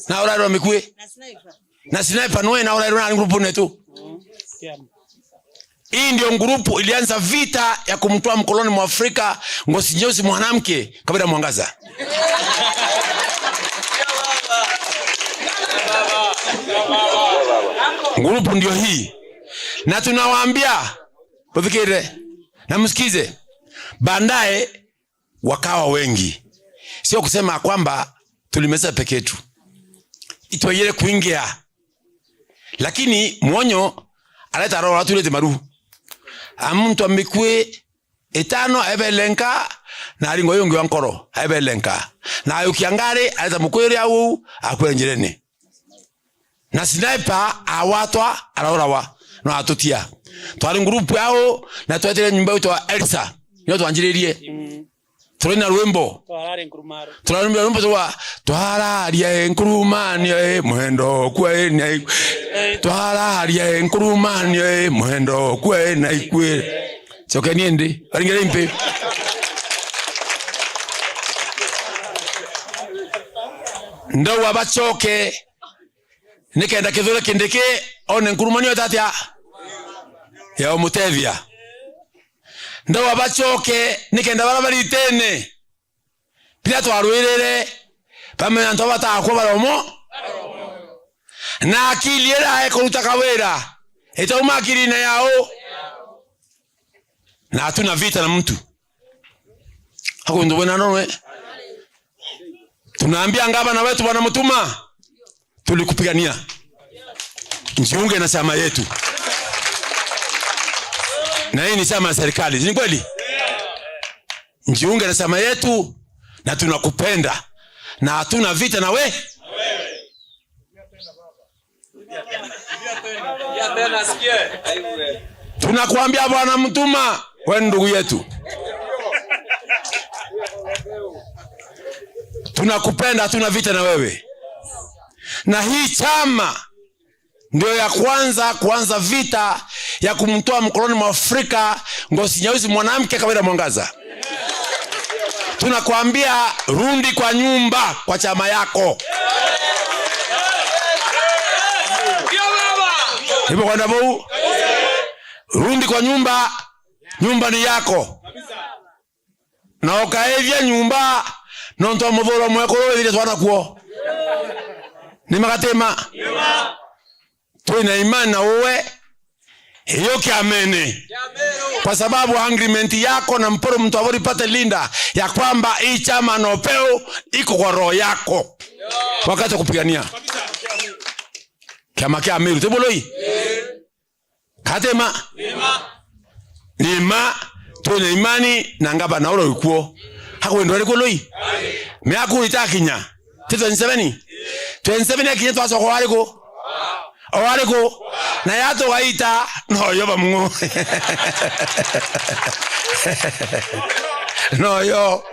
Na ora ro mikue. Na sniper noe na ora ro na group netu. Hii ndio ngurupu ilianza vita ya kumtoa mkoloni mwa Afrika, ngozi nyeusi mwanamke, Kawira Mwangaza. Ngurupu ndio hii. Na tunawaambia, muthikirire, na msikize, baadaye wakawa wengi. Sio kusema kwamba tulimeza peke yetu. Itweyere kuingia. Lakini Mwonyo areta arora aturite maru. a muntu a mikui itano aebelenka, na aringwa uyu ungi wa nkoro aebelenka. Na ayukia ngari, areta mukui uria uu, akwira njirene. Na sniper awatwa, araurawa, no atutia. Twari ngurupu yao, na twetire nyumba itwa Elsa, nio twanjiririe. Mm. Turaina rwimbo. Twarari nkurumaro. Turarumbia rwimbo twa, "Twararia e nkurumanio e mwendo kwe na ikwe." Eh. "Twararia e nkurumanio e mwendo kwe na ikwe." Cokeni indi. Aringire impi. Ndauga bacoke. Nikenda Kithure Kindiki one nkurumanio itatia ya umutethia. Ndauga bacoke nikenda bara baritene, biria twarwirire, bamenya antu batakwa baromo. Na akili iria ekuruta kawira itauma akilini yao. Na hatuna vita na mtu. Hakundu bwena nowe. Tunaambia ngavana wetu, Bwana Mutuma, tulikupigania. Njiunge na chama yetu. Na hii ni chama ya serikali. Ni kweli? Njiunge na chama yetu na tunakupenda. Na hatuna vita na we. Tunakuambia Bwana Mutuma, we ni ndugu yetu. Tunakupenda, hatuna vita na wewe. Na hii chama ndio ya kwanza kuanza vita ya kumtoa mkononi mwa Afrika Ngozi Nyeusi, mwanamke Kawira Mwangaza. Tunakwambia, rudi kwa nyumba, kwa chama yako. Hivyo kwenda bou, rudi kwa nyumba, nyumba ni yako. Na ukaithia nyumba, nontu wa muthuro mwekuru withire twana kuo. Ni magatima. Twina imani na uwe, iyo kiamene. Kwa sababu agreement yako na Mpuru Mtwaburi party leader ya kwamba hii chama na upeo iko kwa roho yako. Wakati wa kupigania. Kiama kia Meru, tibuloi? Katima? Nima, twina imani na ngavana uria wikuo. Hakwendwa riku lui? Miaka itakinya. Ti twenty-seven? Twenty-seven yakinya twacoka wariku? O wariku? Na yatugaita, noyo bamwe. Noyo.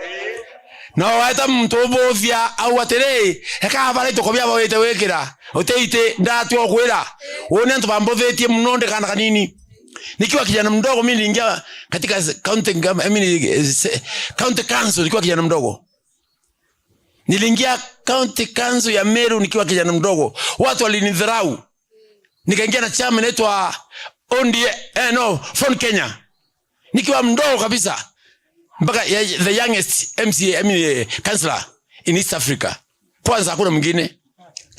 No waeta muntu ubuthia, au atiri, eka abara itoko bia bawite wikira. Uteite, ndatua ukwira. Wone antu bambuthitie muno ndikana kanini. Nikiwa kijana mdogo, mimi niliingia katika s-, county gov-, I mean, eh, se-, county council nikiwa kijana mdogo. Niliingia county council ya Meru nikiwa kijana mdogo. Watu walinidharau. Nikaingia na chama inaitwa O D M, eh, no, Ford Kenya. Nikiwa mdogo kabisa. Mpaka ya, the youngest M C A, I mean, eh, councillor in East Africa. Kwanza hakuna mwingine.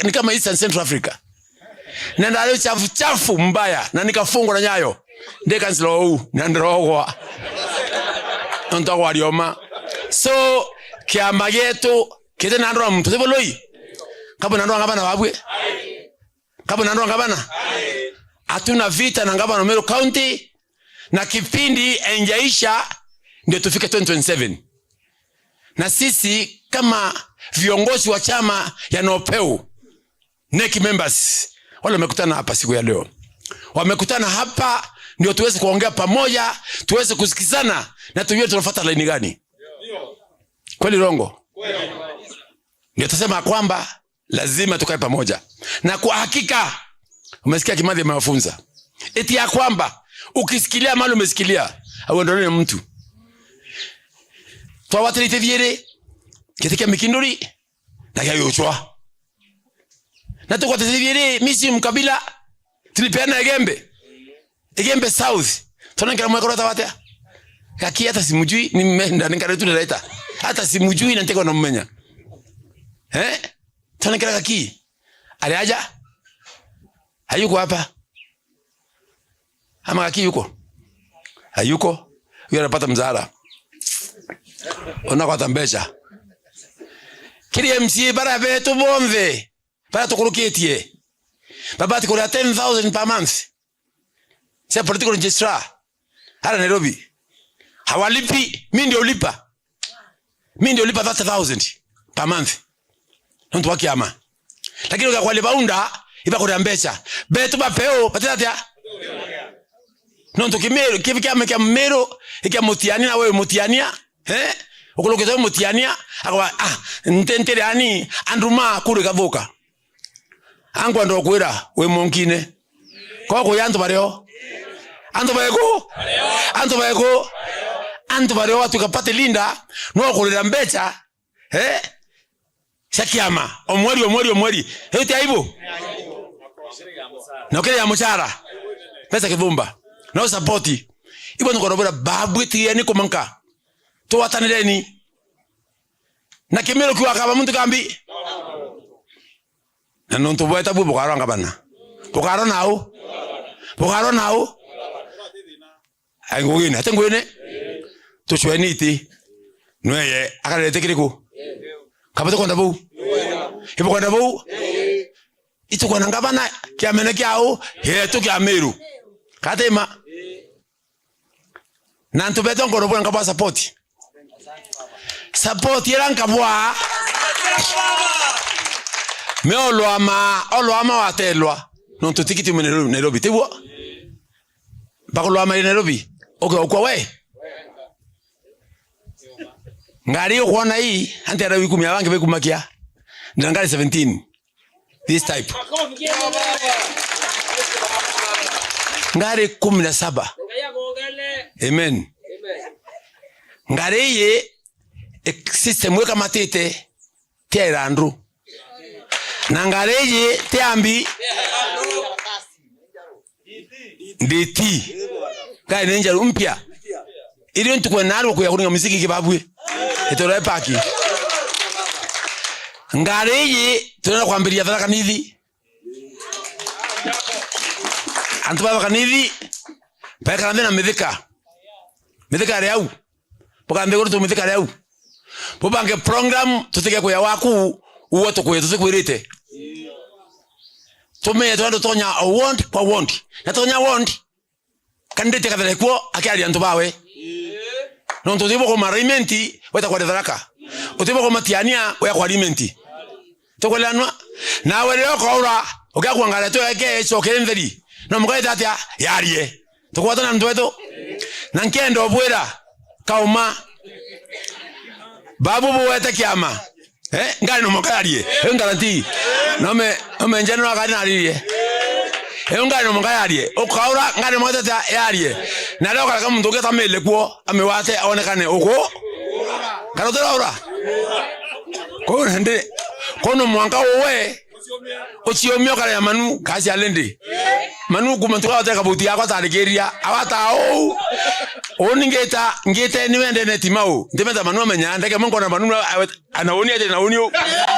Ni kama East and Central Africa. Na ndari chafu, chafu mbaya, na nikafungwa na Nyayo. Ndi councillor uu, na ndirogwa. Nontu agwa rioma. So, kiama gietu, kiti na ndora muntu, tibo lui? Kabo na ndora ngabana babwe? Kabo na ndora ngabana? Hatuna vita na ngabana Meru County, na kipindi haijaisha ndio tufike twenty twenty-seven. Na sisi kama viongozi wa chama ya Nopeu, NEC members, wale wamekutana hapa siku ya leo, wamekutana hapa ndio tuweze kuongea pamoja, tuweze kusikizana na tujue tunafuata laini gani. Kweli, Rongo? Ndio tusema kwamba lazima tukae pamoja. Na kwa hakika, umesikia Kimathi amewafunza. Eti ya kwamba, ukisikilia mahali umesikilia, au ndio mtu. Twawatiritie thiiri, giti kia Mikinduri, na kia Giuchwa. Na tukwatiritie thiiri, misi mkabila, tulipeana Igembe. Igembe South. Tunankira mwekoro hata watia? Gaki hata simujui, nimeenda, ninkare tu nileta. Hata simujui na ntiko namumenya. Eh? Tunankira Gaki. Ari aja? Hayuko hapa. Ama Gaki yuko? Hayuko. Huyo anapata mzara. Unakwata mbeca. Kiri M C A bara betu bonthe. Bara tukurukitie. Babati kuria ten thousand per month. Cia political registrar. Ara Nairobi. Hawalipi, mi ndio ulipa. Mi ndio ulipa thirty thousand per month. Nontu wa kiama. Lakini ukia kwa Libaunda, iba kuria mbeca. Betu ba Peu, batiratia. Nontu Kimiru, ki-, kiama kia Miru, ikia Mutiania na wewe Mutiania. Eh? Ukulukite Mutiania, akwa, ah, nte-, ntiri ani, andu ma kuri gathuka. Ankwenda ukwira, wi munkine. Kwa kuya antu bario. Antu baeku? Antu baeku? Antu bario watuika party leader, no kurira mbeca, eh? Cia kiama. O mweri, o mweri, o mweri. Hiyo ti aibu? Na ukiri ya mucara. Pesa kithumba. No support. Ibo nukorobera babu itieni kumanka. Tugwatanireni. Na Kimiru kiuga akaba muntu kambi. Na nontu bweta bu bukarwa ngabana. Bukarwa nau. Bukarwa nau. Ai ngugine, ati ngwine. Tucweni iti. Nweye akarete kiriku? Kaba tukwenda buu. Ibukwenda buu? Itukwenda ngabana kiamene kiau, yetu kia Miru. Katima. Na antu betu nkoro bwa nkabwa support. Support ira nkabwa. Me olwama, olwama watelwa. Nontu tikiti ume Nairobi, Nairobi, tiguo? Bakulwama iri Nairobi. Uke ukwa we. Ngari ukwona hii, anti ara ikumi ya bangi bekumakia. Ndina ngari seventeen. This type. Ngari kumi na saba. Amen. Ngari iyi, e, system wikamatite, ti ya irandu. Na ngari iyi, ti ya mbi. D T. Ngari ni njeru mpya. Irio ntuku na arua kuya kuringa muziki kibabue. Itore paki. Ngari iyi, turenda kwambiria Tharaka Nithi. Antu ba Tharaka Nithi, baikara nthi na mithika. Mithika iri au. Bukambe kuru tumithika riu. Bubange program, tutige kuya waku, uwe tukuye, tutikwirite. Tumenyete andu tonya o ward kwa ward. Na tonya ward, candidate akathera kuo, akiaria antu bawe. Nontu utibo kuma arraignment, weta kwa Tharaka. Utibo kumatiania, wea kwa arraignment. Tukweleanwa? Nawe riria ukaura, ukiakua ngari tu eke icokere ntheri. No mukaita atia? Yarie. Tukwatana antu betu. Na nkenda ubwira, kauma. Babu buwete kiama. Eh, ngari no mukayarie. Iyo guarantee. No me, no me njene no ngari naririe. Iyo ngari no mukayarie. Ukaura, ngari no mukayarie. Na leo kareka muntu ungi atamile kuo, amiwate, aonekane uku. Karotera ura. Kwa hiyo ndi, kono mwanka uwe, uciumia ukarea Manu, kasi alendi. Manu kuma ntuka wateka buti yakwa tarikiria, awata uu. Uni ngita, ngite ni wende neti mau. Ndimeta Manu amenya, ndeke mungu na Manu na, awe-, ana uni ete na uni u.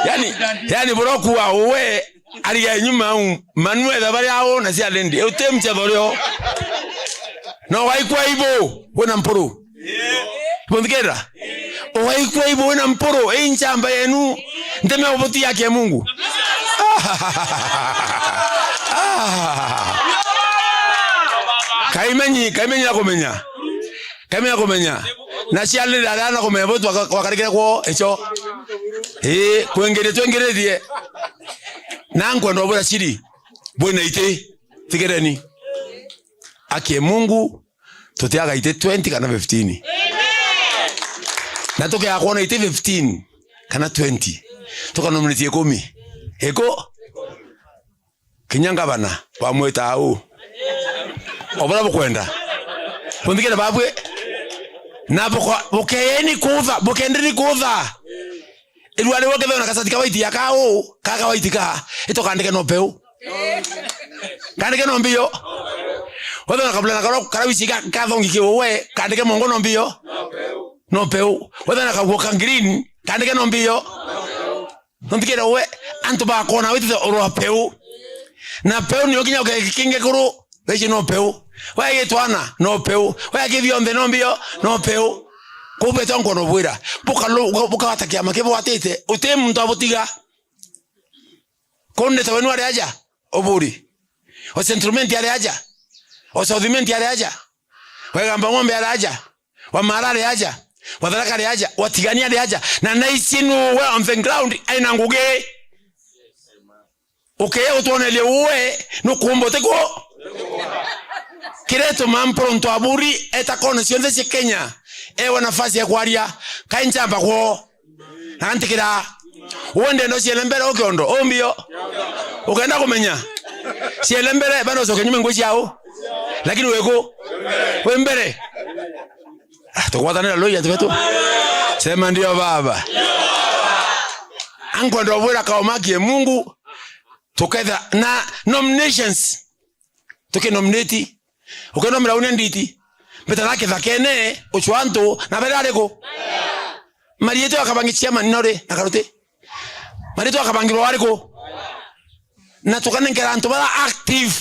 Yani, yani buroku wa uwe, ariga nyuma u. Manu etha bari au na cia lendi. Uti mchetho rio. No waikwa ibo, wina mpuru. Bunthikira? Ugaikua ibo wina mpuru, ii nchamba yenu. Nteme ubuti yake Mungu. Kaimenyi, kaimenyi ya kumenya. Kaimenyi ya kumenya. Na ciarire aria na kumenya bo twakarikire kwoo icho. Ii, kwingiri twingirithie. Na nkwenda ubwira ciri. Bwina iti. Thikireni. Akie Mungu, tutiaga iti twenty kana fifteen. Na tukiaga kwona iti fifteen kana twenty, tukanominate ikumi. Iku? Kinya ngavana wamwita au. O buria bukwenda. Bunthikire babwe. Na buka-, bukeyeni kutha, bukendeni kutha. Irua riu ukethirwa na kasati ka white ya kau, ka ka white ka, itokandike no Peu. Kandike no mbio. Wethirwa na kabulana kara, kara wici ka, ka thongi ki uwe, kandike mongo no mbio. No Peu. Wethirwa na kaguo ka green, kandike no mbio. Nonthikire we, antu bakona witite urwa Peu. Na Peu ni ukinya ukekinge kuru, Weci no Peu. Wegitwana, no Peu. Wegithionthe, no mbio, no Peu. Kou betu nkono bwira. Bukalu-, buka-, bukawata kiama kibwatite. Uti muntu abutiga. Kundete wenu ari aja, uburi. O Central Imenti ari aja. O South Imenti ari aja. Wegamba Ng'ombe ari aja, Wamarari aja, Watharaka ari aja, Watigania ari aja, na naici nuwe on the ground aina ngugi. Ukeya utwonerie uwe nukumba utiku. Kiria gituma Mpuru Ntwaburi eta kona cionthe cia Kenya ewa nafasi ya kwaria, kai nchamba kwoo. Na ntikira. Uwe ndenda uciele mbere ukiondo, umbio. Ukenda kumenya. Ciele mbere, bana ucoke nyuma ngui ciao. Lakini wiku. Wi mbere. Ah, tukwatanira lui antu betu. Sema ndio baba. Ankwenda ubwira kaoma kie Mungu. Tuketha na nominations. Tukinominate. Ukenomira unia nditi. Mbeta na kithakene, ucwa antu, na bere ariku? Mariitwa akabangi chairman nori, na karuti. Mariitwa akabangirwa ariku? Na tukanenkera antu bara active.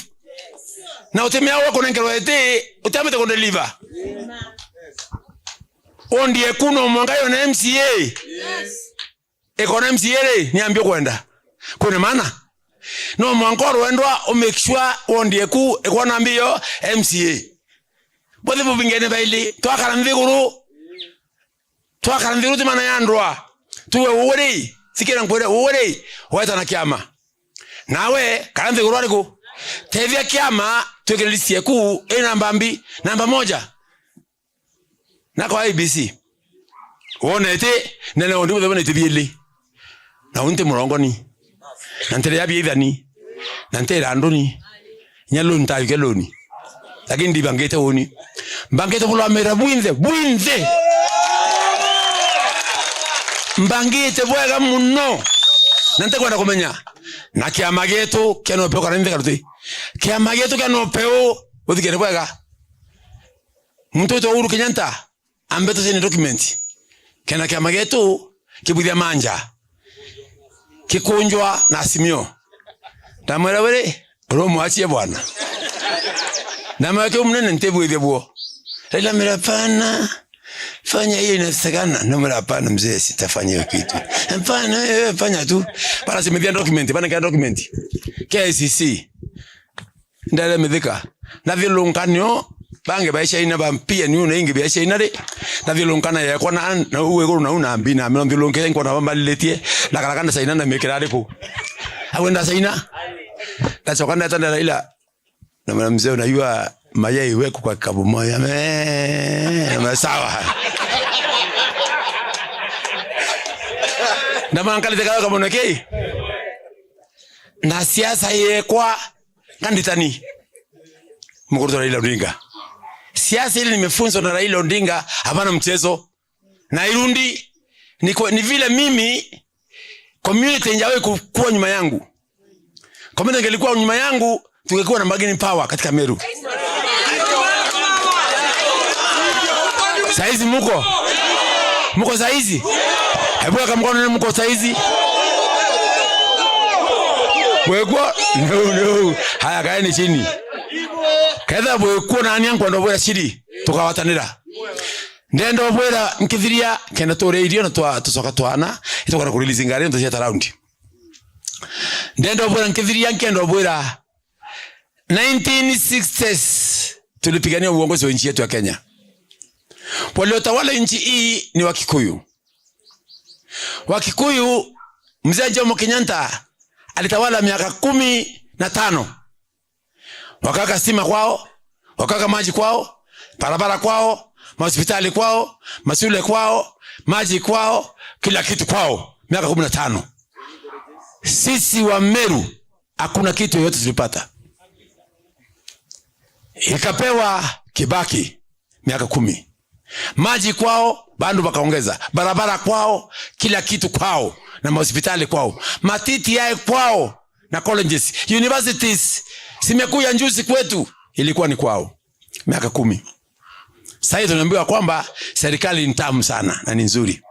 Na utimea uwe kunenkerwa iti, utiamite kudeliver. Ondie kuno mwanga yo na M C A. Ikona M C A ri, ni ambio kwenda. Kwina maana? No mwanka urwendwa u make sure wondi eku ikwona mbio M C A. Bothi bubingene baili, twakara nthiguru. Twakara nthiguru ti maana ya ndwa. Tuwe uwe ri, sikira nkwire uwe ri, weta na kiama. Nawe, kara nthiguru ariku? Tethia kiama, twikire list yeku, ina namba mbi, namba moja. Na kwa I E B C, wonete, nene wondi buthe bonete bieli. Na unti murongoni. Na ntere ya biithani. Na ntera nduni. Nya loan ntayuke loan. Lakini ndibangite uni. Mbangite bulwamira bwinthe, bwinthe. Mbangite bwega muno. Na ntikwenda kumenya. Na kiama gietu kia nopeu kana nthe karuti. Kiama gietu kia nopeu, uthikire bwega. Muntu witwa Uhuru Kenyatta, ambe tusaine document. Kena kiama gietu kibwithia manja. Kikunjwa na Azimio. Ndamwira, "Wiri, urumwachie bwana." Ndamwira, "Kiu munene ntibwithia buo." Raila amwira, "Hapana. Fanya hiyo inawezekana." Ndamwira, "Hapana mzee, sitafanya hiyo kitu." "Hapana, wewe fanya tu." Bana simithia document, bana kia document. K I C C. Ndere Mithika. Ndathilunkanio, bangi baishaina ba P N U na ingi biashaina ri. Ndathilunkana yekwa na, na uu iguru na uu na mbi na mino nthilunke nkona bambalilitie, na karaka ndasaina na mikira ariku. Agwe ndasaina. Ndacoka ndeta nda Raila. Na mwana mzee, unajua mayai wekwa kwa kikapu moja. Me, me sawa. Ndamankalite kawe kamono kei. Na siasa yekwa Kanditani. Mukuru Raila Odinga. Siasa ile nimefunzwa na Raila Odinga, hapana mchezo. Na Irundi, ni, kwa, ni vile mimi, community njawe ku-, kuwa nyuma yangu. Community ngelikuwa nyuma yangu, tungekuwa na bargaining power katika Meru. Saizi muko? Muko saizi? Hebu weka mkono ni muko saizi. Bwekwo? No, no. Haya, kaeni chini. Ketha bwekwo nani ankwenda bwira chiri. Tukawatanira. Ndenda obwira nkithiria kenda turie irio na twa-, tucoka twana, itugara kurelease ngari ntu cia round. Ndenda obwira nkithiria, nkenda obwira nineteen sixties tulipigania uongozi wa nchi yetu ya Kenya. Waliotawala nchi hii ni Wakikuyu. Wakikuyu, Mzee Jomo Kenyatta alitawala miaka kumi na tano. Wakaweka stima kwao, wakaweka maji kwao, barabara kwao, mahospitali kwao, mashule kwao, maji kwao, kila kitu kwao, miaka kumi na tano. Sisi wa Meru, hakuna kitu yoyote tulipata. Ikapewa Kibaki, miaka kumi. Maji kwao, bandu bakaongeza. Barabara kwao, kila kitu kwao. Na mahospitali kwao. Matiti yae kwao, na colleges. Universities, zimekuja juzi kwetu, ilikuwa ni kwao. Miaka kumi. Sasa hivi tunaambiwa kwamba serikali ni tamu sana na ni nzuri.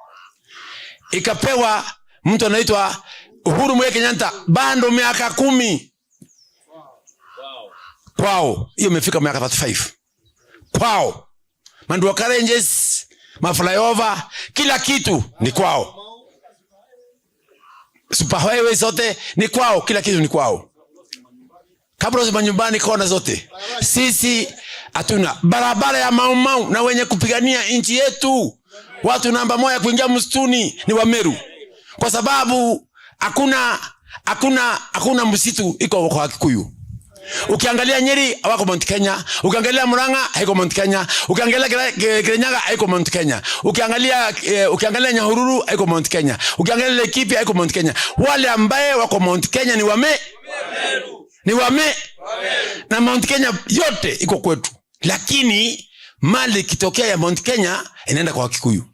Ikapewa mtu anaitwa Uhuru Muigai Kenyatta, bado miaka kumi. Kwao, hiyo imefika miaka thirty-five. Kwao. Mandua Karenges, maflyover, kila kitu ni kwao. Superhighway zote ni kwao, kila kitu ni kwao. Kabla za manyumbani kona zote. Sisi, Hatuna. Barabara ya Mau Mau na wenye kupigania nchi yetu, watu namba moja kuingia msituni ni Wameru, kwa sababu hakuna, hakuna, hakuna msitu iko kwa Kikuyu. Ukiangalia Nyeri, hawako Mount Kenya. Ukiangalia Murang'a, haiko Mount Kenya. Ukiangalia Kira-, Ki-, Kirinyaga, haiko Mount Kenya. Ukiangalia, eh, ukiangalia Nyahururu, haiko Mount Kenya. Ukiangalia Laikipia, haiko Mount Kenya. Wale ambaye wako Mount Kenya ni Wame-, ni Wame-, na Mount Kenya yote iko kwetu. Lakini mali ikitokea ya Mount Kenya, inaenda kwa Wakikuyu.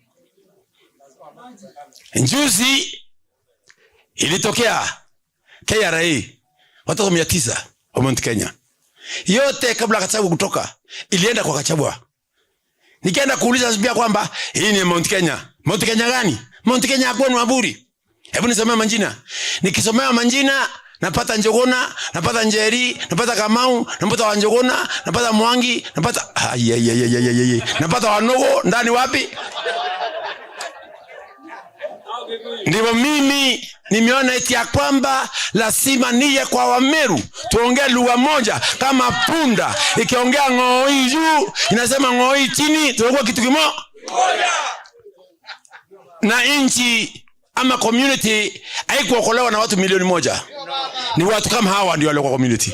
Juzi ilitokea K R A, watoto mia tisa wa Mount Kenya. Yote kabla Gachagua kutoka, ilienda kwa Gachagua. Nikaenda kuuliza pia kwamba, "Hii ni Mount Kenya." "Mount Kenya gani?" "Mount Kenya ya kwenu Aburi." Hebu nisomea majina. Nikisomewa majina, napata Njuguna, napata Njeri, napata Kamau, napata Wanjuguna, napata Mwangi, napata, ai, ai, ai, napata Wanugu, ndani wapi? Ndivyo mimi nimeona eti ya kwamba lazima nije kwa Wameru, tuongee lugha moja. Kama punda ikiongea ng'oi juu, inasema ng'oi chini, tunakuwa kitu kimo-, na nchi ama community haikuokolewa na watu milioni moja. Ni watu kama hawa ndio walikuwa community.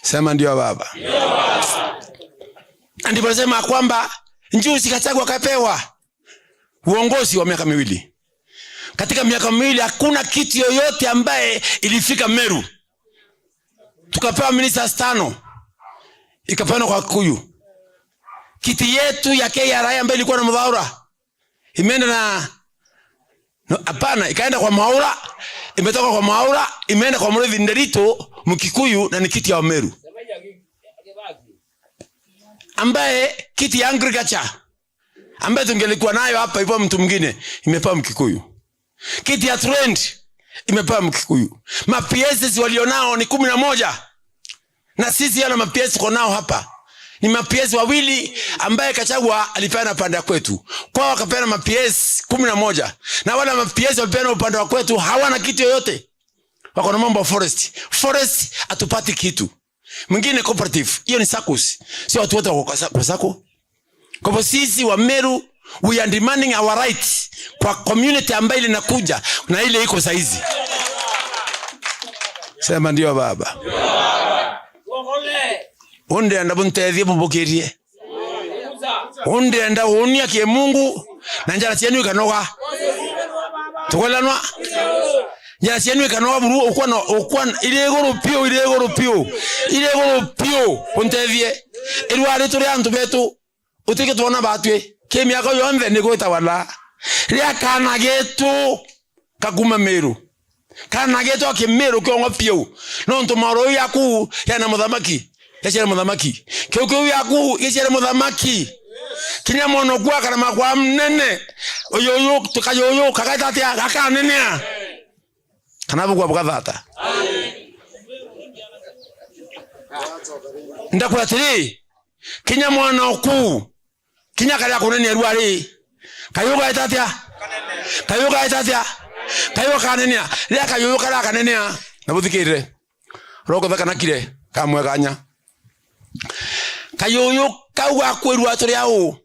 Sema ndio, baba. Na ndipo nasema kwamba juzi Gachagua akapewa uongozi wa miaka miwili. Katika miaka miwili hakuna kitu yoyote ambaye ilifika Meru. Tukapewa ministers tano, ikapeanwa kwa Kikuyu. Kiti yetu ya K R A ambayo ilikuwa na Muthaura imeenda na, no, hapana, ikaenda kwa Mwaura, imetoka kwa Mwaura, imeenda kwa Muriithi Nderitu, Mkikuyu, na ni kiti ya Wameru. Ambaye kiti ya agriculture, ambaye tungelikuwa nayo hapa, ipo mtu mwingine, imepewa Mkikuyu. Kiti ya trade, imepewa Mkikuyu. Ma P Ss walionao ni kumi na moja. Na sisi yana ma P S tuko nao hapa. Ni ma P S wawili ambaye Gachagua alipeana pande ya kwetu. Kwao wakapeana ma P S kumi na moja. Na wale ma P S walipeana upande wa kwetu hawana kitu yoyote. Wako na mambo ya forest. Forest hatupati kitu. Mwingine cooperative, hiyo ni saccos. Sio watu wote wako kwa sa-, kwa sacco. Kwa hivyo sisi Wameru, we are demanding our rights kwa community ambayo ile inakuja na ile iko saizi. Sema ndio, baba. Undienda buntethie bubukirie. Undienda unia kimungu na njara cienu ikanoga. Tukwelanwa? Njara cienu ikanoga buru, ukwana, ukwana, iri iguru piu, iri iguru piu, iri iguru piu, untethie. Irwari turi antu betu, utike twona batwi, ki miaka yonthe ni gwita wala. Ria kana gitu kakuma Meru. Kana gitu a Kimiru kiong'o piu. Nontu maoro yaku yana muthamaki, yaciare muthamaki. Kiu kiu yaku giciare muthamaki. Kinya mwana oku akarema kwa mnene. Uyu, uyu, tukayuyu, kagaita atia, gakanenea. Kana bugwa bugathata. Ndakwira atiri, kinya mwana oku, kinya karia kunenea rua ri, kayuyu gaita atia? Kayuyu gaita atia? Kayuyu kanenea. Riria kayuyu karia kanenea, na buthikirire. Roko thaka na kire, kamwe kanya. Kayuyu kau gakwirua turi au.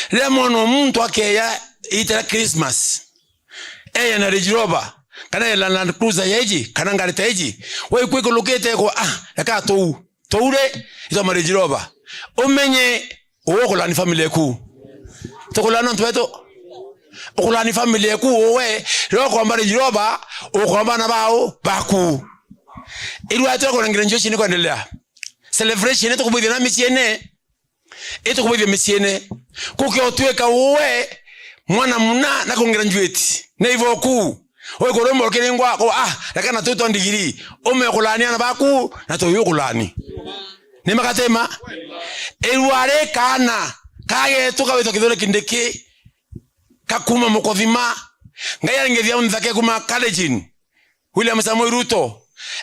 Riria mwana o muntu akeya iita ria Christmas, eya na Range Rover, kana eya na Land Cruiser ya iji, kana ngari ta iji, we ikwikulukite kwa, ah, reka tuu, tuure, itwa ma Range Rover. Umenye, uwe ukulani family eku. Tukulani antu betu. Ukulani family eku, uwe, riria ukomba Range Rover, ukomba na bau, baku. Irua tu kuna graduation ni kuendelea. Celebration ni tukubwithia na miciene. Itukubwithia miciene. Kuke utwika uwe mwana muna na kugraduate. Na ivoku. Uwe kurumba ukiringwa, ko, ah, reka na tutwa ndigiri. Ume ukulani ana baku, na tuyu ukulani. Ni makatema. Irua ri kana, kagetu kawitwa Kithure Kindiki, kakuma Mukothima. Ngai aringithia unthake kuma Kalenjin. William Samoei Ruto.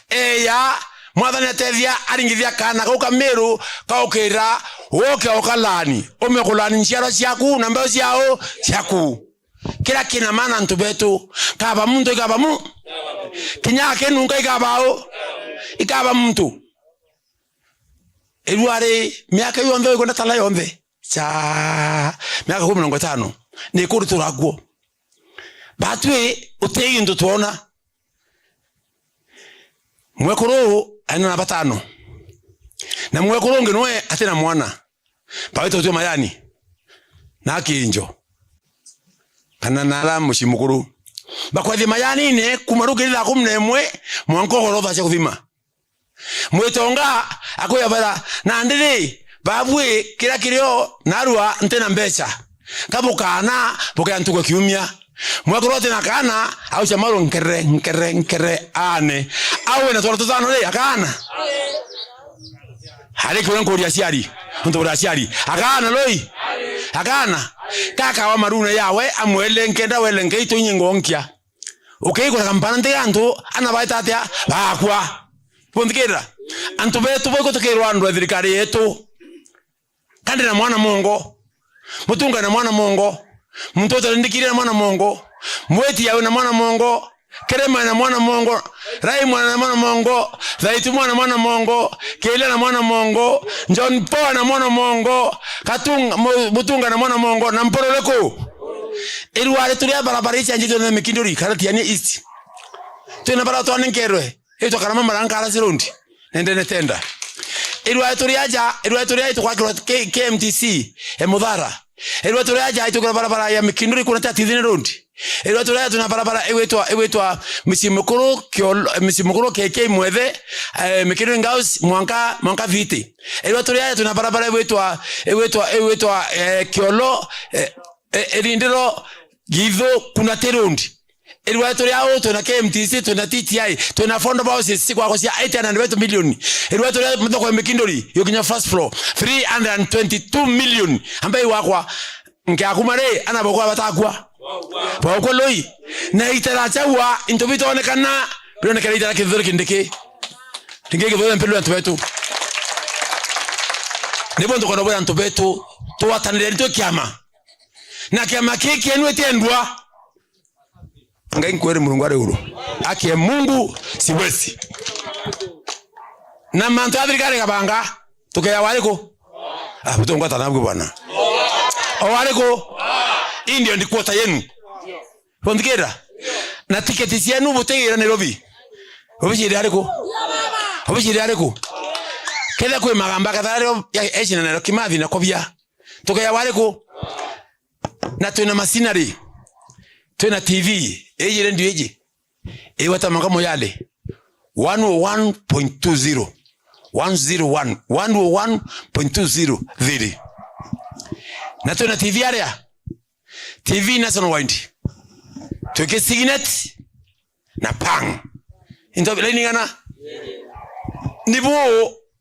Eya, Mwathani atethia, aringithia kana kau ka Meru, kaukira, woke ukalani. Ume kulani nchiarwa ciaku, na mbeu ciao, ciaku. Kira kina maana antu betu, kaba muntu, ikaba mu-, kinya akinunka ikaba u-, ikaba muntu. Irua ri, miaka iu yonthe wikwenda tala yonthe. Cha, miaka kumi mirongo itano. Ni kuri turakuo. Batwi uti gintu twona. Mwekuru aina na batano. Na mwekuru ungi nwe atina mwana. Bawita utio mayani. Na kinjo. Kana nara mucii mukuru. Bakwethia mayanine kuma rukiri thaa kumi na imwe, mwanka ugoro thaa cia kuthima. Mwitonga akwira bara, "Nandi ri, babui kira kirio narua ntina mbeca. Ka bukaana bukea ntuku kiumia." Mwekuru ati na kaana, aucia maru nkere, nkere, nkere, aane. Awe na twana tutano ri, akaana? Ari kiuria nkuria aciari, untu buri aciari. Akaana rui? Akaana? Kakawa marune yawe, amwele nkenda wele nkeitu inyi ngonkia. Ukeigura kampana nti antu, ana baita atia? Bakwa. Bunthikirira? Antu betu boiko tukirwa andu a thirikari yetu. Kandi na mwana mongo. Mutunga na mwana mongo. Muntu utarindikire na mwana mongo. Mweti yawe na mwana mongo. Kerema na mwana mongo. Raimwa na mwana mongo. Thaitu mwana, mwana mongo. Keila na mwana mongo. John Paul na mwana mongo. Katunga, Mu-, Mutunga na mwana mongo. Na Mporore ku? Irua ri turia barabara icenjitwe na Mikinduri, kana Tiania East. Twina bara twanenkerwe. Itwa Karama Maranga Arasi Road. Nende ne tenda. Irua turi aja, irua turi aja itwa kwakirwa K-, K M T C, e Muthara. Irua turi aja itwa barabara ya Mikinduri kuna Tatithini Road. Irua turi aja tuna barabara igwitwa, igwitwa Misi Mukuru, Kiolo, Misi Mukuru K K Mwethe, eh, Mikinduri Ngaus, mwanka, mwanka Viti. Irua turi aja tuna barabara igwitwa, igwitwa, igwitwa, eh, Kiolo, eh, eh, Irindiro, Githu, kuna Tirundi. Irua turi au, twina K M T C, twina T T I, twina affordable houses, si kwako cia eight hundred million. Irua turi thoko ya Mikinduri, yukinya first floor, three hundred and twenty-two million. Ambe wakwa, nkiakuma ri, ana bokwa batakwa. Bokwa loi. Na itara chawa, into bitonekana, bironekana itara Kithure Kindiki. Ringi Kithure mpelu antu betu. Nibo ntukono bwa antu betu, twatanire nitwe kiama. Na kiama kii kienu itiendwa. Ngai nkwere Murungu ari iguru. Akie Mungu siwezi. Na mantu ya thirikari gabanga, tukeya wariku? Ah, butongwa tana bwana. O wariku? Ii ndio ndi quarter yenu. Bonthikira? Na tiketi cienu butigira Nairobi. Obiciri ariku? Obiciri ariku? Ketha kwi magamba kathario ya ecina nayo Kimathi na kobia. Tukeya wariku? Na twina machinery. Twina T V. Iji redio iji. Iweta manga Moyale. One oh one point two zero. One zero one. One oh one point two zero thiri. Na twina T V aria. T V nationwide. Twiki Signet. Na pang. Into laini ng'ana? Nibu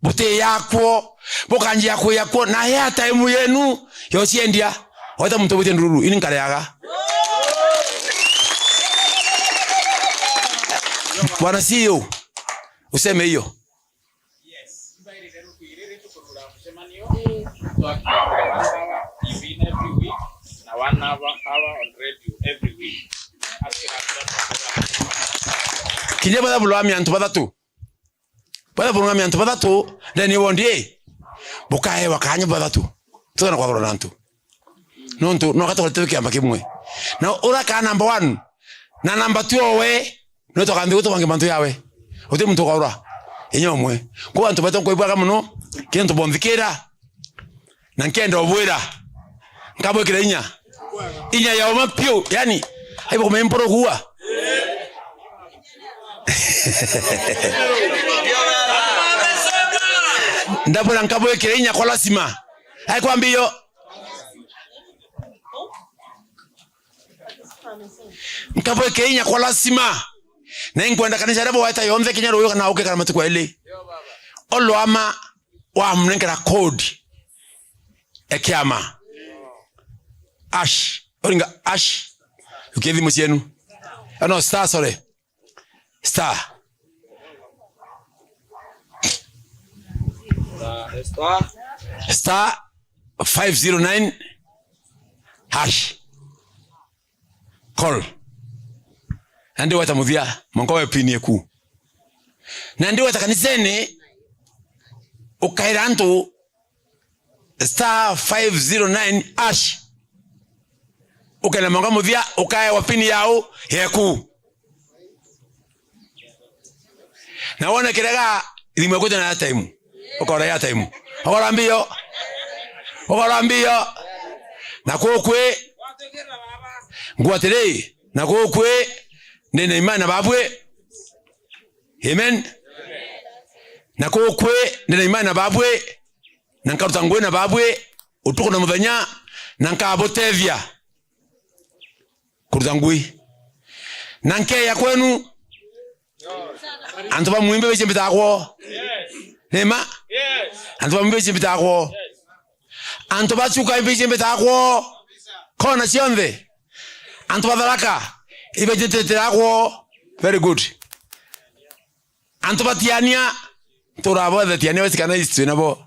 buti yakwo, bukanjia kwiya kwo, na ya time yenu yociendia. Weta muntu witie ndururu, ini nkareaga. Bwana C E O, useme hiyo. Yes. Ibairi rero twiriri tukurura mucemanio. Ii. Twakinya one hour T V every week, na one hour, hour on radio every week. Kinya batha bulwami antu bathatu. Batha bulwami antu bathatu, ndeni wondi ii. Bukaewa kanya bathatu. Tukana kwathura na antu. Nontu, no gatoka twi kiama kimwe. Na ura ka number one, na number two owe, no toka nthi gutu bangi mantu yawe. Uti muntu ukaura. Inya umwe. Kwa antu betu nkwibwaga muno, kintu bonthikira. Na nkenda ubwira. Nkabwikira inya. Inya ya uma piu, yani, aibo kumemporo kuwa. Ndabwira nkabwikira inya kwa lazima. Aikwambia iyo. Nkabwikira inya kwa lazima. Na inkwenda kanisa aria bweta yonthe kinya ruyu kana uke kana matuku eli. Olwama wa mnenkera code e kiama. Ash. Oringa ash. Ukie thimu cienu. Ah, no, star, sorry. Star. Star, star. Star five zero nine hash. Call. Na ndi weta muthia, mwanka we pin eku. Na ndi weta kanisene, ukaira antu star five zero nine hash. Ukenda mwanka muthia, ukaewa pin yau yeku. Na wone kirega, thimu yaku tina airtime. Ukora airtime. Ukora mbio. Ukora mbio. Na kukwi. Ngwatiri. Na kukwi. Ndina imani na babwi. Amen. Na kukwi. Ndina imani na babwi. Na nkaruta ngui na babwi. Utuku na muthenya. Na nkabutethia. Kuruta ngui. Na nkeya kwenu. Antu ba Mwimbi baiji mbitaa kwoo. Nima? Antu ba Mwimbi baiji mbitaa kwoo. Antu ba Chuka baiji mbitaa kwoo. Kona cionthe. Antu ba Tharaka ibaiji ntitira kwoo. Very good. Antu ba Tiania, nturabothe Tiania West kana East twina bo.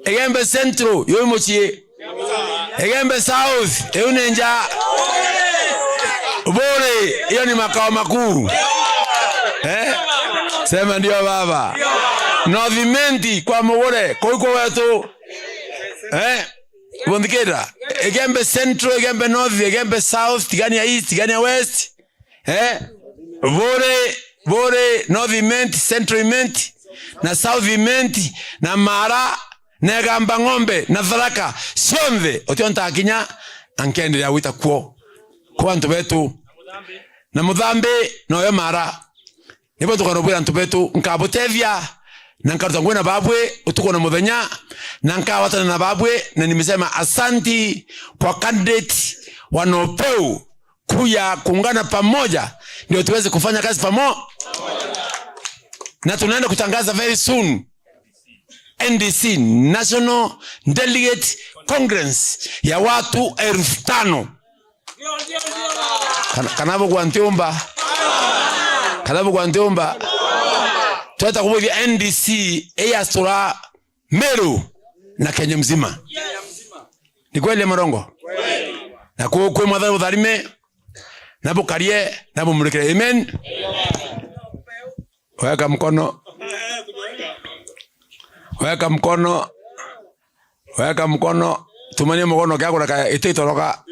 Igembe Central, yo mucii. Igembe South, iu ni nja. Buri, iyo ni makao makuu. Eh? Sema ndio baba. North Imenti kwa Mugure, kuu kwa wetu. Eh? Bunthikira. Igembe Central, Igembe North, Igembe South, Tigania East, Tigania West. Eh? Buri, Buri, North Imenti, Central Imenti, na South Imenti, na Mara, na Igamba Ng'ombe, na Tharaka, cionthe, utio ntakinya, na nkenderea gwita kuo. Kwa antu betu. Na Muthambi, noyo Mara. Nibo tukanobwira antu betu, nkabutethia, na nkaruta ngui na babwi, utuku na muthenya, na nkawatana na babwi, na nimesema asanti kwa candidate wa Nopeu. Kuja kuungana pamoja ndio tuweze kufanya kazi pamo-, na tunaenda kutangaza very soon N D C, National Delegate Congress ya watu elfu tano. Kana, kana bugwa ntiumba. Kana bugwa ntiumba. Tweta kubwithia N D C iyastura Meru na Kenya mzima. Ni kweli ama urongo? Na ku-, kwi Mwathani butharime, na bukarie, na bumurikire. Amen. Weka mkono. Weka mkono. Weka mkono. Tumania mukono kiaku reka ititoroka.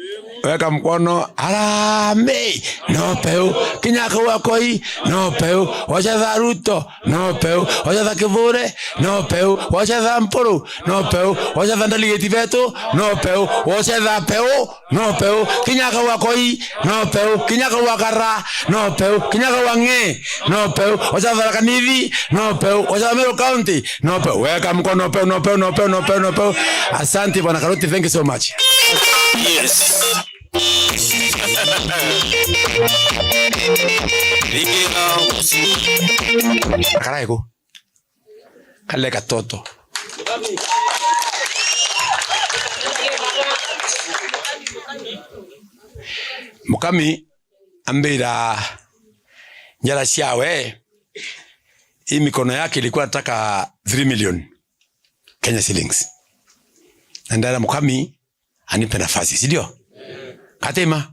Weka mkono. Harambee. Nopeu. Kinya kau akoi. Nopeu. Wacetha Ruto. Nopeu. Wacetha Kithure. Nopeu. Wacetha Mpuru. Nopeu. Wacetha ndelegate betu. Nopeu. Wacetha Peu. Nopeu. Kinya kau akoi. Nopeu. Kinya kau akara. Nopeu. Kinya kau ang'e. Nopeu. Wacetha Tharaka Nithi. Nopeu. Wacetha Meru County. Nopeu. Weka mkono, nopeu, nopeu, nopeu, nopeu, nopeu. Asante, Bwana Karoti, thank you so much. Yes. Akarae ku. Kale katoto. Mukami ambira njara ciawe, hii mikono yake ilikuwa nataka three million Kenya shillings. Na ndara Mukami anipe nafasi, si ndio? Katima.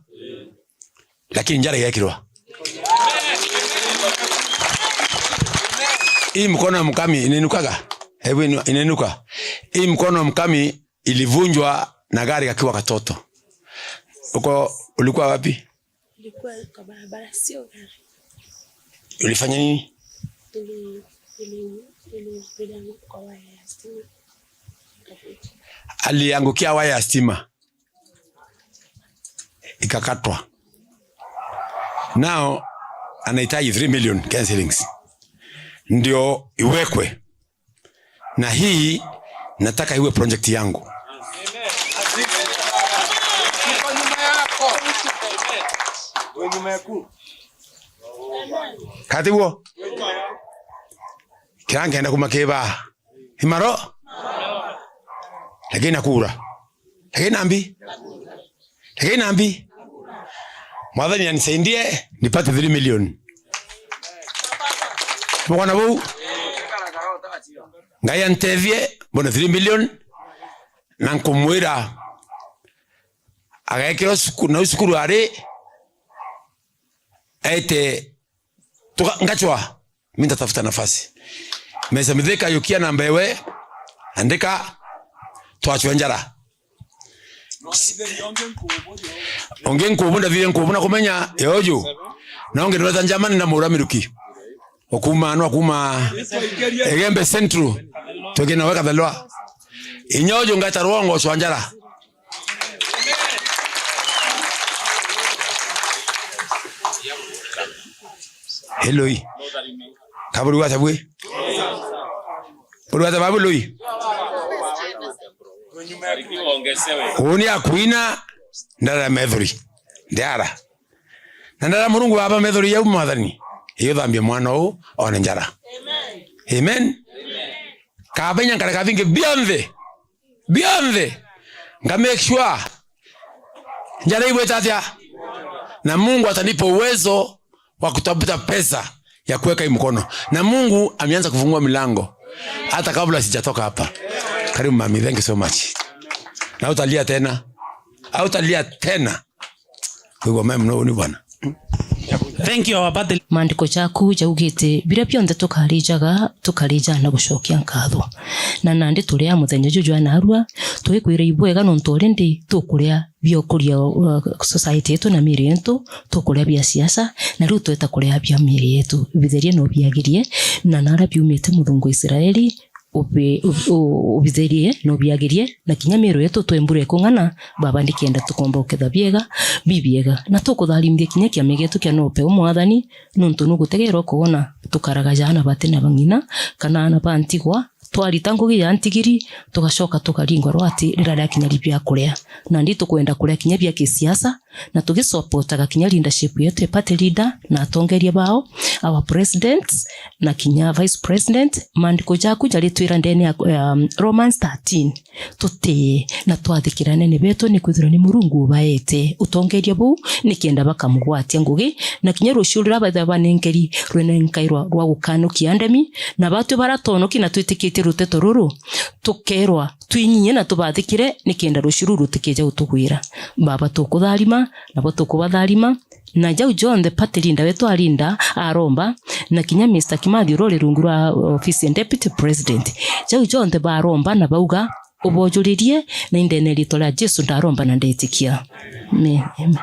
Lakini njara igekirwa. Hii mkono ya Mukami inainukaga? Hebu inu-, inainuka. Hii mkono ya Mukami ilivunjwa na gari kakiwa katoto. Uko, ulikuwa wapi? Ilikuwa kwa barabara, sio gari. Ulifanya nini? Nili-, nili-, nili-, nilianguka kwa waya ya stima. Aliangukia waya ya stima. Ikakatwa. Now, anahitaji three million Kenya shillings. Ndio iwekwe. Na hii nataka iwe project yangu. Kati guo? Kira nkenda kuma kiba. Imaro? Lakini nakura. Lakini nambi? Lakini nambi? Mwathani anisaidie nipate three million. Mwana buu. Ngai antethie, mbone three million, na nkumwira agekirwa cuku-, nau cukuru ari, aite, tuka-, ngachwa, mi ntatafuta nafasi. Mesa Mithika, yukia namba ewe, Andika, twacwe njara. Ungi nkubu, ndathire nkubu na kumenya, yoju. Na ungi ndweta Germany na mura miruki. Okuma, no akuma Igembe Central. Twekina weka thelwa. Inyoju ngata rwongo cwa njara. Heloi. Kaburi wa tabwe. Buri wa tababu lui. Uni akuina ndara methori. Ndara. Na ndara Murungu Baba methori yau mwathani. Iyo thambia mwana u one njara. Amen. Kabenya nkare kabingi bionthe. Bionthe. Nga make sure njara igwita atia? Na Mungu atanipa uwezo wa kutafuta pesa ya kuweka hii mkono. Na Mungu ameanza kufungua milango hata kabla sijatoka hapa. Karibu mami, thank you so much. Na utalia tena. Hautalia tena. Kwa hivyo mami, no, ni bwana. Thank you, our birthday. Maandiko jaku jaugite, "Biria bionthe tukarijaga, tukarijaa na gucokia nkatho." Na nandi turi a muthenya juju jwa narua, twikwira ibwega nontu already tukuria biokuria, uh, society yetu na miiri yetu, tukuria bia siasa, na riu tweta kuria bia miiri yetu. Bitherie no biagirie, na naria biumite Murungu wa Israeli, ubi-, u-, u-, ubitherie na ubiagirie, na kinya miiri yetu twembure kung'ana, Baba, nikenda tukomba uketha biega, bibiega. Na tukutharimithia kinya kiama gietu kia nope u Mwathani, nontu nugutegeera ukoona tukaraga ja aana bati na bang'ina, kana aana ba ntigwa, twarita ngugi ya ntigiri, tugacoka tukaringwa rwati rira riakinya ri bia kuria. Nandi tukwenda kuria kinya bia kisiasa, na tugisopotaga kinya leadership yetu ya party leader na atongeria bao, our president, na kinya vice president. Maandiko jaku jaritwira ndene ya, um, Romans thirteen, tutii na twathikira anene betu, nikwithirwa ni Murungu ubaete utongeria buu, nikenda bakamugwatia ngugi, na kinya rucio ruria baithirwa banenkeri rwenenkairwa rwa gukanukia ndemi, na batwi baria twonoki na twitikitie ruteto ruru, tukeerwa twinyinye na tubathikire, nikenda rucio ruu rutikeja gutugwira. Baba, tukutharima, nabo tukubatharima, na jau jonthe party leader wetu arinda, aromba, na kinya Mister Kimathi uria uri rungu rwa ofisi ya Deputy President. Jau jonthe baromba na bauga, ubojuririe, na indene ritwa ria Jesu ndaromba na ndetikia. Amen. Amen.